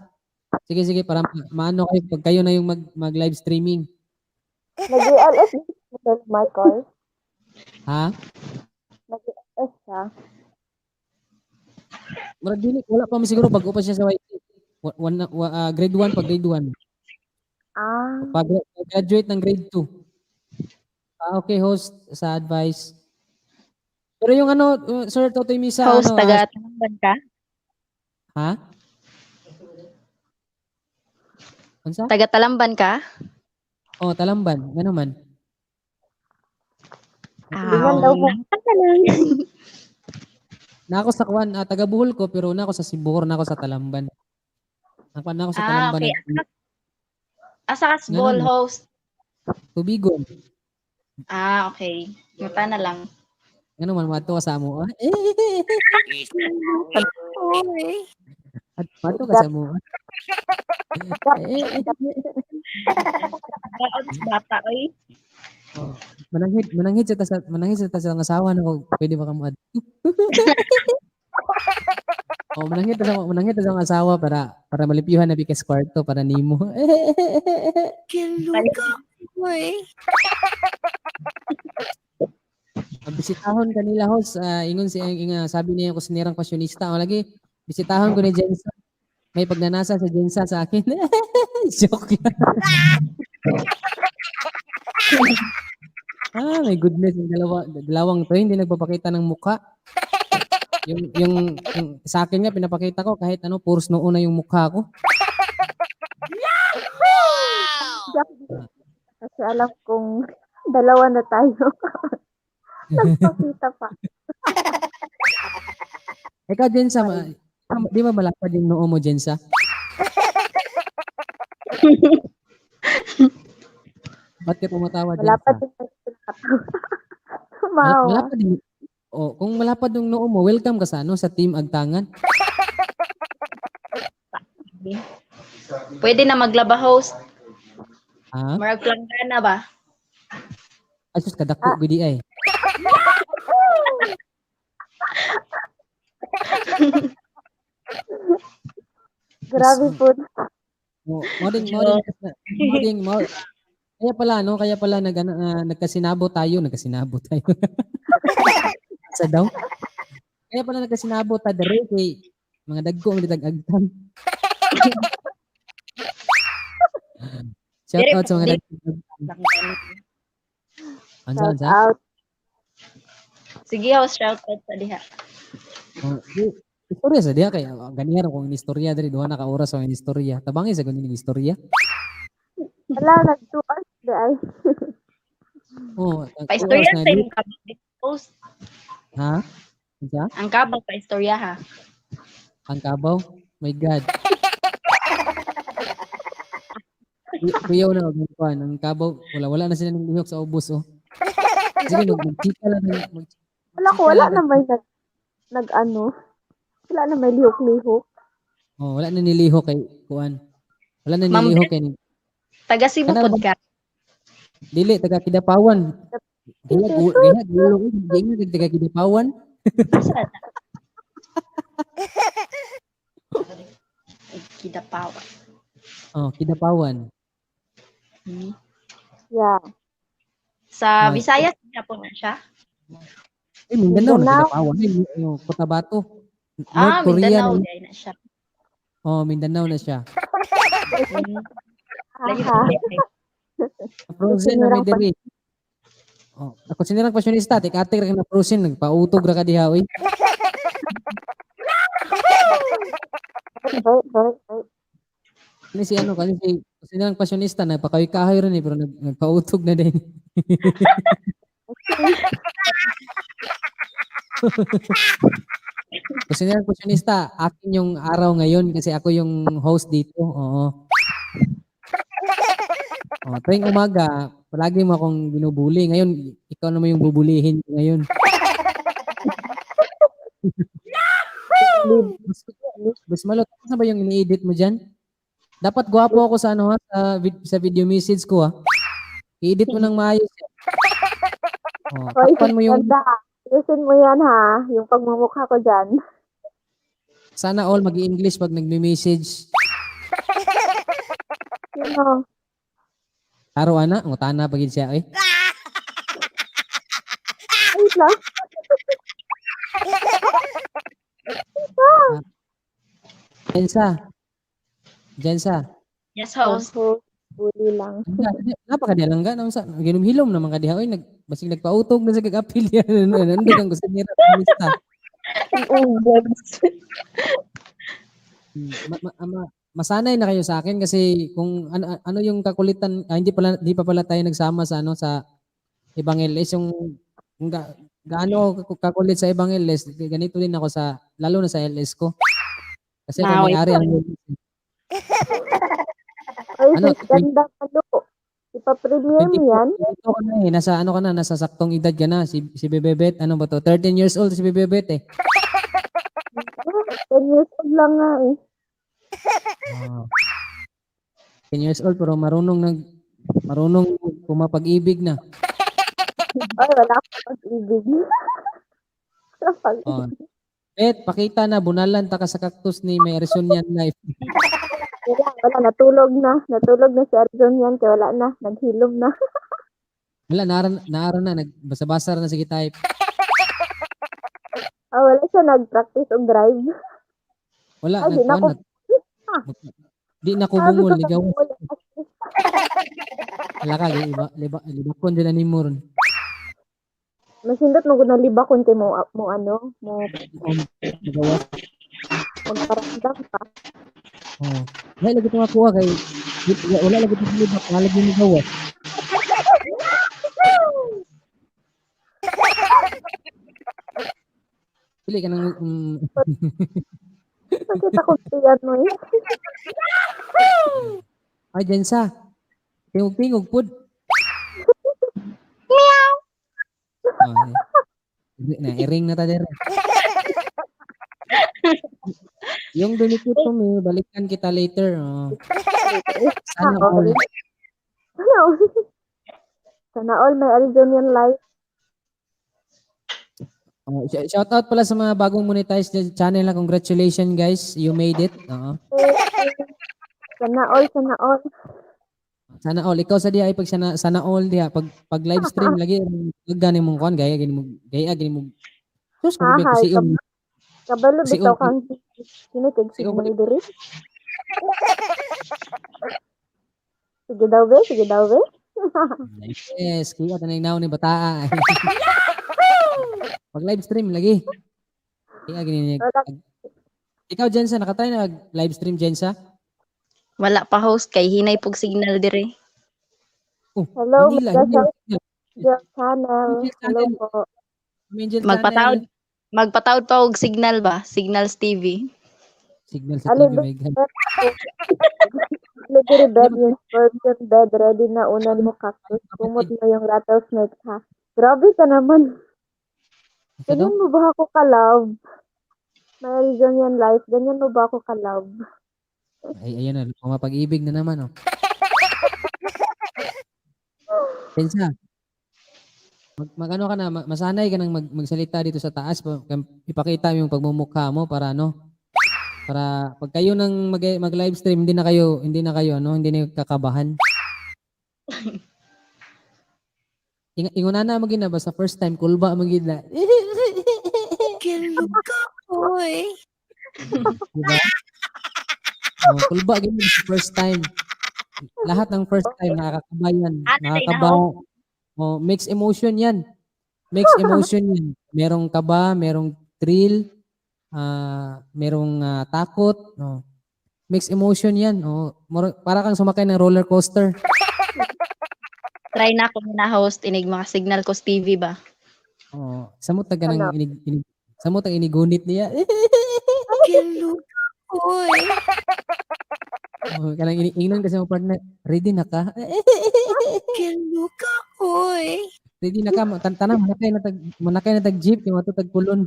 Speaker 2: Sige, sige, para maano kayo pag kayo na yung mag live streaming.
Speaker 9: Nag-ALS si Michael.
Speaker 2: Ha?
Speaker 9: Nag-ALS siya.
Speaker 2: Murag dili, wala pa man siguro bago pa siya sa YT. Grade 1 pag grade 1. Pag graduate ng grade 2. Okay, host, sa advice. Pero yung ano, Sir Totoy Misa,
Speaker 5: Host,
Speaker 2: ano,
Speaker 5: taga Talamban ka?
Speaker 2: Ha? Unsa?
Speaker 5: Taga Talamban ka?
Speaker 2: Oh, Talamban. Ano man?
Speaker 9: Tingnan daw po.
Speaker 2: Na ako sa kwan, taga Bohol ko, pero na ako sa Sibuor, na ako sa Talamban. Ako na ako sa Talamban.
Speaker 5: Okay. Asa ka sa
Speaker 2: Ganun
Speaker 5: Bohol,
Speaker 2: eh.
Speaker 5: host?
Speaker 2: Tubigon.
Speaker 5: Okay. Mata na lang.
Speaker 2: Ano man, mato ka sa amo. Ah. At mato ka sa amo. Eh.
Speaker 5: Baon sa bata, oy.
Speaker 2: Oh, mananghid sa ta sa asawa na ko, pwede ba ka mo Oh, mananghid ta sa asawa para malipyuhan na bikas kwarto para nimo.
Speaker 1: Kiluga ko eh.
Speaker 2: Bisitahon kanila host, ingon si inga, sabi niya kusinirang pasyonista. O lagi bisitahon ko ni Jensa. May pagnanasa sa Jensa sa akin. Joke lang. My goodness, yung dalawang to hindi nagpapakita ng mukha. Yung sa akin nga pinapakita ko kahit ano, puros noo na yung mukha ko.
Speaker 9: Kasi alam kong dalawa na tayo. Nagpakita pa.
Speaker 2: Ikaw, Jensa, di ba malapad yung noo mo, Jensa? Ba't ka tumatawa, Jensa?
Speaker 9: Malapad yung nakatawa. Tumawa.
Speaker 2: Malapad yung, oh, kung malapad yung noo mo, welcome ka sa ano, sa Team Agtangan.
Speaker 5: Pwede na maglaba, host.
Speaker 2: Ha?
Speaker 5: Marag planggana ba?
Speaker 2: Ay, sus, kadako, gudi ay.
Speaker 9: Grabe po.
Speaker 2: Oh, mo ding, kaya pala, no? Kaya pala nagkasinabo tayo, nagkasinabo tayo. Sa daw? Kaya pala nagkasinabo ta dere kay mga dagko ang ditag-agtang. Shout out sa mga dagko. Ansa,
Speaker 9: Shout
Speaker 2: ansa?
Speaker 9: out.
Speaker 5: Sige, host, shout out sa diha.
Speaker 2: Oh, istorya sa diha kay ganihan akong istorya diri duha na ka oras ang istorya. Tabangi sa kunin istorya.
Speaker 9: Wala, nag 2 hours di ay.
Speaker 2: Oh, ang
Speaker 5: Pa-istorya
Speaker 2: oras na
Speaker 5: sa imong kabaw, host.
Speaker 2: Ha? Unsa?
Speaker 5: Ang kabaw pa-istorya ha.
Speaker 2: Ang kabaw? My God. Kuyaw na og kuan, ang kabaw wala na sila ning lihok sa ubos oh. Sige, magchika lang
Speaker 9: Wala ko, wala na may nag ano. Wala na may lihok-lihok.
Speaker 2: Oh, wala na nilihok kay kuan. Wala na
Speaker 5: Ma'am
Speaker 2: nilihok kay ni
Speaker 5: Taga Cebu
Speaker 2: Kana
Speaker 5: pod ka.
Speaker 2: Dili taga Kidapawan. Gaya gulo gaya taga Kidapawan.
Speaker 5: Asa na? Kidapawan.
Speaker 2: Oh, Kidapawan.
Speaker 9: Yeah.
Speaker 5: Sa
Speaker 2: Ay.
Speaker 5: Visayas po na siya.
Speaker 2: Eh, Mindanao na
Speaker 9: Mindanao.
Speaker 2: Kidapawan. Eh, yung Cotabato. North Korea.
Speaker 5: Mindanao
Speaker 2: Na,
Speaker 5: dai na siya.
Speaker 2: oh, Mindanao na siya.
Speaker 5: Layo
Speaker 9: Aha.
Speaker 2: Frozen na may diri. Oh, ako sinirang pasyonista, tik ate ra na frozen nagpautog ra ka diha oy.
Speaker 9: Wait, wait, wait.
Speaker 2: Kani si ano, kani si kasi lang pasyonista nagpakahoy-kahoy ron eh, pero nagpautog na din. Kasi lang pasyonista, akin yung araw ngayon kasi ako yung host dito. Oo. Oh, tuwing umaga, palagi mo akong binubuli. Ngayon, ikaw naman yung bubulihin ko ngayon. Mas malo, tapos na ba yung ini-edit mo dyan? Dapat gwapo ako sa ano ha, sa video message ko ha. I-edit mo ng maayos yan. Oh,
Speaker 9: Hoy,
Speaker 2: takpan mo yung
Speaker 9: ganda. Ayusin mo yan ha, yung pagmumukha ko dyan.
Speaker 2: Sana all mag-i-English pag nagme-message.
Speaker 9: Sino?
Speaker 2: Araw ana, ngutana pagid siya eh.
Speaker 9: Wait lang.
Speaker 2: Jensa. Jensa.
Speaker 5: Yes, host.
Speaker 9: Bully lang.
Speaker 2: Napakadiha lang ga sa ginumhilom naman ka diha oy, nag basig nagpautog na sa gagapil yan. Nandun ang gusto niya lista.
Speaker 5: Ubogs.
Speaker 2: Masanay na kayo sa akin kasi kung ano, ano yung kakulitan, ah, hindi pala hindi pa pala tayo nagsama sa ano sa ibang LS, yung kung gaano ako kakulit sa ibang LS, ganito din ako sa lalo na sa LS ko. Kasi ako
Speaker 5: Wow,
Speaker 2: may-ari ang LS.
Speaker 9: Ay,
Speaker 2: Ano,
Speaker 9: sis, ganda palo. Ipa-premiere mo yan?
Speaker 2: 22 ka na eh, nasa ano ka na, nasa saktong edad ka na si si Bebebet, ano ba to? 13 years old si Bebebet eh.
Speaker 9: 10 years old lang nga eh.
Speaker 2: Oh. 10 years old pero marunong pumapag-ibig na.
Speaker 9: Ay, wala akong pag-ibig. Wala pag-ibig.
Speaker 2: Oh. Bet, pakita na bunalan ta ka sa cactus ni may Arizonian life.
Speaker 9: Wala, wala, natulog na. Natulog na si Arizon yan, kaya wala na. Naghilom na.
Speaker 2: Wala, naara na, nagbasa-basa na sige type.
Speaker 9: Ah, wala siya nag-practice og drive.
Speaker 2: Wala,
Speaker 9: Ay, di na
Speaker 2: nagkuan
Speaker 9: ko.
Speaker 2: na. Di na ko bungol, ligaw. Wala ka, iba, liba, libakon dyan na ni mo ron.
Speaker 9: Masindot mo kung nalibakon kay mo, mo ano, mo
Speaker 2: Nagawa.
Speaker 9: magparamdam ka.
Speaker 2: Oh. Wala lagi ito makuha kay, wala lagi ito libak, wala lagi nagawa. Pili ka ng,
Speaker 9: Nakita ko siya mo eh.
Speaker 2: Ay, Jensa. Tingog-tingog, pud. Meow! Oh, eh. Na, i-ring na ta dere. Yung dumikit to me, balikan kita later. Oh. Sana all.
Speaker 9: Sana all. Sana all may Arizonian life.
Speaker 2: Oh, shout out pala sa mga bagong monetized channel na. Congratulations guys, you made it. Oo.
Speaker 9: Sana all, sana all.
Speaker 2: Sana all. Ikaw sa diha ay pag sana, sana all diha pag live stream lagi gani mong kuan gaya gani mo gaya gani mo. Sus,
Speaker 9: Ah,
Speaker 2: kung
Speaker 9: hi.
Speaker 2: si
Speaker 9: Kabalo
Speaker 2: Si
Speaker 9: bitaw
Speaker 2: Om-
Speaker 9: kang sino kag
Speaker 2: Si Om-
Speaker 9: mo diri. Sige daw be, sige daw be.
Speaker 2: Yes, kuya tanay naon ni bataa. Pag live stream lagi. Kaya gani niya.
Speaker 9: Wala.
Speaker 2: Ikaw Jensa, nakatry na mag live stream Jensa?
Speaker 5: Wala pa host kay hinay pug signal dire.
Speaker 2: Oh,
Speaker 9: Hello,
Speaker 2: Manila,
Speaker 9: Mega
Speaker 2: hindi.
Speaker 9: Angel Channel.
Speaker 2: Angel
Speaker 9: Hello
Speaker 2: Channel.
Speaker 9: po.
Speaker 2: Angel
Speaker 5: Magpataod.
Speaker 2: Channel.
Speaker 5: Magpataod pa og signal ba? Signals TV.
Speaker 2: Signal sa
Speaker 9: Alin
Speaker 2: TV,
Speaker 9: ba?
Speaker 2: my God.
Speaker 9: Diri bed yung scorpion bed ready na unan mo cactus. Kumot mo yung rattlesnake ha. Grabe ka naman.
Speaker 2: Ano?
Speaker 9: Ganyan mo ba ako ka-love? May Arizonian life. Ganyan mo ba ako ka-love?
Speaker 2: Ay, ayun na, pumapag-ibig na naman, oh. Jensa, mag ano ka na, masanay ka nang magsalita dito sa taas, ipakita mo yung pagmumukha mo para ano, para pag kayo nang mag-live stream, hindi na kayo, ano, hindi na kayo kakabahan. Ingon na mo gina, basta first time, kulba mo gina. Diba? Oh, kulba gina sa first time. Lahat ng first time nakakaba yan.
Speaker 5: Ah, dali na
Speaker 2: Nakakaba. Oh, mixed emotion yan. Mixed emotion yan. Merong kaba, merong thrill, merong takot, no. Mixed emotion 'yan. Oh, para kang sumakay ng roller coaster.
Speaker 5: Try na ako na host inig mga signal ko sa TV ba.
Speaker 2: Oh, samot na ganang
Speaker 9: Ano?
Speaker 2: inig samot ang inigunit niya.
Speaker 1: Uy.
Speaker 2: Oh, kanang iniingnan kasi mo partner, ready na ka?
Speaker 1: Kiluka, uy.
Speaker 2: Ready na ka, tantana manakay na tag jeep kay mato tag kulon.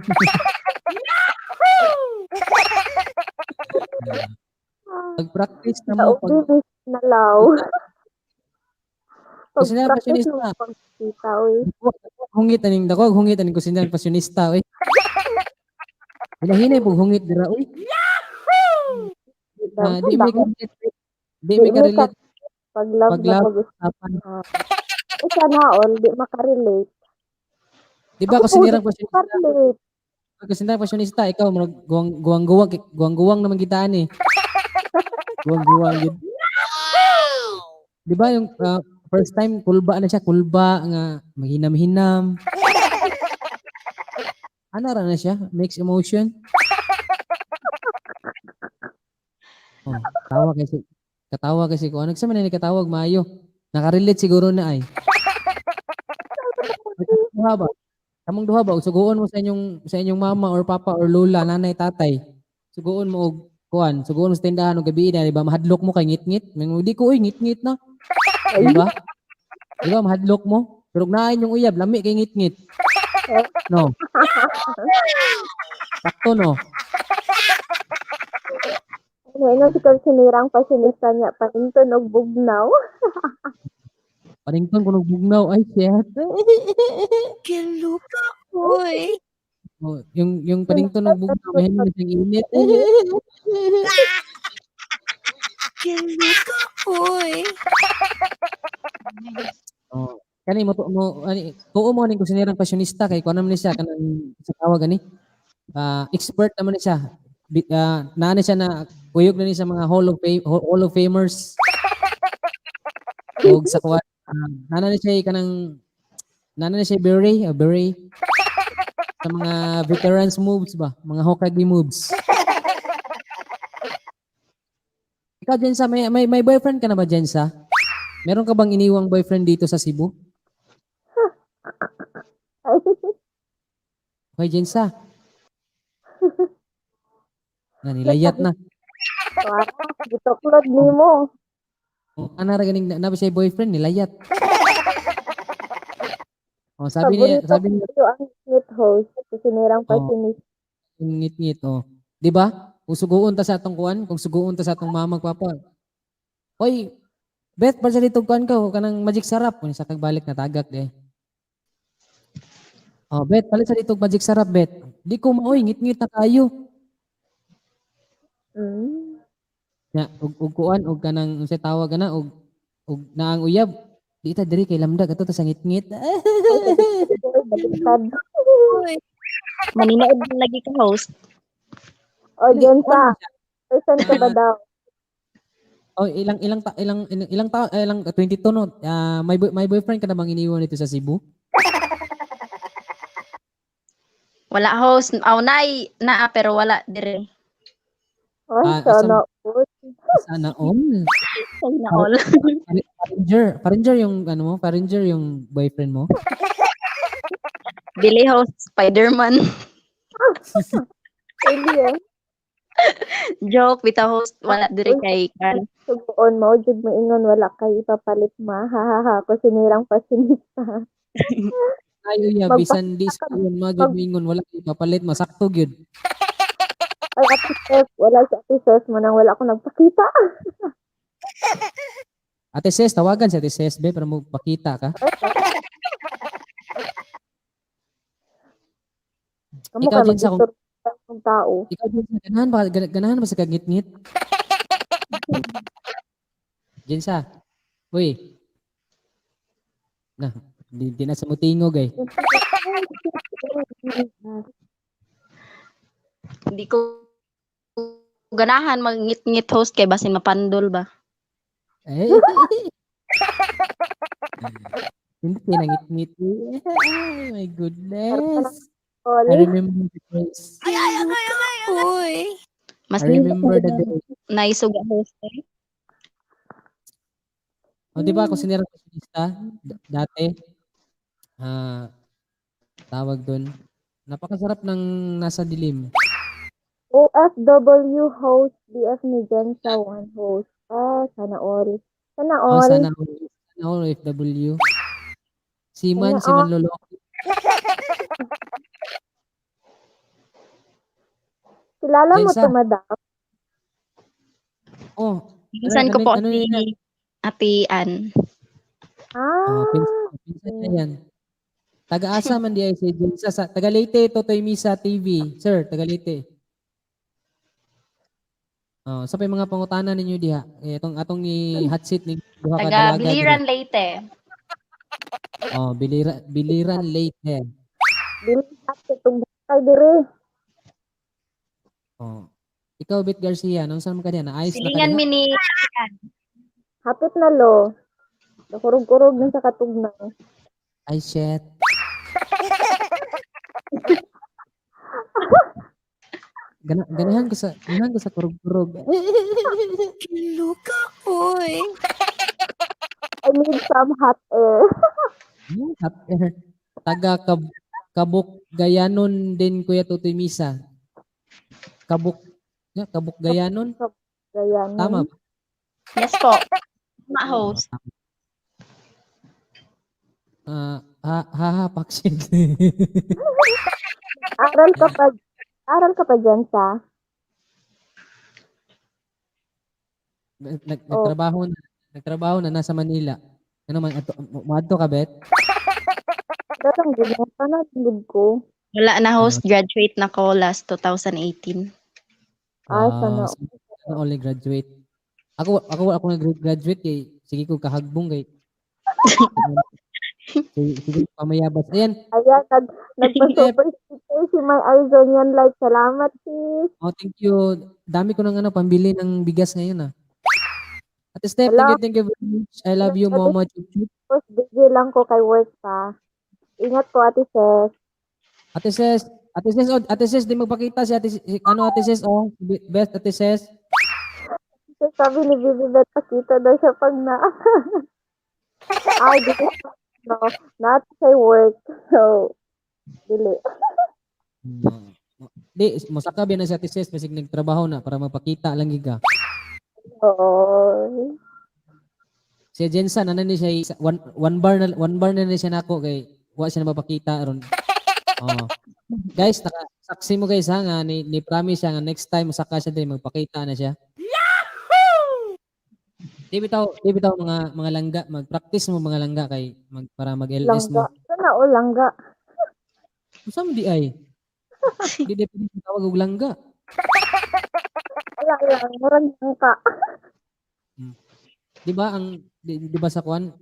Speaker 2: Pag-practice na
Speaker 9: Sa
Speaker 2: mo pag
Speaker 9: ubi, na law.
Speaker 2: Kasi na,
Speaker 9: Pag-practice mo
Speaker 2: fashionista.
Speaker 9: pagkita, uy.
Speaker 2: Hungit aning dako hungit aning kusinang pasyonista oy. Hinahinay pug hungit dira oy. Ah, di may ka-relate. Di may ka-relate
Speaker 9: Pag love
Speaker 2: Pag
Speaker 9: na
Speaker 2: love.
Speaker 9: pag
Speaker 2: usapan.
Speaker 9: Eh, sana all, di makarelate.
Speaker 2: Di ba
Speaker 9: Ako po,
Speaker 2: kusinirang
Speaker 9: di
Speaker 2: pasyonista?
Speaker 9: makarelate.
Speaker 2: Kusinirang pasyonista, ikaw murag guwang guwang guwang guwang naman kitaan eh. Guwang guwang gid. Di ba yung first time kulba na siya, kulba nga maghinam-hinam. Ana ra na siya, mixed emotion. Oh, tawa kasi katawa kasi ko. Ano sa man ni katawag maayo. Nakarelate siguro na ay. Kamong duha ba? Kamong duha ba? Suguon mo sa inyong mama or papa or lola, nanay, tatay. Suguon mo og kuan, suguon mo sa tindahan og gabi na, di ba? Mahadlok mo kay ngit-ngit. May di ko oy ngit-ngit na. Di ba? Di ba mahadlok mo? Pero kung naa inyong uyab, lami kay ngit-ngit. No. Sakto no.
Speaker 9: Ano, ino si Konsinirang fashionista niya, paninton og bugnaw.
Speaker 2: Panington kuno bugnaw ay shit.
Speaker 1: Kiluka, uy.
Speaker 2: Oh, yung panington ng bugnaw mahimo na siyang init.
Speaker 1: Kiluka, uy.
Speaker 2: Oh, kani mo mo ani tuo mo ning kusinirang pasyonista kay kuan naman ni siya kanang sa tawag ani. Expert naman ni siya. Naa na siya na kuyog na ni sa mga Hall of Fame, Hall of Famers. Og sa kuan naa na ni siya kanang naa na ni siya beret sa mga veterans moves ba, mga Hokage moves. Ikaw, Jensa, may boyfriend ka na ba, Jensa? Meron ka bang iniwang boyfriend dito sa Cebu?
Speaker 9: Ay,
Speaker 2: Okay, Jensa. Na, nilayat na.
Speaker 9: wow, gituklod nimo.
Speaker 2: Oh, ana ra ganing na, na ba siya boyfriend nilayat. Oh, sabi niya,
Speaker 9: Paborito
Speaker 2: sabi niya
Speaker 9: ko ang ngit host, kusinirang
Speaker 2: Oh.
Speaker 9: fashionista.
Speaker 2: Ngit-ngit oh. 'Di ba? Kung suguon ta sa atong kuan, kung suguon ta sa atong mama papa. Oy, Beth, pa dito kuan ka kanang magic sarap kung sa kagbalik na tagak de. Oh, Beth, palit sa dito magic sarap, Beth. Di ko maoy, ngit-ngit na kayo. Ya, og kuan og kanang unsay tawag ana og naang uyab. Di ta diri kay lamdag ato ta sa ngit-ngit.
Speaker 9: Ay, baliktad.
Speaker 5: Maninood na lagi ka host.
Speaker 9: O, Jensa, person ka ba daw?
Speaker 2: Oh, ilang ilang ta, ilang ilang ilang ta, eh, ilang 22 no. Ah, may boyfriend ka na bang iniwan dito sa Cebu?
Speaker 5: Wala host. Aw nay naa pero wala dire.
Speaker 9: Oy,
Speaker 2: Ah,
Speaker 9: sana all.
Speaker 2: Sana all.
Speaker 5: Sana all.
Speaker 2: Paringer, Paringer yung ano mo, Paringer yung boyfriend mo.
Speaker 5: Dili host Spider-Man.
Speaker 9: Hindi eh.
Speaker 5: Joke bitaw host wala dire kay kan.
Speaker 9: Suguon mo, jud mo ingon wala kay ipapalit ma. Ha ha ha, kusinirang fashionista.
Speaker 2: Ay uya bisan di sa ma gyud mingon wala kay papalit masakto gyud.
Speaker 9: Ay, Ate Seth, wala si Ate Seth mo nang wala akong nagpakita.
Speaker 2: Ate Ses, tawagan si Ate Ses be para mo pakita ka.
Speaker 9: Kamu
Speaker 2: Ikaw
Speaker 9: ka
Speaker 2: din sa
Speaker 9: mag-istorya ng tao.
Speaker 2: Ikaw din sa ganahan ba sa kagngit-ngit? Jensa. Uy. Na, di na sa mutingog eh.
Speaker 5: Hindi ko ganahan magngit-ngit host kay basin mapandol ba.
Speaker 2: Eh. Hindi pinangit-ngit. Oh my goodness. I
Speaker 9: All.
Speaker 2: remember the place.
Speaker 1: Uy.
Speaker 5: Mas
Speaker 2: I remember the day.
Speaker 5: Naisuga host eh.
Speaker 2: O, di ba, kusinera kusinista, dati, ah, tawag dun, napakasarap ng nasa dilim.
Speaker 9: OFW host, BF ni Jensa, one host. Ah, sana all. Sana
Speaker 2: Oh,
Speaker 9: all.
Speaker 2: sana all. Sana all OFW. Siman,
Speaker 9: Sana
Speaker 2: Siman
Speaker 9: all.
Speaker 2: Lolo.
Speaker 9: Kilala mo
Speaker 2: Jensa.
Speaker 9: to, madam?
Speaker 2: Oh,
Speaker 5: Pinsan ko
Speaker 2: ano,
Speaker 5: po
Speaker 2: ano
Speaker 5: si
Speaker 2: yun?
Speaker 5: Ate Ann.
Speaker 9: Ah,
Speaker 2: Oh, pinsan niya yan. Taga-asa man di ay si Jensa. Sa, taga Leyte, Totoy Misa TV. Sir, taga Leyte. Oh, sa pa yung mga pangutana ninyo diha. Eh, itong atong i hot seat ni duha ka
Speaker 5: Taga
Speaker 2: dalaga diri.
Speaker 5: Biliran Leyte.
Speaker 2: Oh, Biliran Leyte.
Speaker 9: Dili itong kay dire.
Speaker 2: Oh. Ikaw, Beth Garcia, nung saan man ka diha? Naayos na ka
Speaker 5: Silingan
Speaker 2: diha?
Speaker 5: mi ni Ate Ann.
Speaker 9: Hapit na lo. Nakurog-kurog na sa katugnaw.
Speaker 2: Ay, shit. Ganahan ko sa kurog-kurog.
Speaker 1: Luka, oy.
Speaker 9: I need some hot air.
Speaker 2: Hot air. Taga Kabuk Gayanon din, Kuya Tutoy Misa. Kabuk ya, Kabuk Gayanon?
Speaker 9: Gayanon.
Speaker 2: Tama ba?
Speaker 5: Yes po. Tama host.
Speaker 2: Ah, ha ha ha pakshit.
Speaker 9: Aral ka pa, aral ka pa dyan sa? Oh.
Speaker 2: Nagtrabaho na nasa Manila. Ano man ato moadto ka, Bet?
Speaker 9: Datang gud mo na gud ko.
Speaker 5: Wala na host, graduate na ko last 2018.
Speaker 9: Ah, sana
Speaker 2: Sana only graduate. Ako nag-graduate kay sige ko kahagbong kay. Sige, sige pamayabas. Ayan.
Speaker 9: Ayan, nagpa-super sticker si My Arizonian Light. Salamat, sis.
Speaker 2: Oh, thank you. Dami ko ng ano, pambili ng bigas ngayon ah. Ate Steph,
Speaker 9: Hello.
Speaker 2: thank you very much. I love you, Mama. Chup chup.
Speaker 9: Tapos busy lang ko kay work pa. Ingat po, Ate Ses.
Speaker 2: Ate Ses, Ate Ses, oh, Ate Ses, di magpakita si Ate, si, ano Ate Ses, oh, best Ate Ses.
Speaker 9: Kasi sabi ni Bibi Beth, pakita daw siya pag na. Ay, di ko, no, not sa work. So, dili.
Speaker 2: Di, mosaka ba na si Ate Ses, basig nagtrabaho na para magpakita lang giga.
Speaker 9: Oo.
Speaker 2: Si Jensen, ano ni siya, one bar na ni siya nako kay wa siya na mapakita ron. Oh. Guys, naka saksi mo guys ha nga ni promise siya nga next time saka siya din magpakita na siya. Yahoo! Di bitaw mga langga, mag-practice mo mga langga kay para mag-LS mo.
Speaker 9: Langga. Sana o langga.
Speaker 2: Unsa man di ay? Di pwede tawag og langga.
Speaker 9: Wala lang, murag langka.
Speaker 2: Di ba ang di ba sa kuan?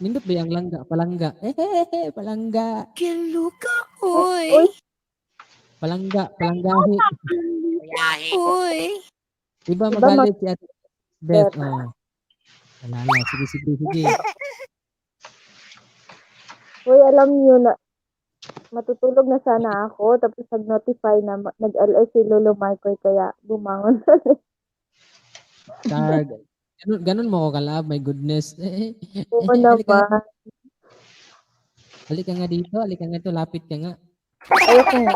Speaker 2: Nindot ba ang langga? Palangga. Eh, palangga.
Speaker 1: Kiluka, oy.
Speaker 2: Palangga, palanggahi.
Speaker 1: Oy.
Speaker 2: Di ba
Speaker 9: Diba
Speaker 2: magalit si Ate Beth? Oh. Alala, sige, sige, sige.
Speaker 9: Uy, alam niyo na matutulog na sana ako tapos nag-notify na nag-LS si Lolo Michael kaya bumangon.
Speaker 2: Char. Ganun mo ko kalab, my goodness.
Speaker 9: Oo naman.
Speaker 2: Halika nga dito, halika nga dito, lapit ka nga.
Speaker 9: Ayoko nga.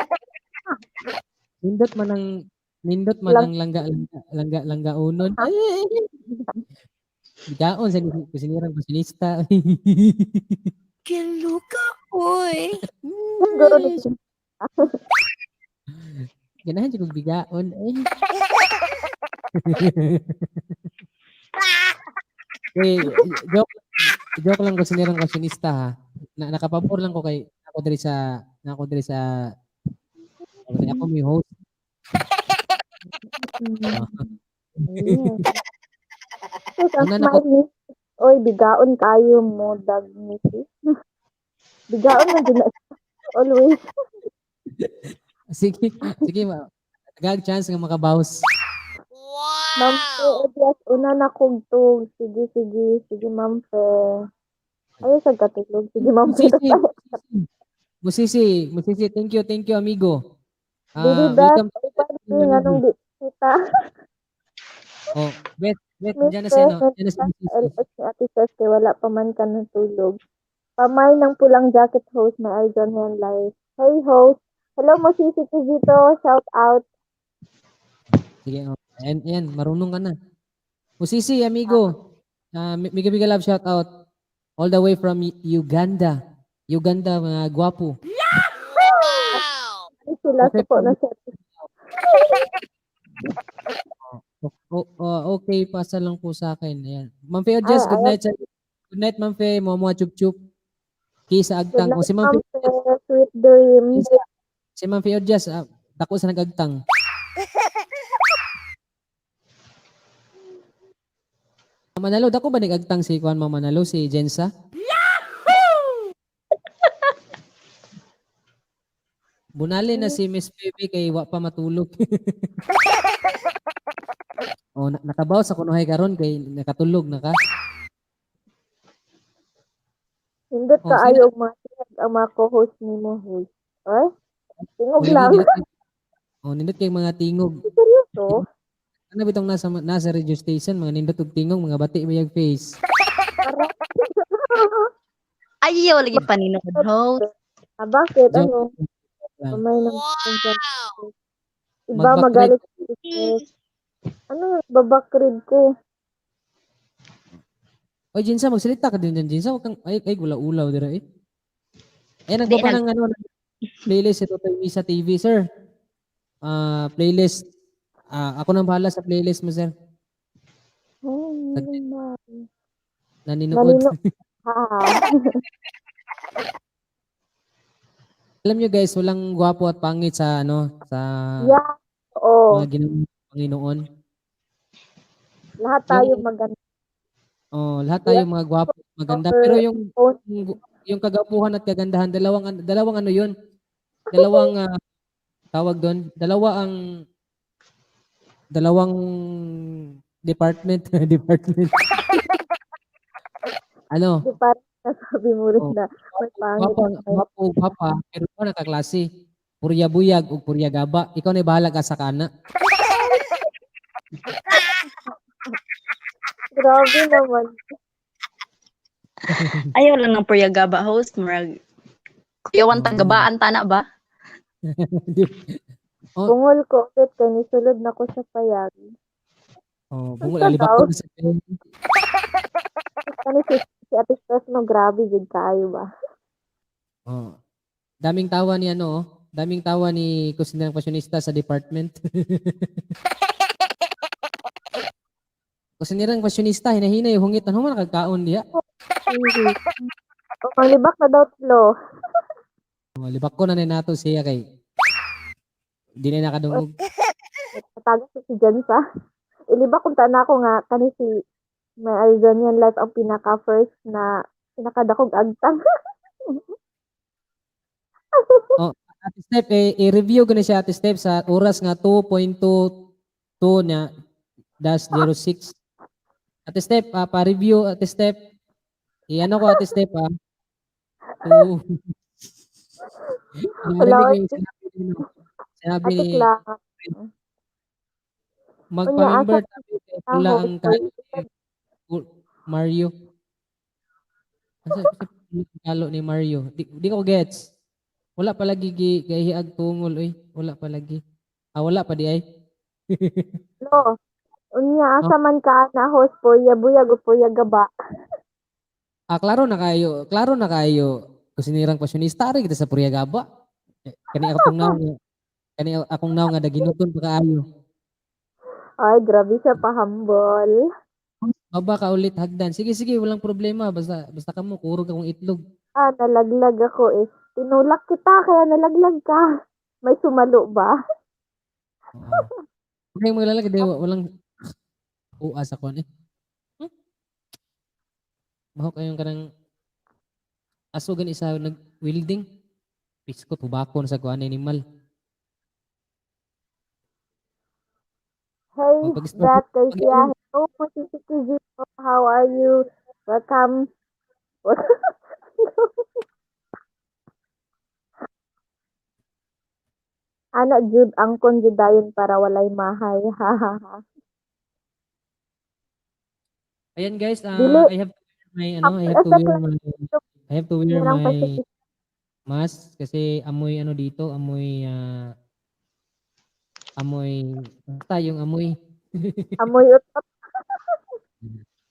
Speaker 2: Nindot man ang langga langga langga langga unon. Bigaon sa kusinirang kusinista.
Speaker 1: Kiluka, oy.
Speaker 9: Siguro ni
Speaker 2: Ganahan jud kog bigaon. Eh, joke lang kusinirang kusinista ha. Na, nakapabor lang ko kay ako diri sa ako diri sa ako may host.
Speaker 9: Sis, ang
Speaker 2: Una na ko-
Speaker 9: smile ni Oy, bigaon kayo mo, dag ni sis. Bigaon man dyan na always.
Speaker 2: Sige, sige ma. Tagag chance nga makabaws.
Speaker 9: Ma'am Fe, yes, una na kog tug. Sige, sige, sige, Ma'am Fe. Ayaw sa katulog. Sige, Ma'am Fe.
Speaker 2: Musisi, Musisi, Musisi, thank you, amigo.
Speaker 9: Baby Beth,
Speaker 2: Welcome.
Speaker 9: ay, pwede nga nung di kita Ta.
Speaker 2: Oh, Beth, Beth,
Speaker 9: Miss
Speaker 2: dyan na si ano,
Speaker 9: Beth,
Speaker 2: dyan na si Musisi.
Speaker 9: LS ni Ate Steph kay wala pa man ka natulog. Pamay ng pulang jacket host na Arjon yan live. Hey host. Hello mo si Kizito. Shout out.
Speaker 2: Sige, oh. Ayan, ayan, marunong ka na. Musisi, amigo. Mega mega love shout out. All the way from Uganda. Uganda, mga gwapo.
Speaker 9: Ay, sila
Speaker 2: Okay
Speaker 9: suko
Speaker 2: po.
Speaker 9: na siya.
Speaker 2: Oh, okay, pasa lang po sa akin. Ayan. Ma'am Faye Odjes,
Speaker 9: Ay,
Speaker 2: good
Speaker 9: ayan.
Speaker 2: night. Good night, Ma'am Faye. Mua chup chup. Kiss sa
Speaker 9: Good
Speaker 2: agtang. Oh,
Speaker 9: night,
Speaker 2: si Ma'am
Speaker 9: Ma'am
Speaker 2: Faye,
Speaker 9: Faye. Sweet dreams.
Speaker 2: si Ma'am Faye Odjes, dako sa nagagtang. Manalo, dako ba nagagtang si Juan Ma'am Manalo, si Jensa? Bunali na si Miss Bebe kay wa pa matulog. Oh, nakabaw sa kunuhay karon kay nakatulog na ka.
Speaker 9: Hindot
Speaker 2: Oh,
Speaker 9: ka
Speaker 2: sige.
Speaker 9: ayo og mga tingog ang mga co-host nimo host. Ay, tingog
Speaker 2: Lagi,
Speaker 9: lang.
Speaker 2: Oh, nindot kay mga tingog.
Speaker 9: Seryoso?
Speaker 2: Ano bitong nasa radio station, mga nindot og tingog, mga bati mayag face.
Speaker 9: Para
Speaker 5: Ayaw lagi paninood host.
Speaker 9: Ah, bakit?
Speaker 2: Joke
Speaker 9: Ano?
Speaker 2: lang.
Speaker 9: Kamay ng Iba
Speaker 2: Mag-backread.
Speaker 9: magalit si Steph. Ano yung babakrid ko?
Speaker 2: Oy, Jinsa, magsalita ka din dyan, Jinsa. Huwag kang, ay, ay, gula-ulaw dira eh. Eh,
Speaker 5: Di
Speaker 2: nagpa pa
Speaker 5: na
Speaker 2: ng ano, ng playlist si Totoy Misa TV, sir. Playlist. Ako nang bahala sa playlist mo, sir.
Speaker 9: Ay,
Speaker 2: Saglit.
Speaker 9: naman.
Speaker 2: Naninood.
Speaker 9: Nanino. Ha.
Speaker 2: Alam nyo guys, walang gwapo at pangit sa ano, sa
Speaker 9: Yeah. Oo.
Speaker 2: mga ginawa ng Panginoon.
Speaker 9: Lahat tayo
Speaker 2: Yung,
Speaker 9: maganda.
Speaker 2: oh, lahat tayo mga gwapo at maganda.
Speaker 9: Our
Speaker 2: Pero yung
Speaker 9: own.
Speaker 2: yung, yung kagapuhan at kagandahan, dalawang dalawang ano yun? Dalawang tawag doon, dalawang department, department. Ano?
Speaker 9: Di parang nasabi mo rin
Speaker 2: Oh,
Speaker 9: na may pangit
Speaker 2: Gwapa,
Speaker 9: at may
Speaker 2: gwapo, gwapa, pero ikaw nakaklase. Purya buyag o purya gaba. Ikaw na bahala ka sa kana.
Speaker 9: Grabe naman.
Speaker 5: Ayaw lang ng Purya-gaba host. Murag, kuyawan tagabaan tana ba?
Speaker 2: Oh,
Speaker 9: Bungol ko ulit kay nisulod na ko sa payag.
Speaker 2: oh, bungol
Speaker 9: Unsa
Speaker 2: alibak
Speaker 9: daw?
Speaker 2: ko sa payag.
Speaker 9: Kani si Ate Steph no, grabe jud kaayo ba?
Speaker 2: Oh. Daming tawa ni ano, oh. Daming tawa ni Kusinang Fashionista sa department. Kusinirang Fashionista, hinahinay, hungit. Ano man nakagkaon diya?
Speaker 9: O, panglibak na daw tulo.
Speaker 2: Oh, libak ko na ni nato siya kay di na nakadungog.
Speaker 9: Natago si Jensa. Ilibak kung tana ko nga kani si May Arizonian Life ang pinaka first na pinakadakog agtang.
Speaker 2: Oh, Ate Steph, eh, i-review ko na siya Ate Steph sa oras nga 2.22 na dash 06. Ate Steph, pa-review Ate Steph. I-ano ko Ate Steph ah. Two.
Speaker 9: Wala,
Speaker 2: Marinig mo yung sinabi ni, ano, sinabi
Speaker 9: Ate
Speaker 2: ni
Speaker 9: Clara.
Speaker 2: magpa-member
Speaker 9: Unya, asa
Speaker 2: tabi kay pula
Speaker 9: host
Speaker 2: ang kalo ni Mario. Asa sa pula ang kalo ni Mario? Di ko gets. Wala pa lagi gahiag tungol oy. Wala pa lagi. Wala pa di ay.
Speaker 9: Lo. Unya,
Speaker 2: Oh.
Speaker 9: asa man ka na host po, buyag o po gaba.
Speaker 2: Klaro na kayo. Klaro na kayo. Kusinirang pasyonista ari kita sa Purya Gaba. Eh, kani akong naw nga. Kani akong naw nga daginuton pa kaayo.
Speaker 9: Ay, grabe siya pa-humble.
Speaker 2: Baba ka ulit hagdan. Sige sige, walang problema basta basta kamo kurog akong itlog.
Speaker 9: Ah, nalaglag ako eh. Tinulak kita kaya nalaglag ka. May sumalo ba?
Speaker 2: Oo. Okay, maglalagay di walang uas ako eh. Mahok kayong kanang aso gani sa nag welding. Pisko tubako na sa kuan animal.
Speaker 9: Hey,
Speaker 2: Oh, pag
Speaker 9: that kay
Speaker 2: pag
Speaker 9: siya. Hello, Musisi Kizito. How are you? Welcome. Ana jud angkon jud dayon para walay mahay. Ha ha ha.
Speaker 2: Ayan guys,
Speaker 9: Dili.
Speaker 2: I have to wear my ano, I have to wear my I have to wear
Speaker 9: Sinirang
Speaker 2: my
Speaker 9: fashionista.
Speaker 2: mask kasi amoy ano dito, amoy amoy basta yung amoy.
Speaker 9: Amoy utot.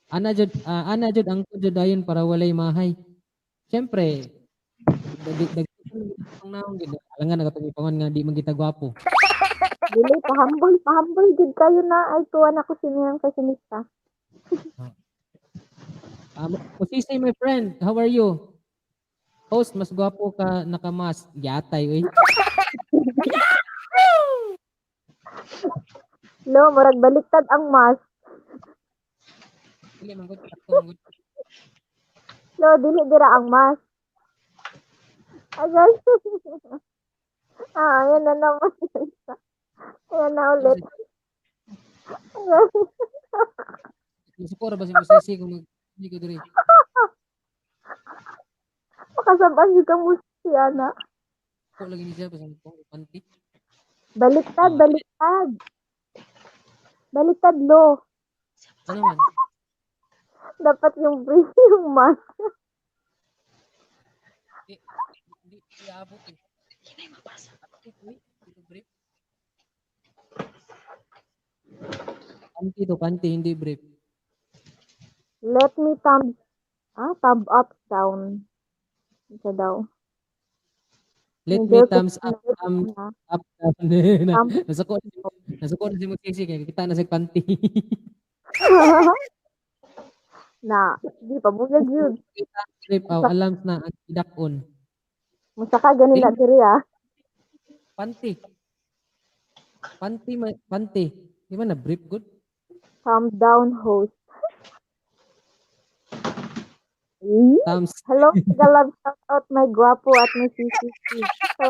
Speaker 2: Ana jud angkon jud dayon para walay mahay. Siyempre, dag ang naong gid alangan na katong ipangon nga di man kita gwapo.
Speaker 9: Dili pahambol, pahambol jud kayo na ay tuwa na ko sinirang fashionista.
Speaker 2: Musisi, my friend, how are you? Host, mas gwapo ka naka-mask. Yatay, uy.
Speaker 9: Lo, murag baliktad ang mask.
Speaker 2: Dili man gud, sakto man gud.
Speaker 9: Lo, dili dira ang mask. Agay. Ah, ayan na naman. Ayan na ulit. Agay.
Speaker 2: Masuko ra ba si Musisi kung mag hindi ko diri.
Speaker 9: Makasabaan jud kang musisi, ana.
Speaker 2: Ko lagi ni siya basta kung panty.
Speaker 9: Baliktad, baliktad. Baliktad, lo.
Speaker 2: Ano man?
Speaker 9: Dapat yung brief, yung mask.
Speaker 2: Di di iabot eh.
Speaker 5: Hindi na mabasa.
Speaker 2: Uy, dito brief. Panty to, panty, hindi brief.
Speaker 9: Let me thumb up, down. Ito daw.
Speaker 2: Let me
Speaker 9: Medyo
Speaker 2: thumbs up, thumbs
Speaker 9: na.
Speaker 2: up, down.
Speaker 9: Thumb.
Speaker 2: Nasuko na si Musisi kaya kita na sa panty.
Speaker 9: Na, di pa bugag yun.
Speaker 2: Brief, aw, alams na ang idakon.
Speaker 9: Musaka ganin na diri ah.
Speaker 2: Panty. Panty, panty. Di ba na brief good?
Speaker 9: Thumb down host. Eh?
Speaker 2: Thumbs.
Speaker 9: Hello, Tagalog. Shout out my guwapo at my CCC. So,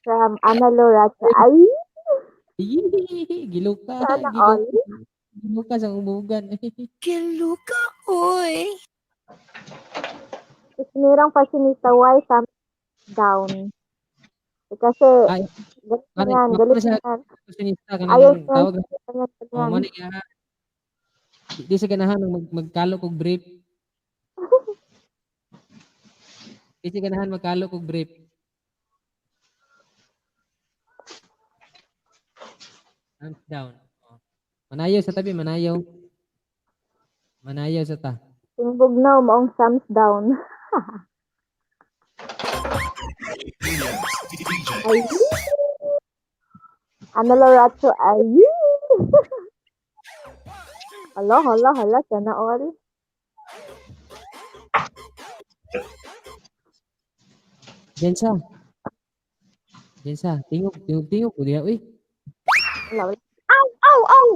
Speaker 9: from Ana Loracha. Ay!
Speaker 2: Yee, giluka,
Speaker 9: Sana
Speaker 2: giluka.
Speaker 9: all.
Speaker 2: Giluka sa ubugan.
Speaker 1: Giluka, oy.
Speaker 9: Sinirang fashionista, why thumb down? Eh, kasi,
Speaker 2: Ay,
Speaker 9: galit
Speaker 2: pare,
Speaker 9: yan,
Speaker 2: mako
Speaker 9: galit
Speaker 2: na siya
Speaker 9: yan.
Speaker 2: fashionista kanang
Speaker 9: Ayaw niya,
Speaker 2: tawag
Speaker 9: ganyan,
Speaker 2: Oh,
Speaker 9: ganyan.
Speaker 2: mo na iya. Di siya ganahan magkalo kog brief. Di siya ganahan magkalo kog brief. Thumbs down. Oh. Manayaw sa tabi, manayaw. Manayaw sa ta.
Speaker 9: Tingbugnaw, maong thumbs down. Ay! Ana Loracho, ay! Hala, hala, hala, sana all.
Speaker 2: Jensa. Jensa, tingog, tingog, tingog. Diha, uy.
Speaker 9: Wala, wala. Aw, aw, aw!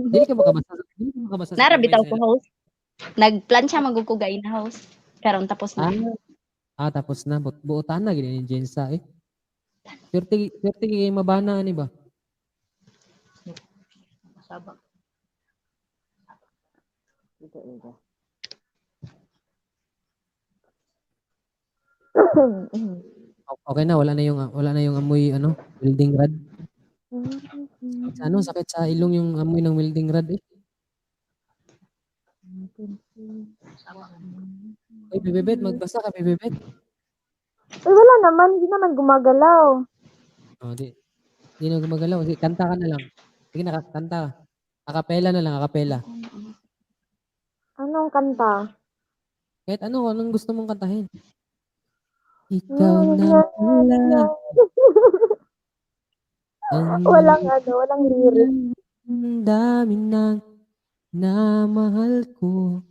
Speaker 2: Dili ka makabasa. Dili ka makabasa sa
Speaker 5: Nara bitaw
Speaker 2: comments
Speaker 5: ko
Speaker 2: nila.
Speaker 5: host. Nagplan siya magugugay na host. Karon tapos na.
Speaker 2: Ah, tapos na. Buotan na gid ni Jensa eh. Swerte, swerte kay mabana ani ba?
Speaker 5: Sabak.
Speaker 9: Ito, ito.
Speaker 2: Okay na, wala na yung amoy ano, welding rod. Sa ano, sakit sa ilong yung amoy ng welding rod eh. Uy, Bebebet, magbasa ka, Bebebet.
Speaker 9: Uy, wala naman. Hindi naman gumagalaw.
Speaker 2: Oh, di. Di na gumagalaw. Sige, kanta ka na lang. Sige na, kanta ka. Acapella na lang, acapella.
Speaker 9: Anong kanta?
Speaker 2: Kahit ano, anong gusto mong kantahin? Ikaw na pala ang
Speaker 9: Walang ano, walang lyric.
Speaker 2: Ang dami ng namahal ko.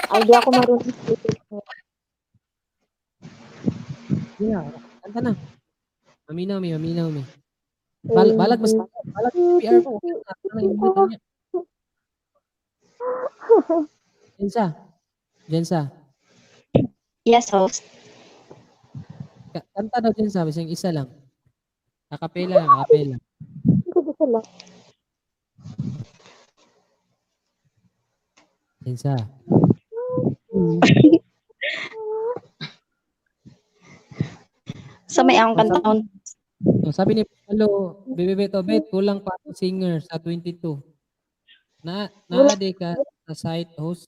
Speaker 9: Ay, di ako marunong sa lyrics niya.
Speaker 2: Yeah, kanta na. Maminaw mi, maminaw mi. Balag mas balag PR mo. Kanta na yung mga niya. Jensa. Jensa.
Speaker 5: Yes, host.
Speaker 2: Kanta daw Jensa, bisang isa lang. Acapella lang, acapella.
Speaker 9: Sige, sila.
Speaker 2: Jensa.
Speaker 5: Sa may akong kantahon.
Speaker 2: Oh, sabi ni Palo, Bebe Beto, Bet, kulang pa ako singer sa 22. Na
Speaker 9: Wala.
Speaker 2: Naade ka sa site host.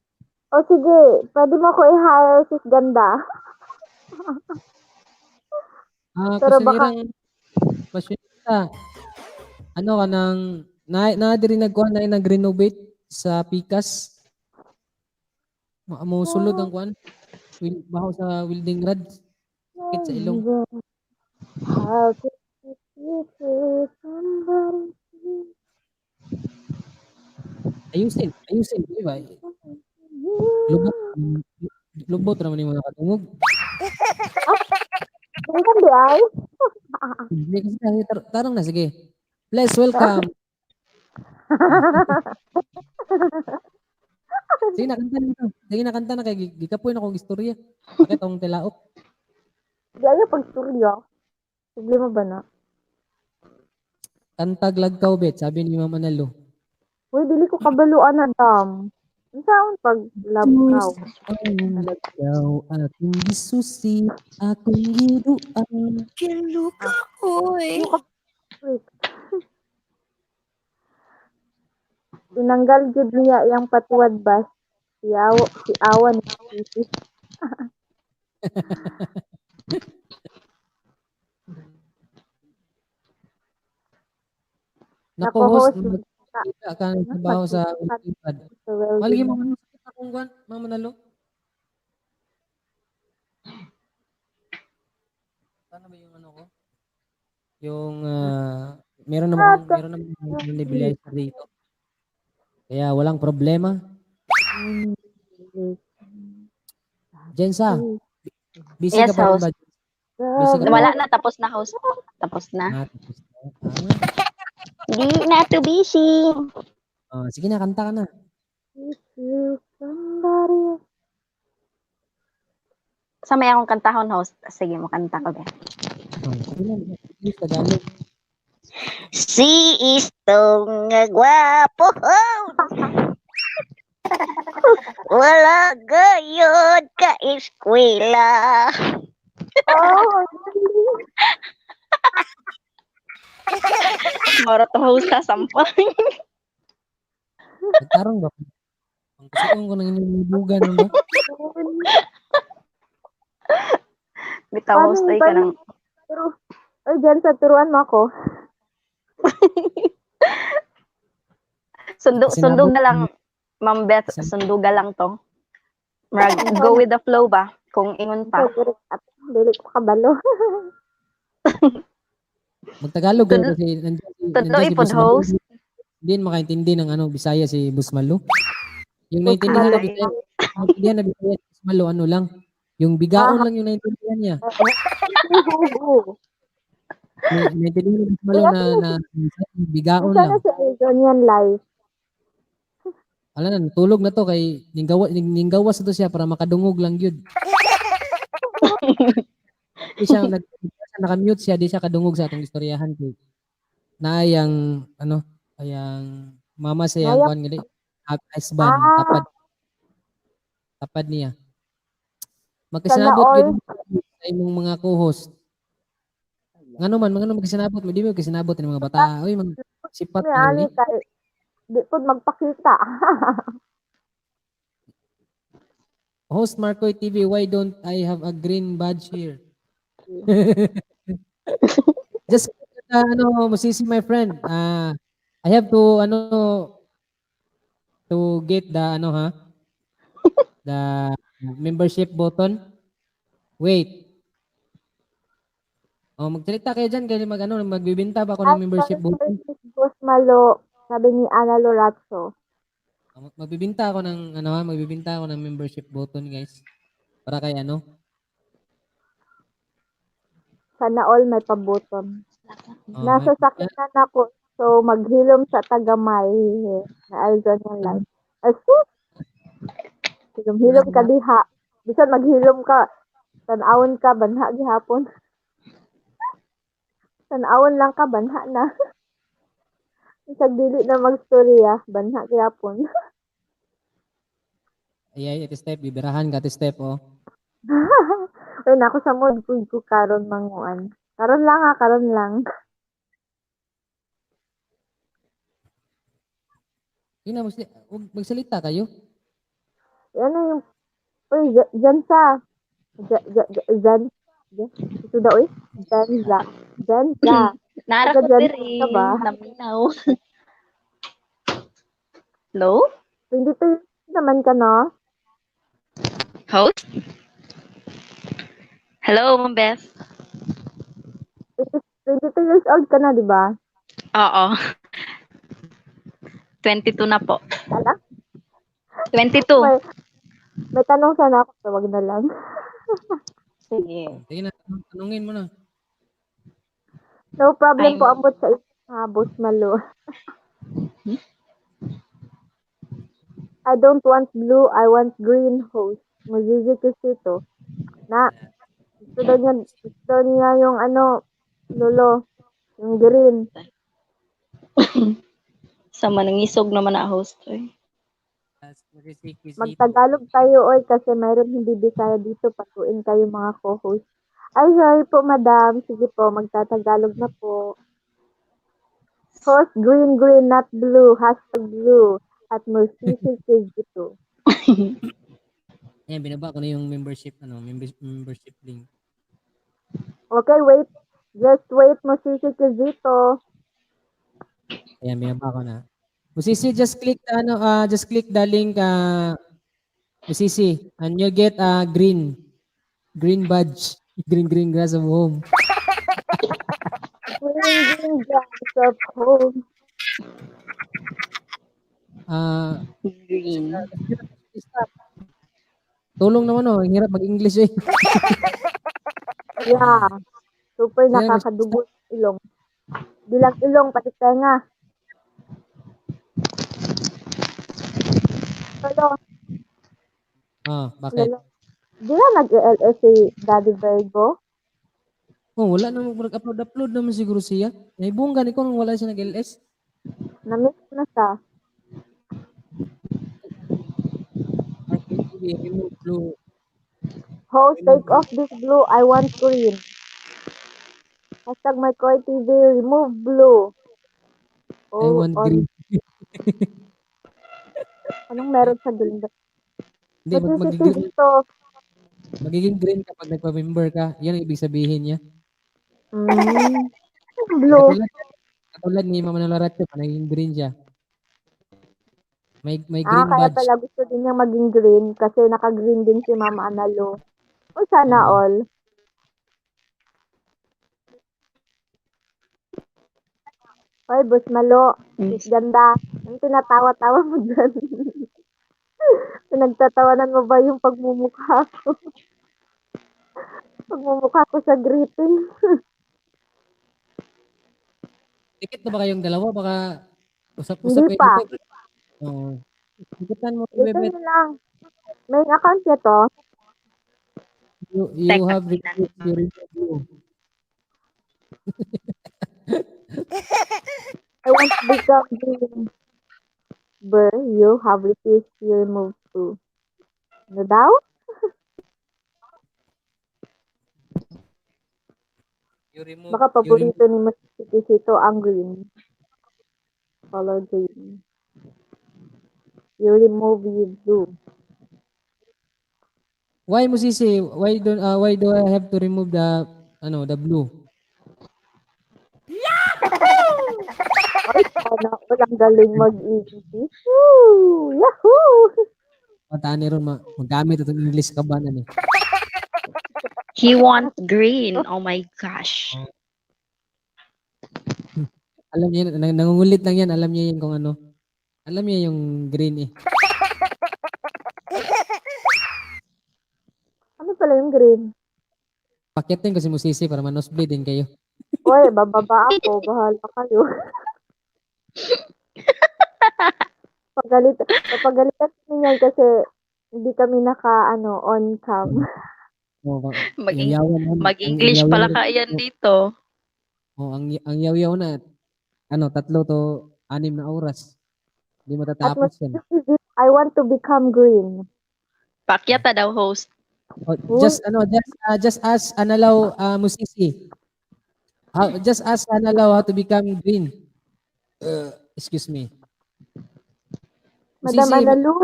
Speaker 9: O sige, pwede mo ko i-hire, sis ganda.
Speaker 2: Ah,
Speaker 9: Pero baka-
Speaker 2: kusinirang pasyonista. Ano ka nang na na diri nagkuan na nag-renovate sa Pikas. Mo sulod ang kuan. Baho sa welding rod. Sakit sa ilong.
Speaker 9: How could you treat somebody?
Speaker 2: Ayusin, ayusin, di ba? Lubot, lubot raman yung mga katungog.
Speaker 9: Welcome di ay.
Speaker 2: Hindi kasi tarong na, sige. Bless, welcome. Sige na, kanta na. Sige na, kanta na. Kay gikapoy na kong istorya. Bakit akong tilaok?
Speaker 9: Di ay pagstorya. Problema ba na?
Speaker 2: Kantag lagkaw, bet. Sabi ni Ma'am Analo.
Speaker 9: Uy, dili ko kabaluan na dam. Unsaon pag labkaw?
Speaker 2: Ang lagkaw, aking gisusi, akong giduan.
Speaker 1: Giluka, oy.
Speaker 9: Wait. Tinanggal jud niya iyang patuwad ba? Si awa, si awa ni Sisi.
Speaker 2: Nako,
Speaker 9: Nako,
Speaker 2: host,
Speaker 9: host,
Speaker 2: magkita ka ng trabaho sa welding rod.
Speaker 9: Sa welding.
Speaker 2: Malagi mo, ano sakit akong kwan, Ma'am Analo? Paano ba yung ano ko? Yung meron namang nebulizer dito. Kaya walang problema. Jensa, busy
Speaker 5: Yes,
Speaker 2: ka pa rin
Speaker 5: host.
Speaker 2: ba? Busy ka pa
Speaker 5: Wala na, tapos na host. Tapos na.
Speaker 2: Ah, tapos na. Ah.
Speaker 5: Di na too busy.
Speaker 2: Ah, sige na, kanta ka na.
Speaker 9: Somebody.
Speaker 5: Sa may akong kantahon host. Sige, mo kanta ko ba.
Speaker 2: Oh, sige na, please, Tagalog.
Speaker 3: Si Istong nga gwapo. Wala gayod ka eskwela.
Speaker 9: Oh,
Speaker 5: Moro to host sa sampol.
Speaker 2: Nagtarong ba? Ang kusuong ko ng inyong libugan, ano ba?
Speaker 5: Bitaw host ay ka nang
Speaker 9: Pero, oy, Jensa, turuan mo ako.
Speaker 5: sundo
Speaker 2: Sinabot
Speaker 5: sundo na lang Ma'am Beth,
Speaker 2: Sin-
Speaker 5: sundo ga lang to. Murag go with the flow ba kung ingon pa.
Speaker 9: Dili ko kabalo.
Speaker 2: Magtagalog kayo kasi
Speaker 5: Tudlo
Speaker 2: nandiyan si
Speaker 5: ipod
Speaker 2: Boss Malu.
Speaker 5: host.
Speaker 2: Hindi yun makaintindi ng ano, Bisaya si Boss Malu. Yung naintindihan na Bisaya, naintindihan na Bisaya si Boss Malu, ano lang, yung bigaon lang yung naintindihan niya.
Speaker 9: Hugo.
Speaker 2: Yung naintindihan ni Boss Malu na bigaon
Speaker 9: Sana
Speaker 2: lang.
Speaker 9: si Arizonian life.
Speaker 2: Wala na, natulog na to kay ninggawas na to siya para makadungog lang yun. Di siya naka-mute siya, di siya kadungog sa atong istoryahan kay na yang ano, ayang mama sa yang
Speaker 9: Naya-
Speaker 2: kuan gali husband
Speaker 9: Ah.
Speaker 2: tapad tapad niya. Magkasinabot
Speaker 9: Sana
Speaker 2: gyud sa imong mga co-host. Ngano man, mga magkasinabot mo, di mo magkasinabot ni mga bata. Oy, mga sipat
Speaker 9: May ani
Speaker 2: ni.
Speaker 9: kay di pod magpakita.
Speaker 2: Host Marcoy TV, why don't I have a green badge here? Just ano, Musisi, my friend. I have to ano to get the ano ha? The membership button. Wait. Oh, magsalita kayo diyan kaya mag ano, magbibenta ba ako ng membership button?
Speaker 9: Boss Malo, sabi ni Ana Lorazzo.
Speaker 2: Oh, magbibenta ako ng ano ha, magbibenta ako ng membership button, guys. Para kay ano?
Speaker 9: Sana all may pabuton.
Speaker 2: Oh,
Speaker 9: Nasa sakitan ako, so maghilom sa tagamay na Arizonian life. Asus! Hilom-hilom ka diha. Bisan maghilom ka, tan-awon ka, banha gihapon. Tan-awon lang ka, banha na. Bisag dili na magstorya, banha gihapon.
Speaker 2: Ay, ay, ate Step, bibirahan ka, ate Step, oh.
Speaker 9: Uy, nako sa mood ko karon manguan. Karon lang ha, karon lang.
Speaker 2: Yun na, magsalita kayo.
Speaker 9: Ano yung, uy, Jansa. Jan, ito daw eh. Janza. Janza.
Speaker 5: Nara
Speaker 9: Taga
Speaker 5: ko
Speaker 9: Jansa
Speaker 5: diri.
Speaker 9: ka ba?
Speaker 5: Naminaw. Hello?
Speaker 9: 22 naman ka, no?
Speaker 5: Host? Hello, Ma'am Beth.
Speaker 9: 22 years old ka na, di ba?
Speaker 5: Oo. 22 na po.
Speaker 9: Ala?
Speaker 5: 22.
Speaker 9: May tanong sana ako, tawag na lang.
Speaker 5: Sige.
Speaker 2: Sige na, tanungin mo na.
Speaker 9: No problem
Speaker 5: I'm-
Speaker 9: po, ambot sa inyo, ha, Boss Malo. I don't want blue, I want green, host. Muzizi Kisito. Na, gusto daw niya yung ano, lolo, yung green.
Speaker 5: Sa manangisog naman na host. Oy.
Speaker 9: Magtagalog tayo, oy, kasi mayroon hindi Bisaya dito. Patuin kayo mga co-host. Ay, sorry po, madam. Sige po, magtatagalog na po. Host, green, green, not blue. #blue. At Musisi Kizito.
Speaker 2: Ayan, binaba ko na yung membership, ano, membership link.
Speaker 9: Okay, wait. Just wait, Musisi Kizito.
Speaker 2: Ayan, binaba ko na. Musisi, just click the, ano, just click the link, Musisi, and you get a green badge. Green, green grass of home.
Speaker 9: Green, green grass of home.
Speaker 5: Green.
Speaker 2: Stop. Tulong naman, oh. Ang hirap mag-English eh.
Speaker 9: Yeah. Super
Speaker 2: Yeah,
Speaker 9: nakakadugo yung ilong. Bilang ilong, pati tenga. Lolo,
Speaker 2: Ah, bakit?
Speaker 9: lolo. Di ba nag-LS si Daddy Virgo?
Speaker 2: Oh, wala na, mag-upload-upload naman siguro siya. Naibunggan gani ko nung wala siya nag-LS.
Speaker 9: Na-miss ko na siya.
Speaker 2: Remove blue.
Speaker 9: Host, take off this blue. I want green. #MarkoyTV, remove blue.
Speaker 2: I
Speaker 9: Oh,
Speaker 2: want
Speaker 9: on,
Speaker 2: green.
Speaker 9: Anong meron sa green?
Speaker 2: Hindi,
Speaker 9: Mag-CCTV
Speaker 2: magiging,
Speaker 9: dito.
Speaker 2: magiging green kapag nagpa-member ka. Yan ang ibig sabihin niya.
Speaker 9: Blue.
Speaker 2: Katulad ni Mama Naloratio, naging green siya. May
Speaker 9: Ah,
Speaker 2: green
Speaker 9: kaya
Speaker 2: badge.
Speaker 9: pala gusto din niyang maging green kasi naka-green din si Mama Analo. O sana all. Hoy, Boss Malo. Ganda. Ang tinatawa-tawa mo dyan? Pinagtatawanan mo ba yung pagmumukha ko? Pagmumukha ko sa greeting.
Speaker 2: Dikit na ba kayong dalawa? Baka usap-usap
Speaker 9: Hindi
Speaker 2: kayo
Speaker 9: pa.
Speaker 2: dito. Oo. Dikitan mo,
Speaker 9: Ito
Speaker 2: Bebet.
Speaker 9: na lang. May account niya to.
Speaker 2: You
Speaker 5: Teka,
Speaker 2: have
Speaker 5: tingnan
Speaker 2: refused your interview.
Speaker 9: I want to become green. But you have refused to remove to. Ano daw?
Speaker 2: You remove,
Speaker 9: Baka
Speaker 2: you remove,
Speaker 9: paborito ni Mas Cito ang green. Color green. You remove you blue.
Speaker 2: Why, Musisi? Why do I have to remove the ano, the blue?
Speaker 9: Ay, sana walang galing mag-English. Woo! Yahoo!
Speaker 2: Pataan ni ron magamit itong English ka ba na ni?
Speaker 5: He want green. Oh my gosh.
Speaker 2: Alam niya, nangungulit lang yan. Alam niya yan kung ano. Alam niya yung green eh.
Speaker 9: Ano pala yung green?
Speaker 2: Pakyatin ko si Musisi para manosbleed din kayo.
Speaker 9: Uy, bababa ako. Bahala kayo. Papagalitan niyan kasi hindi kami naka, ano, on cam.
Speaker 2: Oh, yaw-yawan na.
Speaker 5: Mag-English
Speaker 2: Ang
Speaker 5: pala
Speaker 2: yaw-yaw
Speaker 5: ka yan dito.
Speaker 2: Oh, ang yaw-yaw na ano, 3 to 6 na oras. Hindi
Speaker 9: At
Speaker 2: matatapos yan.
Speaker 9: I want to become green.
Speaker 5: Pakyata daw, host.
Speaker 2: Oh, just ano, just ask Analaw, Musisi. Just ask Analaw how to become green. Excuse me.
Speaker 9: Madam
Speaker 2: Musisi,
Speaker 9: Analu,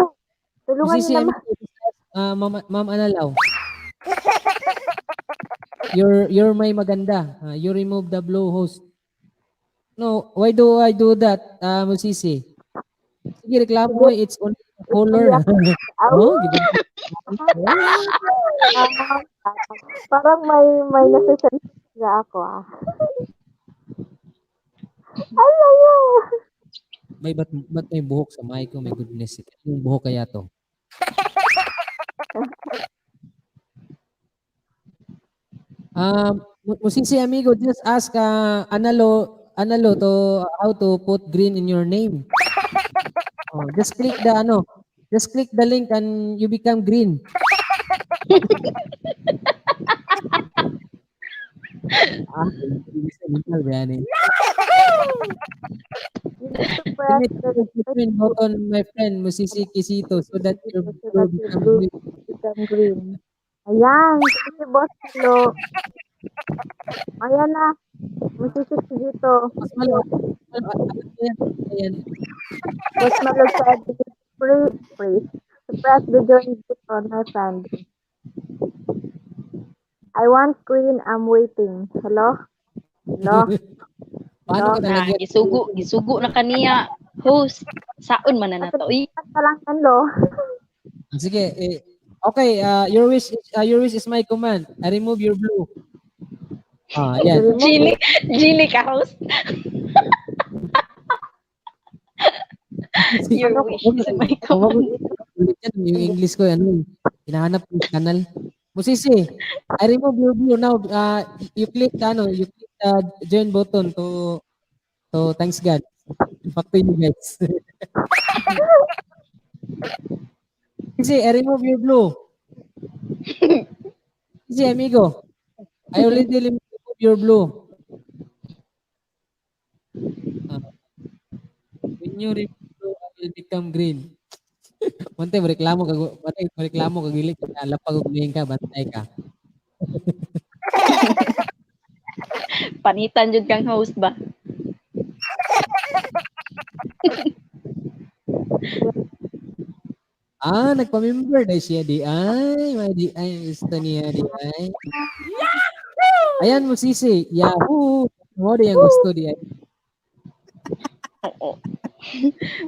Speaker 9: tulungan
Speaker 2: Musisi,
Speaker 9: niyo naman.
Speaker 2: amigo, just ask, Ma'am, Ma'am Analaw. You're my maganda. You remove the blue host. No, why do I do that, Musisi? Sige, reklamo mo, it's only the color. Oh, gid-
Speaker 9: Ah, parang may nasa-sense na ako ah. Ay, ayaw.
Speaker 2: May ba't may buhok sa mic ko? My goodness. Yung buhok kaya to? Musisi amigo, just ask Analo to how to put green in your name. Oh, just click the ano, just click the link and you become green. Ah, mental ba yan eh?
Speaker 9: You need to press
Speaker 2: Hit
Speaker 9: the
Speaker 2: the green button, my friend, Musisi Kisito, so that your
Speaker 9: so
Speaker 2: blue
Speaker 9: that your
Speaker 2: become
Speaker 9: blue
Speaker 2: green.
Speaker 9: become green. Ayan, sige Boss Lo. Ayan na. Musisik dito.
Speaker 2: Mas malo, ano, ayan, ayan.
Speaker 9: Boss Malo said, free, free. To press the join button, my friend. I want green, I'm waiting. Hello? Hello?
Speaker 2: Paano ka
Speaker 5: Na,
Speaker 2: nalagyan?
Speaker 5: gisugo na kaniya. Host, saon man na nato uy.
Speaker 9: Pa lang yan, lo.
Speaker 2: Sige, eh, okay, your wish is my command. I remove your blue. Ah, yan.
Speaker 5: Gili, gili ka host. Your wish is my command.
Speaker 2: Ulit yan, yung English ko, ano, hinahanap ko yung channel. Musisi, I remove your blue now. You click, ano, you click the join button to thanks God. Back to you guys. Kasi I remove your blue. Kasi amigo, I already remove your blue. When you remove blue, I will become green. Bantay, reklamo ka, bantay, reklamo ka gili ka, lapag og ka, bantay ka.
Speaker 5: Panitan jud kang host ba?
Speaker 2: Ah, nagpa-member na siya di ay, may di ay gusto niya di ay. Ayan mo sisi, Yahoo. Mo di ang gusto di ay.
Speaker 5: Oo.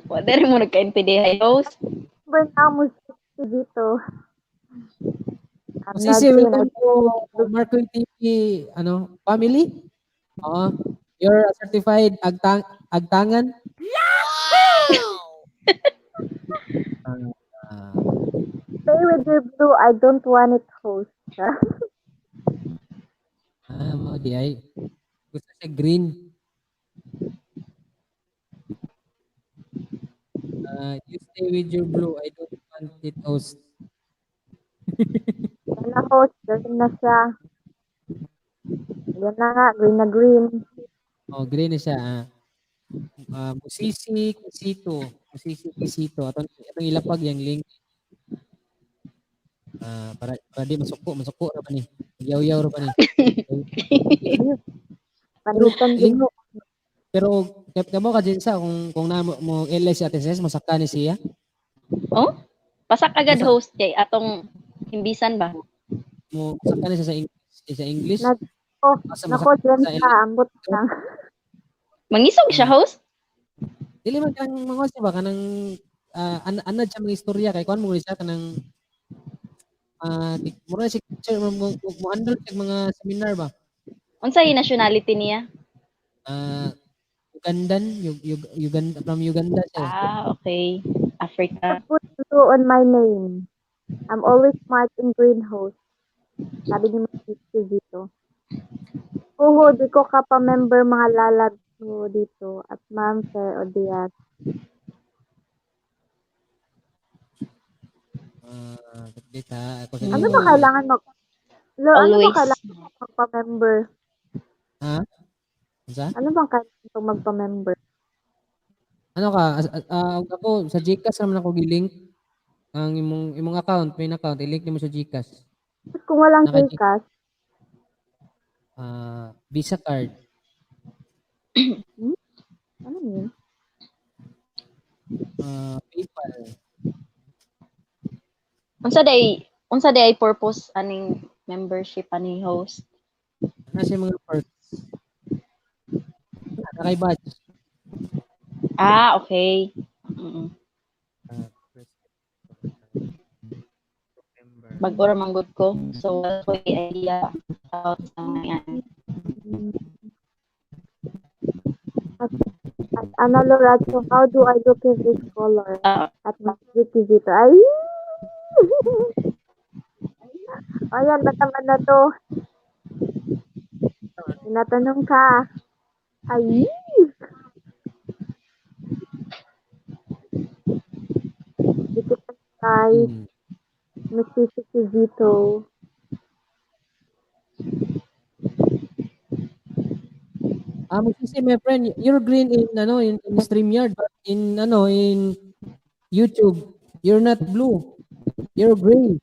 Speaker 5: Wala rin mo nagkaintindihan host.
Speaker 9: Burn now, Musisi dito. I'm not
Speaker 2: Sisi,
Speaker 9: green.
Speaker 2: welcome to Marco TV, ano, family? Oo. You're a certified agtangan? Yahoo!
Speaker 9: Stay with your blue. I don't want it, host.
Speaker 2: Ah, mo di ay. Gusto siya green. You stay with your blue. I don't want it, host.
Speaker 9: Yan na, host. Green na siya. Yan na nga. Green na green.
Speaker 2: Oh, green na siya. Ah. Musisi Kisito. Musisi Kisito. Atong ilapag yung link. Para di masuko ra ba ni? Yaw-yaw ra ba ni?
Speaker 9: Panitan din.
Speaker 2: Linggo. Pero kamo ka Jensa kung na mo LS si Ate Ses, masaka ni siya.
Speaker 5: Oh? Pasak agad
Speaker 2: Masak-
Speaker 5: host kay atong himbisan ba?
Speaker 2: Mo masaka ni siya sa English, sa English.
Speaker 9: Oh,
Speaker 2: Asa
Speaker 9: nako,
Speaker 2: masaka sa
Speaker 9: Jensa. Ambot lang.
Speaker 5: Mangisog siya host?
Speaker 2: Dili man kanang mga siya ba kanang anad siya mga istorya kay kuan mo siya kanang mura siya teacher mo handle siya mga seminar ba.
Speaker 5: Unsay nationality niya?
Speaker 2: Ugandan, Uganda, from Uganda siya.
Speaker 5: Ah, okay. Africa.
Speaker 9: Put blue on my name. I'm always smart in green, host. Sabi ni Musisi dito. Uho, di ko ka pa member mga lalab ko dito. At Ma'am Fair Odias.
Speaker 2: Dita, ako sa
Speaker 9: Ano ba kailangan mag... Lo, ano ba
Speaker 5: Always.
Speaker 9: kailangan magpa-member?
Speaker 2: Ha? Unsa?
Speaker 9: Ano bang kailangan pag magpa-member?
Speaker 2: Ano ka? Ako sa GCash naman ako gilink ang imong account, main account, i-link nimo sa GCash.
Speaker 9: Kung walang
Speaker 2: Naka-
Speaker 9: GCash,
Speaker 2: Visa card.
Speaker 9: Ano yun?
Speaker 2: Ah, PayPal.
Speaker 5: Unsa day purpose aning membership ani, host?
Speaker 2: Ano siya mga perks? Nakay badge.
Speaker 5: Ah, okay.
Speaker 2: Ah, press member.
Speaker 5: Bag-o ra man gud ko. So wala ko idea about sa mga yan.
Speaker 9: At Ana Loracho, how do I look in this color?
Speaker 5: Ah,
Speaker 9: At Makikita. Ay! Ayan, matama na to. Tinatanong ka. Ay! Dito ka kay Mrs. Zito.
Speaker 2: Ah, Musisi, my friend, you're green in ano in StreamYard, but in ano in YouTube, you're not blue. You're gray.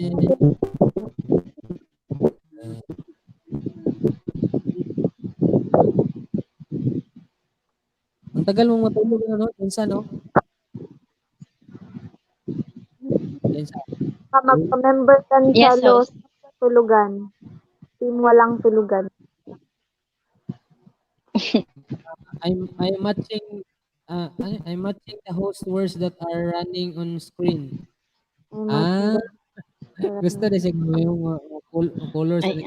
Speaker 2: Eh, ang tagal mong matulog, ano, Jensa, no? Jensa.
Speaker 9: Magpa-member ka ni
Speaker 5: Yes,
Speaker 9: Chalo
Speaker 5: host.
Speaker 9: sa tulugan. Team walang tulugan.
Speaker 2: I'm matching the host words that are running on screen.
Speaker 9: I'm
Speaker 2: Ah,
Speaker 9: matching the
Speaker 2: gusto na siya yung colors.
Speaker 5: Ay,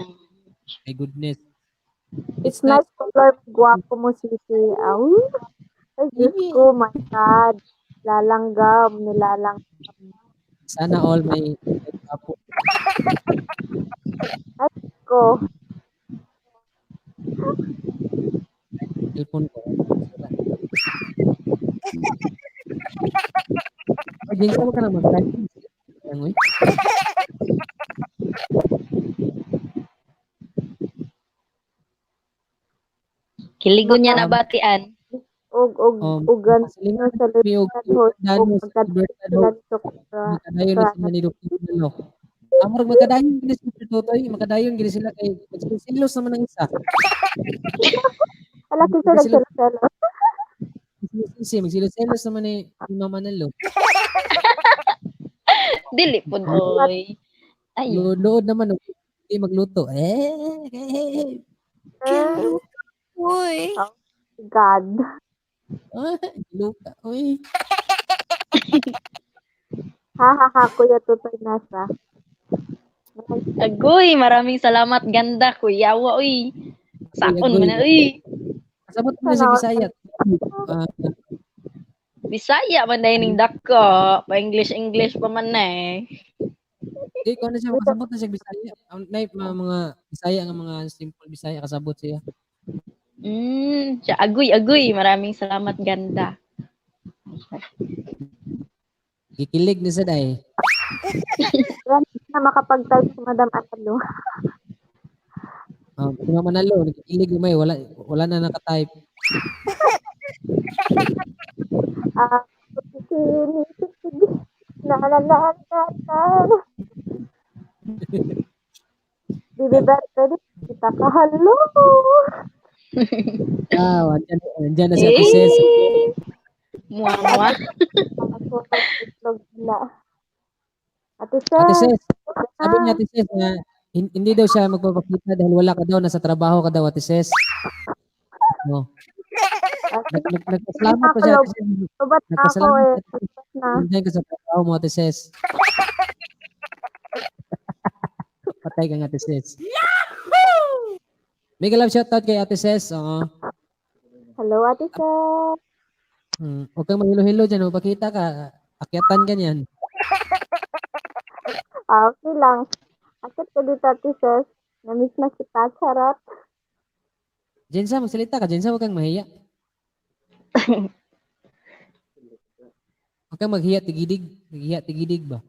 Speaker 2: My goodness.
Speaker 9: It's nice color, guwapo mo, Sisi. Aw. Ay, Diyos ko, my God. Lalanggam, nilalanggam.
Speaker 2: Sana all may gwapo.
Speaker 9: Ay, ko.
Speaker 2: Cellphone ko. Ay, Jensa, wag ka na mag-type. Ang, uy.
Speaker 5: Kiligon niya na batian.
Speaker 9: Og, ugan,
Speaker 2: Silingan
Speaker 9: sa
Speaker 2: mi og
Speaker 9: host,
Speaker 2: dano
Speaker 9: og
Speaker 2: sa
Speaker 9: magkadayon
Speaker 2: Libertad
Speaker 9: sila
Speaker 2: Host.
Speaker 9: ni Socorro.
Speaker 2: Makadayon na sila ni Dr. Nalo. Ah, murag makadayon gini sila, Totoy, makadayon gini sila kay magsilos naman ang isa.
Speaker 9: Ala, kinsa
Speaker 2: Sila-
Speaker 9: nagselos-selos?
Speaker 2: Magsilos magsilos-selos naman ni Mama Nalo.
Speaker 5: Dili pud oy. Ay,
Speaker 2: Lood naman og hindi magluto. Eh, eh,
Speaker 9: Ah,
Speaker 7: Uy.
Speaker 9: oh, God.
Speaker 2: ah, luka. Uy.
Speaker 9: Ha ha ha, Kuya Tutoy nasa.
Speaker 5: Agoy, maraming salamat ganda kuya. Wa oy. Sakon
Speaker 2: Agoy.
Speaker 5: man na oy.
Speaker 2: Kasabot mo na sa Bisaya. Ah,
Speaker 5: Bisaya man dahil ning dako. Pa English English pa man na eh.
Speaker 2: Di ko na siya makasabot na siya Bisaya. Ang nay mga Bisaya nga mga simple Bisaya kasabot siya.
Speaker 5: Siya agoy agoy, maraming salamat ganda.
Speaker 2: Gikilig ni sa day.
Speaker 9: Wala na makapag-type si Madam Analo.
Speaker 2: Si Mama Nalo, nagikilig may wala na naka-type.
Speaker 9: Ah, na na na na na. Bibi Beth, pwede kita ka. Hello!
Speaker 2: Wow, andyan na si Ate Ses.
Speaker 5: Eh. Mua mua.
Speaker 9: Ako, itlog na. Ate Ses.
Speaker 2: Ate Ses, sabi niya Ate Ses na hindi daw siya magpapakita dahil wala ka daw, nasa trabaho ka daw, Ate Ses. No. Nagpasalamat pa siya, Ate Ses.
Speaker 9: Ba't ako
Speaker 2: Nagpasalamat
Speaker 9: eh?
Speaker 2: Ate Ses.
Speaker 9: Na.
Speaker 2: Nandiyan ka sa trabaho mo, Ate Ses. Patay ka nga, Ate Ses. Yahoo! Mega love shoutout kay Ate Ses. Oo.
Speaker 9: Hello, Ate Ses.
Speaker 2: Huwag kang maghilo-hilo dyan. Magpakita ka. Akyatan ka niyan.
Speaker 9: Ah, okay lang. Akit ka dito, Ate Ses. Namiss na kita, charot.
Speaker 2: Jensa, magsalita ka. Jensa, huwag kang mahiya. Huwag kang maghiya tigidig. Maghiya tigidig ba?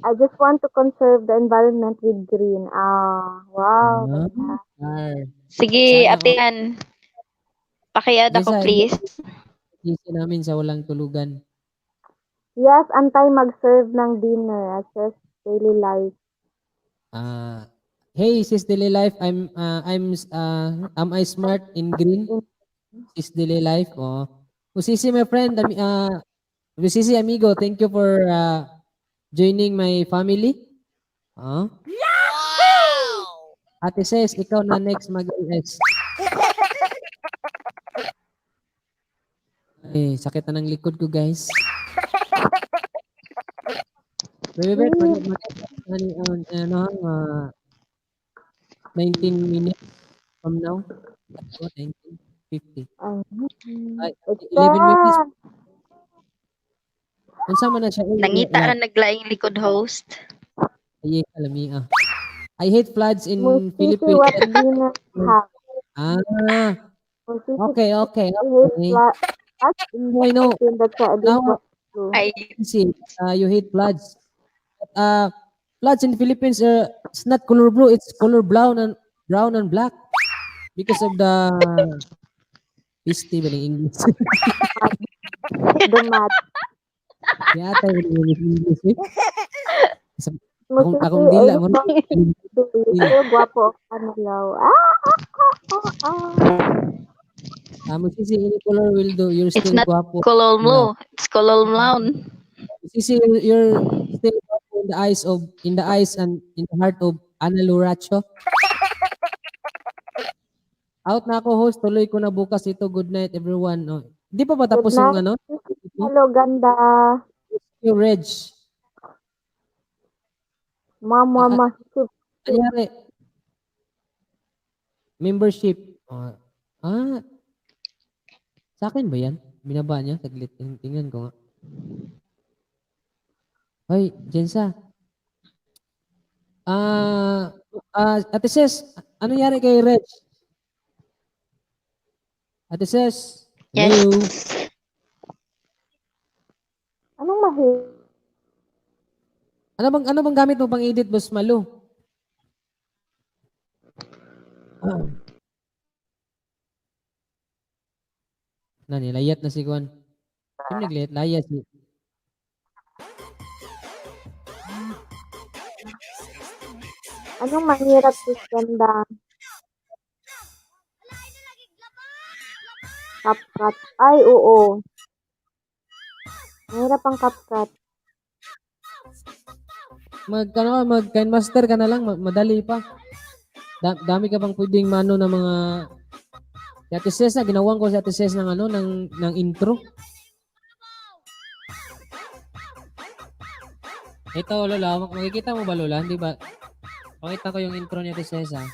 Speaker 9: I just want to conserve the environment with green. Ah, wow.
Speaker 2: Ah,
Speaker 5: Sige,
Speaker 2: Sana
Speaker 5: Ate Ann. Paki-add ako,
Speaker 2: Jensa,
Speaker 5: please.
Speaker 2: GC namin sa walang tulugan.
Speaker 9: Yes, antay mag-serve ng dinner. Assess daily life.
Speaker 2: Ah, hey, Sis Daily Life, am I smart in green? Sis Daily Life, oh. Musisi, my friend, Musisi amigo, thank you for joining my family. Oh. Ate Ses, ikaw na next mag-LS. Ay, sakit na ng likod ko, guys. Baby Beth, ano, 19 minutes from now. Oh, 19:50.
Speaker 9: Ay,
Speaker 2: Ay, 11 minutes. Unsa man na siya? Uy,
Speaker 5: Nangita ra naglaing likod, host.
Speaker 2: Ay, kalami ah. I hate floods in
Speaker 9: Musisi,
Speaker 2: Philippines.
Speaker 9: what dinner have?
Speaker 2: Ah,
Speaker 9: Musisi,
Speaker 2: okay.
Speaker 9: I hate floods in
Speaker 2: I know.
Speaker 9: Philippines. That's why I don't
Speaker 2: Now,
Speaker 9: want to.
Speaker 5: Ay,
Speaker 2: see, you hate floods. But floods in Philippines, it's not color blue, it's color brown and black because of the Pisti ba ng English?
Speaker 9: The mat.
Speaker 2: Yata yung English eh. Akong,
Speaker 9: Musisi,
Speaker 2: akong dila
Speaker 9: ay,
Speaker 2: mo.
Speaker 9: Pero gwapo ang kanalaw. Ah, ah, ah, ah, ah.
Speaker 2: Musisi, any color will do. You're
Speaker 5: It's
Speaker 2: still
Speaker 5: not
Speaker 2: guwapo.
Speaker 5: color blue. It's color brown.
Speaker 2: Musisi, you're still guwapo in the eyes and in the heart of Ana Luracho. Out na ako, host. Tuloy ko na bukas ito. Good night, everyone. Oh. Di pa ba tapos
Speaker 9: Good
Speaker 2: yung ano?
Speaker 9: Hello, ganda.
Speaker 2: Yung Reg.
Speaker 9: Mama, mama.
Speaker 2: Anyari? Membership. Oh. Ah. Sa akin ba yan? Binaba niya? Saglit. Tingnan ko nga. Hoy, Jensa. Ate Ses, ano nangyari kay Reg? Ate Ses?
Speaker 5: Yes.
Speaker 2: Hello?
Speaker 9: Anong mahi?
Speaker 2: Ano bang gamit mo pang edit, Boss Malu? Ah. Na, nilayat na si Juan. Sino naglayat? Layat si...
Speaker 9: Anong mahirap, sis ganda? CapCut. Ay, oo. Mahirap ang CapCut.
Speaker 2: Mag, ano, mag Master ka na lang, madali pa. Dami ka pang pwedeng mano ng mga si Ate Ses na, ginawan ko si Ate Ses ng ano, ng intro. Ito, Lola, makikita mo ba, Lola? Hindi ba? Pakita ko yung intro ni Ate Ses, ah.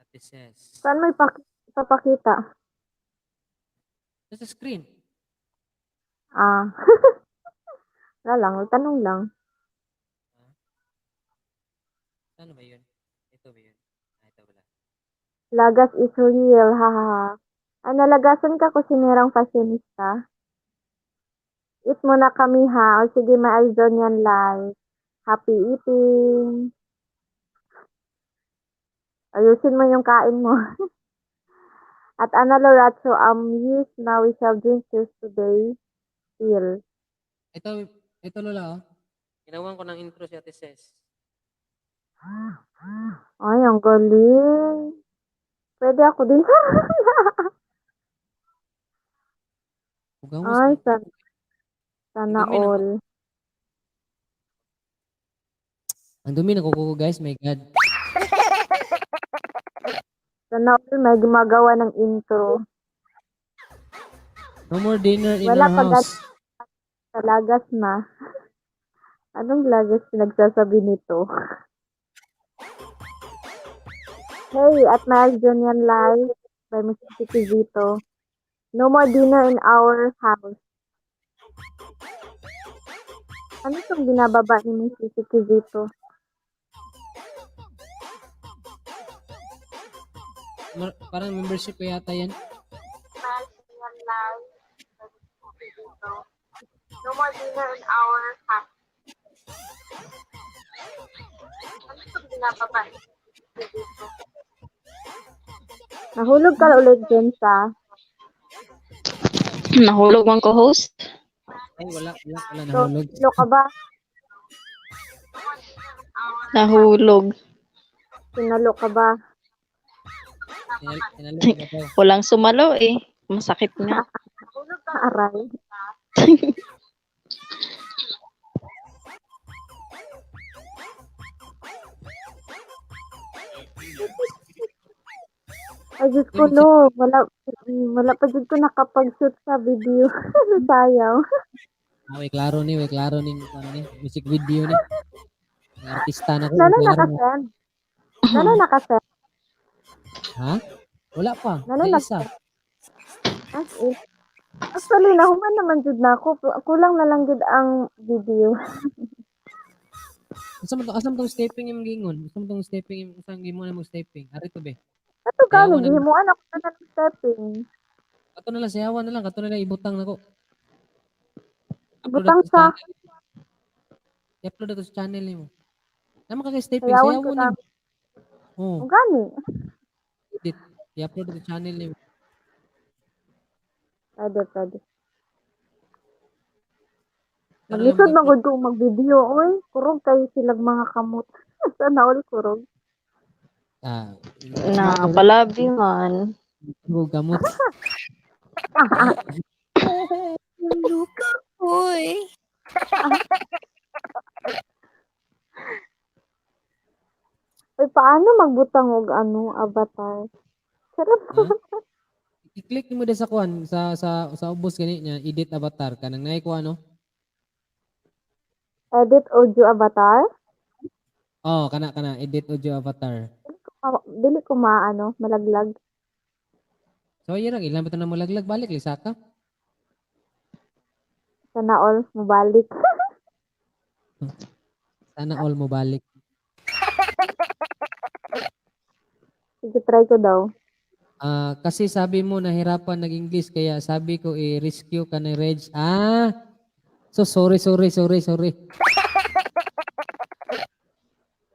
Speaker 2: Ate Ses.
Speaker 9: Saan mo ipapakita?
Speaker 2: Nasa screen.
Speaker 9: Ah. Wala lang, tanong lang.
Speaker 2: Ano ba yun? Ito ba yun? Ah, ito pala.
Speaker 9: Lagas is real, hahaha. Ah, nalagasan ka kusinerang fashionista? Eat muna kami ha. O sige, may Alzonian life. Happy eating. Ayusin mo yung kain mo. At Ana Loracho, yes, now we shall drink cheers today. Still.
Speaker 2: Ito Lola, oh. Ginawan ko ng intro si Ate Ses.
Speaker 9: Ay, ang galing. Pwede ako din.
Speaker 2: Hugawas
Speaker 9: Ay,
Speaker 2: na.
Speaker 9: sana
Speaker 2: Dumi na.
Speaker 9: all.
Speaker 2: Ang dumi ng kuko ko, guys. My God.
Speaker 9: Sana all may gumagawa ng intro.
Speaker 2: No more dinner in
Speaker 9: Wala
Speaker 2: our
Speaker 9: pa
Speaker 2: house.
Speaker 9: Sa lagas na. Anong lagas pinagsasabi nito? Hey, at Miles Junior Live by Mr. Zito. No more dinner in our house. Ano itong binababa ni Mr. Zito?
Speaker 2: Parang membership ko yata yan.
Speaker 9: Miles Junior Live by Mr. Zito. No more dinner in our house. Ano itong binababa ni Mr. Zito? Nahulog ka ulit, Jensa.
Speaker 5: Nahulog man ko, host.
Speaker 2: Ay, wala, wala, wala
Speaker 9: So,
Speaker 2: nahulog.
Speaker 9: sino ka ba?
Speaker 5: Nahulog.
Speaker 9: Sinalo ka ba?
Speaker 2: Tinalo ka daw.
Speaker 5: Walang sumalo eh. Masakit nga.
Speaker 9: Aray. Ay, Diyos ko, no. Wala, wala pa dyan ko nakapag-shoot sa video. Sayang.
Speaker 2: Ah, way klaro ni, way klaro ni, ano ni, music video ni. Ang artista na ko,
Speaker 9: Nano
Speaker 2: way klaro.
Speaker 9: nakasend? Nano nakasend?
Speaker 2: Ha? Wala pa.
Speaker 9: Nano
Speaker 2: May isa.
Speaker 9: As in. Actually, nahuman naman jud na ako. Kulang na lang jud ang video.
Speaker 2: Asa man tong stepping imong gingon? Asa man tong stepping imong usang gimo na mo stepping? Ari to be.
Speaker 9: Ato
Speaker 2: Sayawan
Speaker 9: gani,
Speaker 2: na lang.
Speaker 9: gihimuan ako na ng stepping.
Speaker 2: Kato na lang sayawan na lang, kato na lang ibutang nako. Upload
Speaker 9: Butang
Speaker 2: ato
Speaker 9: sa
Speaker 2: channel. I-upload ato sa channel nimo. Naman ka kay stepping,
Speaker 9: Sayawan ko
Speaker 2: sayawan
Speaker 9: na.
Speaker 2: nimo. Oh,
Speaker 9: Ang gani.
Speaker 2: edit. I-upload ato sa channel nimo.
Speaker 9: Pwede, pwede.
Speaker 2: Pero lang
Speaker 9: Maglisod
Speaker 2: mag-upload.
Speaker 9: magud kung mag-video, oy. Kurog kayo silang mga kamot. Sana all kurog.
Speaker 2: Ah,
Speaker 5: Na palabi man.
Speaker 2: Kurog kamot.
Speaker 7: Uy.
Speaker 9: Uy, paano magbutang og ano, avatar? Sarap.
Speaker 2: Ha? I-click nimo sa kuan sa ubos gani niya edit avatar kanang naay ko ano.
Speaker 9: Edit audio avatar?
Speaker 2: Oh, kana kana edit audio avatar.
Speaker 9: Dili ko maano, malaglag.
Speaker 2: So yun lang ilan ba na molaglag balik lisa ka.
Speaker 9: Sana all mobalik.
Speaker 2: Sana all mo balik.
Speaker 9: Sige, try ko daw.
Speaker 2: Ah, kasi sabi mo nahirapan nag-English kaya sabi ko i-rescue ka ni Reg. Ah. So sorry, sorry, sorry, sorry.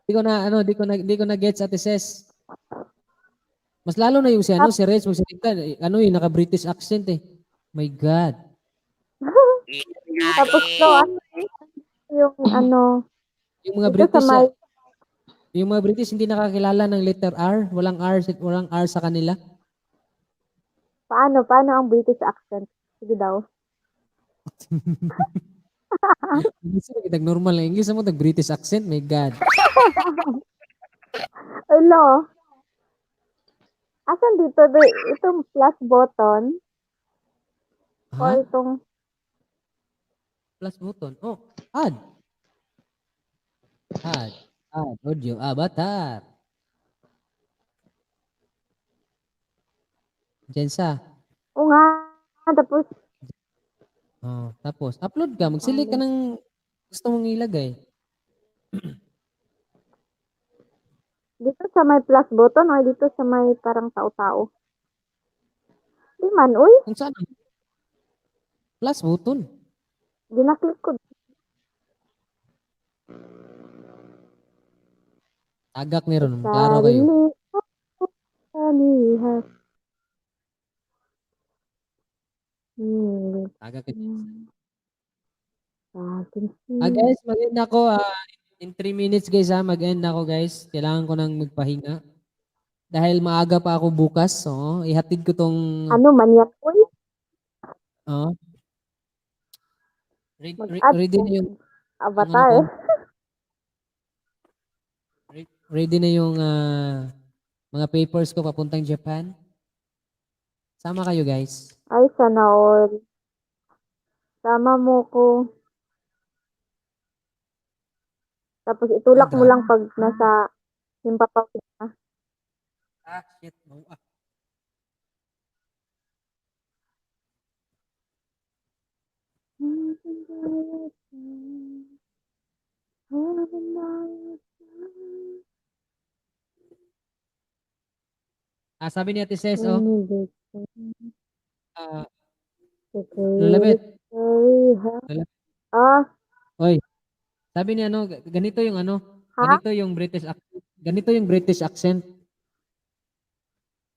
Speaker 2: Di ko na ano, di ko na gets, Ate Ses. Mas lalo na yung si ano, si Reg magsalita, eh, ano yung naka-British accent eh. My God.
Speaker 9: Tapos no, yung ano,
Speaker 2: Yung mga
Speaker 9: dito sa
Speaker 2: British,
Speaker 9: may,
Speaker 2: yung mga British hindi nakakilala ng letter R, walang R, walang R sa kanila.
Speaker 9: Paano ang British accent? Sige daw.
Speaker 2: Hindi sila kitag normal na English mo tag British accent, my God.
Speaker 9: Hello. Asan dito? Itong plus button o
Speaker 2: Ha?
Speaker 9: itong
Speaker 2: Plus button. Oh, add. Add. Add audio avatar. Diyan sa.
Speaker 9: O nga, tapos
Speaker 2: Oh, tapos upload ka, mag-select ka ng gusto mong ilagay.
Speaker 9: Dito sa may plus button o dito sa may parang tao-tao. Di man, uy.
Speaker 2: Kung saan? Plus button.
Speaker 9: Ginaklik ko.
Speaker 2: Tagak ni ron, klaro kayo.
Speaker 9: Sarili.
Speaker 2: Tagak kayo.
Speaker 9: Akin.
Speaker 2: Ah, guys, mag-end ako. In 3 minutes, guys, ha. Mag-end ako, guys. Kailangan ko nang magpahinga. Dahil maaga pa ako bukas. So, ihatid ko tong...
Speaker 9: Ano man yan, uy?
Speaker 2: Oh.
Speaker 9: Mag-add
Speaker 2: Ready na yung...
Speaker 9: avatar.
Speaker 2: Ano ko? Ready na yung mga papers ko papuntang Japan. Sama kayo, guys.
Speaker 9: Ay, sana all. Sama mo ko. Tapos itulak mo
Speaker 2: Grabe.
Speaker 9: lang pag nasa himpapawid na.
Speaker 2: Ah, shit. No, ah. Ah, sabi ni Ate Ses, oh. Ah, Lulabet. Lulabet.
Speaker 9: Ah.
Speaker 2: Oy. Sabi ni ano, ganito yung ano,
Speaker 9: Ha?
Speaker 2: ganito yung British accent. Ganito yung British accent.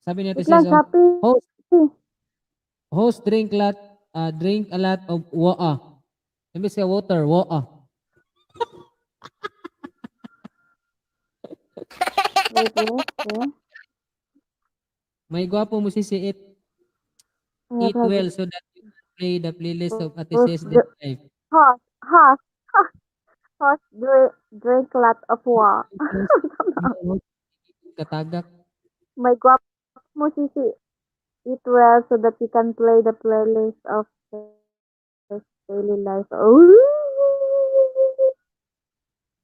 Speaker 2: Sabi ni Ate
Speaker 9: Wait lang,
Speaker 2: Ses, oh,
Speaker 9: Shopee.
Speaker 2: host, host drink lot, Drink a lot of water. Imbes ka water, water.
Speaker 9: Wait, wait, wait.
Speaker 2: May gwapo mo si eat
Speaker 9: Ano
Speaker 2: eat
Speaker 9: sabi?
Speaker 2: well so that you can play the playlist of Ate
Speaker 9: Host
Speaker 2: Sis Dead Life.
Speaker 9: Host, host, host, drink lot of water.
Speaker 2: Katagak.
Speaker 9: May gwapo mo sisi. Eat well so that you can play the playlist of his daily life. Oh!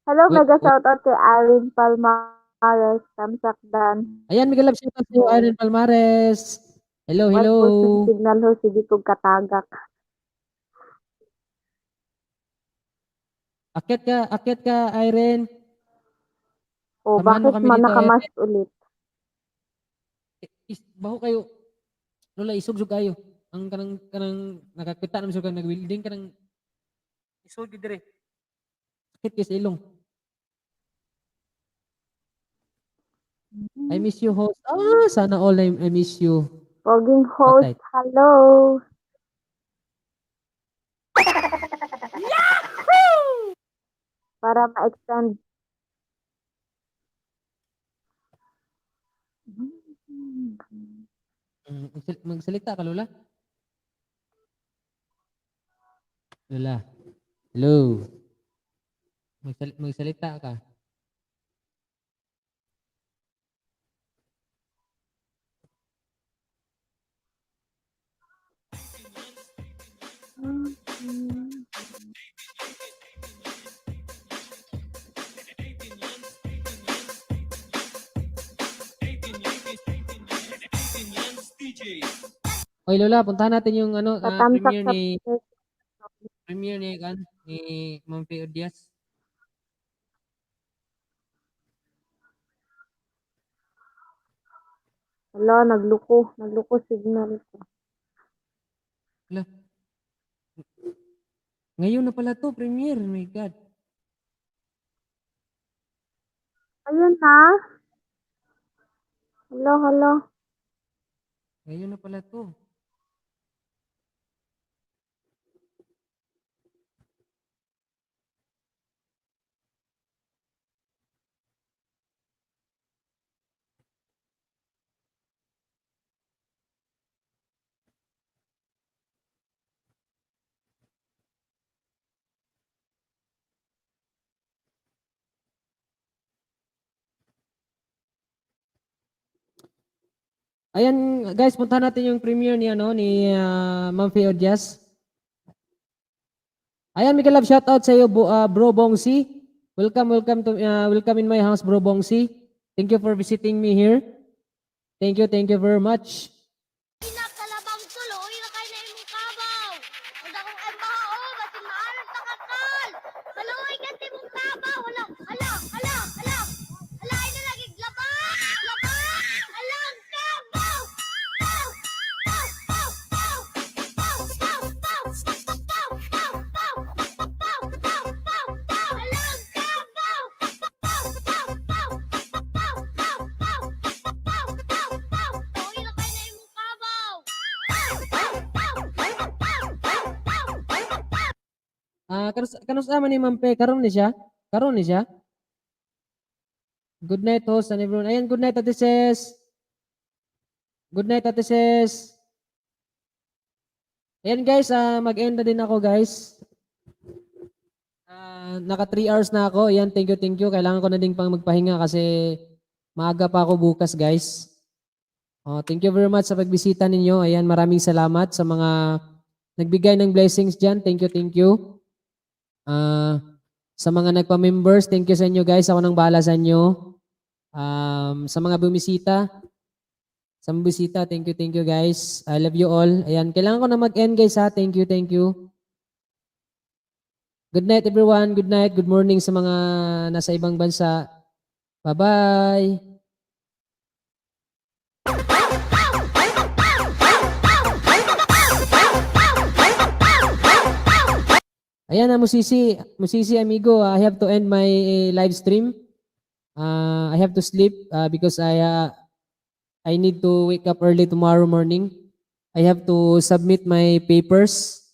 Speaker 9: Hello,
Speaker 2: Wait,
Speaker 9: mega
Speaker 2: wait.
Speaker 9: shout out kay Irene Palmares, Tamsak Dan.
Speaker 2: Ayan, mega love shoutout sa iyo, Irene Palmares. Hello, hello.
Speaker 9: 1% signal ho, sige kong katagak.
Speaker 2: Akyat ka, Irene.
Speaker 9: O,
Speaker 2: Samahan mo
Speaker 9: bakit
Speaker 2: kami
Speaker 9: man
Speaker 2: dito, Irene.
Speaker 9: nakamask ulit?
Speaker 2: Is, baho kayo. Lola, isugsug kayo. Ang kanang nakakita naman siya nag-welding kanang isod gid dire. Sakit kay sa ilong. I miss you, host. Ah, sana all I miss you.
Speaker 9: Poging host,
Speaker 2: Patay.
Speaker 9: Hello. Para ma-extend.
Speaker 2: Magsalita ka, Lola. Lola. Hello. Magsalita ka. Oy Lola, puntahan natin yung ano,
Speaker 9: Patamsak
Speaker 2: premiere
Speaker 9: sa
Speaker 2: ni kan ni Ma'am Faye Odias.
Speaker 9: Wala, nagluko. Nagluko signal ko.
Speaker 2: Wala. Ngayon na pala to, premiere. My God.
Speaker 9: Ayun na. Hello, hello.
Speaker 2: Ngayon na pala to. Ayan, guys, puntahan natin yung premiere ni ano ni Ma'am Faye Odias. Ayan, mega love shoutout sa iyo, Bro Bongsi. Welcome, welcome to welcome in my house, Bro Bongsi. Thank you for visiting me here. Thank you very much.
Speaker 3: Pinakalabang tuloy na kay na imong kabaw. Ug akong embaho, basin maaron ta kakal. Maluoy ka sa imong kabaw. Hala, hala, hala, hala. Hala, ay na lagi laba, laba. Alang kabaw. Pow, pow, pow, pow. Pow, pow, pow. Pow, pow, pow. Pow, pow, pow, pow. Alang kabaw. Pow, pow, pow. Pow, pow, pow. Pow, pow, pow. Tuloy na kay na imong kabaw. Pow, pow, pow. Pow, pow, pow. Pow.
Speaker 2: Ah, kanus man ni Ma'am Pe, karon ni siya? Karon ni siya? Good night, host and everyone. Ayan, good night, Ate Ses. Good night, Ate Ses. Ayan guys, mag-end na din ako, guys. Naka 3 hours na ako. Ayan, thank you, thank you. Kailangan ko na din pang magpahinga kasi maaga pa ako bukas, guys. Oh, thank you very much sa pagbisita ninyo. Ayan, maraming salamat sa mga nagbigay ng blessings dyan. Thank you, thank you. Sa mga nagpa-members, thank you sa inyo, guys. Ako nang bahala sa inyo. Sa mga bumisita, thank you guys. I love you all. Ayan, kailangan ko na mag-end, guys, ha. Thank you, thank you. Good night, everyone. Good night. Good morning sa mga nasa ibang bansa. Bye-bye. Ayan na, Musisi. Musisi, amigo, I have to end my live stream. I have to sleep because I need to wake up early tomorrow morning. I have to submit my papers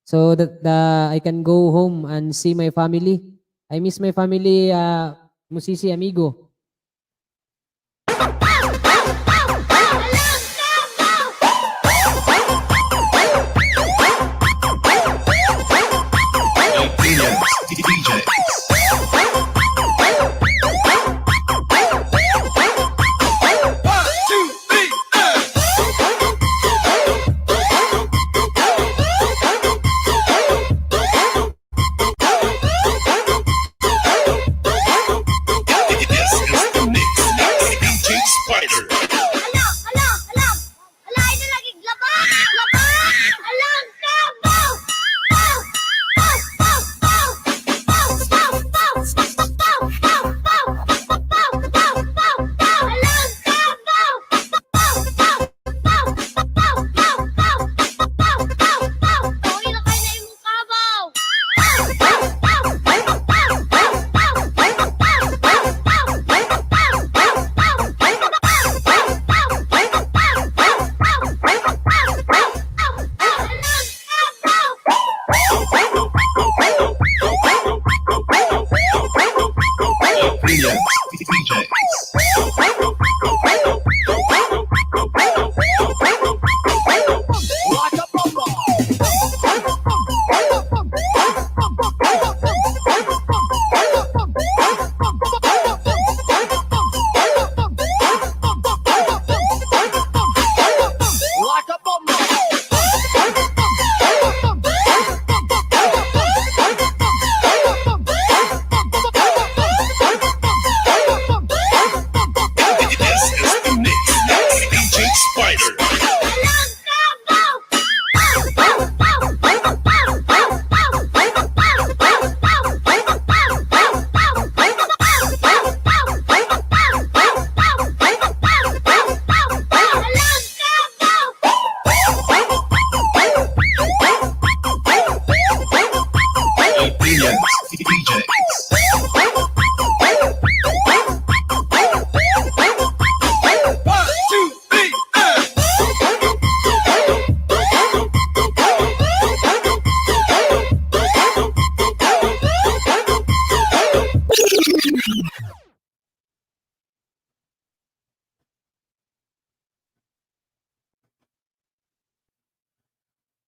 Speaker 2: so that I can go home and see my family. I miss my family, Musisi amigo.